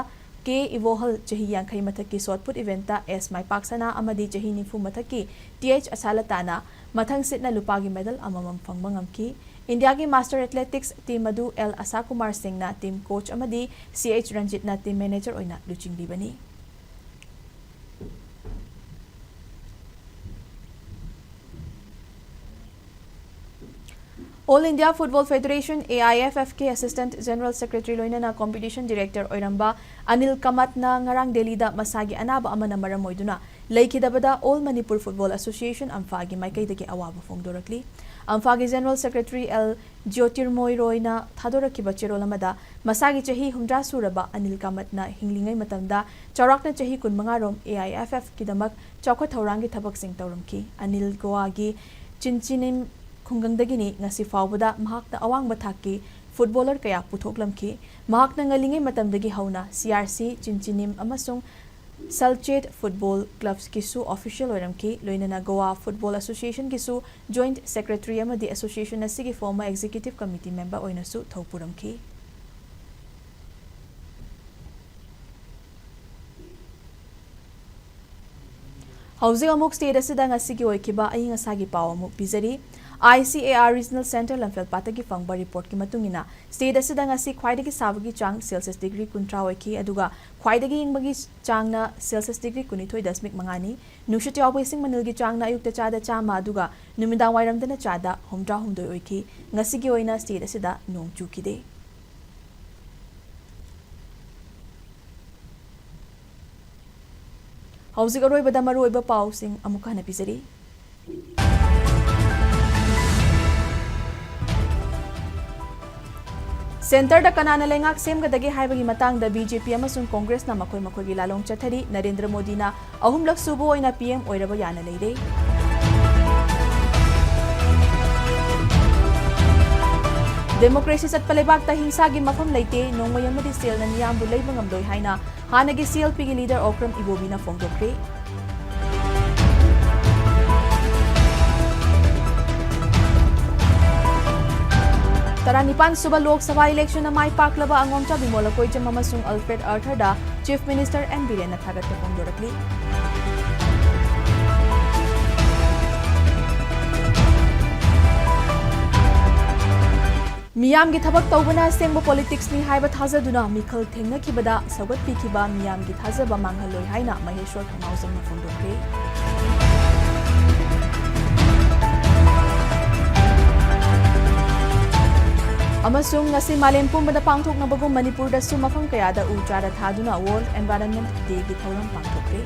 ꯀꯦ ꯏꯕꯣꯍꯜ, ꯆꯍꯤ ꯌꯥꯡꯈꯩ ꯃꯊꯛꯀꯤ shot put event ꯇ ꯑꯦꯁ ꯃꯥꯏꯄꯥꯛꯁꯅꯥ ꯑꯃꯗꯤ ꯆꯍꯤ ꯅꯤꯐꯨ ꯃꯊꯛꯀꯤ ꯇꯤ ꯑꯩꯆ ꯑꯁꯥꯂꯇꯥꯅ ꯃꯊꯪ ꯁꯤꯠꯅ ꯂꯨꯄꯥꯒꯤ medal ꯑꯃꯃꯝ ꯐꯪꯕ ꯉꯝꯈꯤ꯫ ꯏꯟꯗꯤꯌꯥꯒꯤ Master Athletics team ꯑꯗꯨ ꯑꯦꯜ ꯑꯁꯥ ꯀꯨꯃꯥꯔ ꯁꯤꯡꯅ team coach ꯑꯃꯗꯤ ꯁꯤ ꯑꯩꯆ ꯔꯟꯖꯤꯠꯅ team manager ꯑꯣꯏꯅ ꯂꯨꯆꯤꯡꯂꯤꯕꯅꯤ꯫ All India Football Federation, A I F F ꯀꯤ Assistant General Secretary ꯂꯣꯏꯅꯅ Competition Director ꯑꯣꯏꯔꯝꯕ ꯑꯅꯤꯜ ꯀꯥꯃꯠꯅ ꯉꯔꯥꯡ ꯗꯦꯜꯂꯤꯗ ꯃꯁꯥꯒꯤ ꯑꯅꯥꯕ ꯑꯃꯅ ꯃꯔꯝ ꯑꯣꯏꯗꯨꯅ ꯂꯩꯈꯤꯗꯕꯗ All Manipur Football Association, ꯑꯝꯐꯥꯒꯤ ꯃꯥꯏꯀꯩꯗꯒꯤ ꯑꯋꯥꯕ ꯐꯣꯡꯗꯣꯔꯛꯂꯤ꯫ ꯑꯝꯐꯥꯒꯤ General Secretary ꯑꯦꯜ ꯖ꯭ꯌꯣꯇꯤꯔꯃꯣꯏ ꯔꯣꯏꯅ ꯊꯥꯗꯣꯔꯛꯈꯤꯕ ꯆꯦꯔꯣꯜ ꯑꯃꯗ, ꯃꯁꯥꯒꯤ ꯆꯍꯤ ꯍꯨꯝꯗ꯭ꯔꯥ ꯁꯨꯔꯕ ꯑꯅꯤꯜ ꯀꯥꯃꯠꯅ ꯍꯤꯡꯂꯤꯉꯩ ꯃꯇꯝꯗ ꯆꯥꯎꯔꯥꯛꯅ ꯆꯍꯤ ꯀꯨꯟꯃꯉꯥ ꯔꯣꯝ A I F F ꯀꯤꯗꯃꯛ ꯆꯥꯎꯈꯠ ꯊꯧꯔꯥꯡꯒꯤ ꯊꯕꯛꯁꯤꯡ ꯇꯧꯔꯝꯈꯤ꯫ ꯑꯅꯤꯜ ꯒꯣꯋꯥꯒꯤ ꯆꯤꯟꯆꯤꯅꯤꯝ ꯈꯨꯡꯒꯪꯗꯒꯤꯅꯤ꯫ ꯉꯁꯤ ꯐꯥꯎꯕꯗ ꯃꯍꯥꯛꯅ ꯑꯋꯥꯡꯕ ꯊꯥꯛꯀꯤ footballer ꯀꯌꯥ ꯄꯨꯊꯣꯛꯂꯝꯈꯤ꯫ ꯃꯍꯥꯛꯅ ꯉꯜꯂꯤꯉꯩ ꯃꯇꯝꯗꯒꯤ ꯍꯧꯅ C R C, ꯆꯤꯟꯆꯤꯅꯤꯝ ꯑꯃꯁꯨꯡ ꯁꯜꯆꯦꯠ football clubs ꯀꯤꯁꯨ official ꯑꯣꯏꯔꯝꯈꯤ, ꯂꯣꯏꯅꯅ Goa Football Association ꯒꯤꯁꯨ Joint Secretary ꯑꯃꯗꯤ association ꯑꯁꯤꯒꯤ former executive committee member ꯑꯣꯏꯅꯁꯨ ꯊꯧ ꯄꯨꯔꯝꯈꯤ꯫ ꯍꯧꯖꯤꯛ ꯑꯃꯨꯛ state ꯑꯁꯤꯗ ꯉꯁꯤꯒꯤ ꯑꯣꯏꯈꯤꯕ ꯑꯏꯪ ꯑꯁꯥꯒꯤ ꯄꯥꯎ ꯑꯃꯨꯛ ꯄꯤꯖꯔꯤ꯫ I C A R Regional Centre ꯂꯝꯐꯦꯜꯄꯥꯠꯇꯒꯤ ꯐꯪꯕ report ꯀꯤ ꯃꯇꯨꯡ ꯏꯟꯅ, state ꯑꯁꯤꯗ ꯉꯁꯤ ꯈ꯭ꯋꯥꯏꯗꯒꯤ ꯁꯥꯕꯒꯤ ꯆꯥꯡ Celsius degree ꯀꯨꯟꯊ꯭ꯔꯥ ꯑꯣꯏꯈꯤ, ꯑꯗꯨꯒ ꯈ꯭ꯋꯥꯏꯗꯒꯤ ꯏꯪꯕꯒꯤ ꯆꯥꯡꯅ Celsius degree ꯀꯨꯟꯅꯤꯊꯣꯏ ꯗꯁꯃꯤꯛ ꯃꯉꯥꯅꯤ꯫ ꯅꯨꯡꯁꯤꯠ ꯌꯥꯎꯕ ꯏꯁꯤꯡ ꯃꯅꯤꯜꯒꯤ ꯆꯥꯡꯅ ꯑꯌꯨꯛꯇ ꯆꯥꯗ ꯆꯥꯝꯃ, ꯑꯗꯨꯒ ꯅꯨꯃꯤꯗꯥꯡ ꯋꯥꯏꯔꯝꯗꯅ ꯆꯥꯗ ꯍꯨꯝꯗ꯭ꯔꯥ ꯍꯨꯝꯗꯣꯏ ꯑꯣꯏꯈꯤ꯫ ꯉꯁꯤꯒꯤ ꯑꯣꯏꯅ state ꯑꯁꯤꯗ ꯅꯣꯡ ꯆꯨꯈꯤꯗꯦ꯫ ꯍꯧꯖꯤꯛ ꯑꯔꯣꯏꯕꯗ ꯃꯔꯨꯑꯣꯏꯕ ꯄꯥꯎꯁꯤꯡ ꯑꯃꯨꯛ ꯍꯟꯅ ꯄꯤꯖꯔꯤ꯫ Centre ꯗ ꯀꯅꯥꯅ ꯂꯩꯉꯥꯛ ꯁꯦꯝꯒꯗꯒꯦ ꯍꯥꯏꯕꯒꯤ ꯃꯇꯥꯡꯗ B J P ꯑꯃꯁꯨꯡ Congress ꯅ ꯃꯈꯣꯏ ꯃꯈꯣꯏꯒꯤ ꯂꯥꯂꯣꯡ ꯆꯠꯊꯔꯤ꯫ ꯅꯔꯦꯟꯗ꯭ꯔ ꯃꯣꯗꯤꯅ ꯑꯍꯨꯝꯂꯛ ꯁꯨꯕ ꯑꯣꯏꯅ P M ꯑꯣꯏꯔꯕ ꯌꯥꯅ ꯂꯩꯔꯦ꯫ Democracy ꯆꯠꯄ ꯂꯩꯕꯥꯛꯇ ꯍꯤꯡꯁꯥꯒꯤ ꯃꯐꯝ ꯂꯩꯇꯦ, ꯅꯣꯡꯃꯩ ꯑꯃꯗꯤ ꯁꯦꯜꯅ ꯃꯤꯌꯥꯝꯕꯨ ꯂꯩꯕ ꯉꯝꯂꯣꯏ ꯍꯥꯏꯅ ꯍꯥꯟꯅꯒꯤ C L P ꯒꯤ leader ꯑꯣꯀ꯭ꯔꯝ ꯏꯕꯣꯕꯤꯅ ꯐꯣꯡꯗꯣꯛꯈ꯭ꯔꯦ꯫ ꯇꯔꯥꯅꯤꯄꯥꯟ ꯁꯨꯕ ꯂꯣꯛ ꯁꯚꯥ election ꯗ ꯃꯥꯏ ꯄꯥꯛꯂꯕ ꯑꯉꯣꯝꯆꯥ ꯕꯤꯃꯣꯜ ꯑꯀꯣꯏꯖꯝ ꯑꯃꯁꯨꯡ ꯑꯜꯐ꯭ꯔꯦꯗ ꯑꯥꯔꯊꯔꯗ Chief Minister N ꯕꯤꯔꯦꯟꯅ ꯊꯥꯒꯠꯄ ꯐꯣꯡꯗꯣꯔꯛꯂꯤ꯫ ꯃꯤꯌꯥꯝꯒꯤ ꯊꯕꯛ ꯇꯧꯕꯅ ꯑꯁꯦꯡꯕ politics ꯅꯤ ꯍꯥꯏꯕ ꯊꯥꯖꯗꯨꯅ ꯃꯤꯈꯜ ꯊꯦꯡꯅꯈꯤꯕꯗ ꯁꯧꯒꯠꯄꯤꯈꯤꯕ ꯃꯤꯌꯥꯝꯒꯤ ꯊꯥꯖꯕ ꯃꯥꯡꯍꯜꯂꯣꯏ ꯍꯥꯏꯅ ꯃꯍꯦꯁ꯭ꯋꯔ ꯊꯧꯅꯥꯎꯖꯝꯅ ꯐꯣꯡꯗꯣꯛꯈ꯭ꯔꯦ꯫ ꯑꯃꯁꯨꯡ ꯉꯁꯤ ꯃꯥꯂꯦꯝ ꯄꯨꯝꯕꯗ ꯄꯥꯡꯊꯣꯛꯅꯕꯒꯨꯝ ꯃꯅꯤꯄꯨꯔꯗꯁꯨ ꯃꯐꯝ ꯀꯌꯥꯗ ꯎ ꯆꯥꯔ ꯊꯥꯗꯨꯅ World Environment Dayꯒꯤ ꯊꯧꯔꯝ ꯄꯥꯡꯊꯣꯛꯈ꯭ꯔꯦ꯫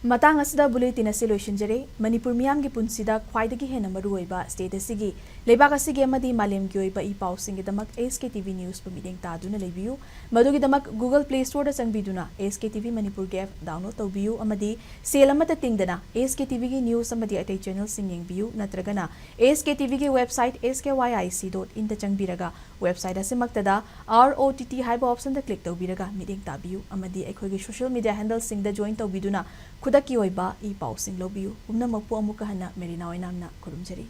ꯃꯇꯥꯡ ꯑꯁꯤꯗ bulletin ꯑꯁꯤ ꯂꯣꯏꯁꯤꯟꯖꯔꯦ꯫ ꯃꯅꯤꯄꯨꯔ ꯃꯤꯌꯥꯝꯒꯤ ꯄꯨꯟꯁꯤꯗ ꯈ꯭ꯋꯥꯏꯗꯒꯤ ꯍꯦꯟꯅ ꯃꯔꯨꯑꯣꯏꯕ state ꯑꯁꯤꯒꯤ, ꯂꯩꯕꯥꯛ ꯑꯁꯤꯒꯤ ꯑꯃꯗꯤ ꯃꯥꯂꯦꯝꯒꯤ ꯑꯣꯏꯕ E ꯄꯥꯎꯁꯤꯡꯒꯤꯗꯃꯛ S K T V Newsꯄꯨ ꯃꯤꯠꯌꯦꯡ ꯇꯥꯗꯨꯅ ꯂꯩꯕꯤꯌꯨ꯫ ꯃꯗꯨꯒꯤꯗꯃꯛ Google Play Storeꯗ ꯆꯪꯕꯤꯗꯨꯅ S K T V ꯃꯅꯤꯄꯨꯔꯒꯤ app download ꯇꯧꯕꯤꯌꯨ ꯑꯃꯗꯤ ꯁꯦꯜ ꯑꯃꯠꯇ ꯇꯤꯡꯗꯅ S K T Vꯒꯤ news ꯑꯃꯗꯤ ꯑꯇꯩ channelꯁꯤꯡ ꯌꯦꯡꯕꯤꯌꯨ, ꯅꯠꯇ꯭ꯔꯒꯅ S K T Vꯒꯤ website S K Y I C dot inꯗ ꯆꯪꯕꯤꯔꯒ website ꯑꯁꯤꯃꯛꯇꯗ R O T T ꯍꯥꯏꯕ optionꯗ click ꯇꯧꯕꯤꯔꯒ ꯃꯤꯠꯌꯦꯡ ꯇꯥꯕꯤꯌꯨ ꯑꯃꯗꯤ ꯑꯩꯈꯣꯏꯒꯤ social media handleꯁꯤꯡꯗ join ꯇꯧꯕꯤꯗꯨꯅ ꯈꯨꯗꯛꯀꯤ ꯑꯣꯏꯕ ꯏ ꯄꯥꯎꯁꯤꯡ ꯂꯧꯕꯤꯌꯨ꯫ ꯄꯨꯝꯅꯃꯛꯄꯨ ꯑꯃꯨꯛꯀ ꯍꯟꯅ ꯃꯦꯔꯤꯅꯥ ꯑꯣꯏꯅꯥꯝꯅ ꯈꯨꯔꯨꯝꯖꯔꯤ꯫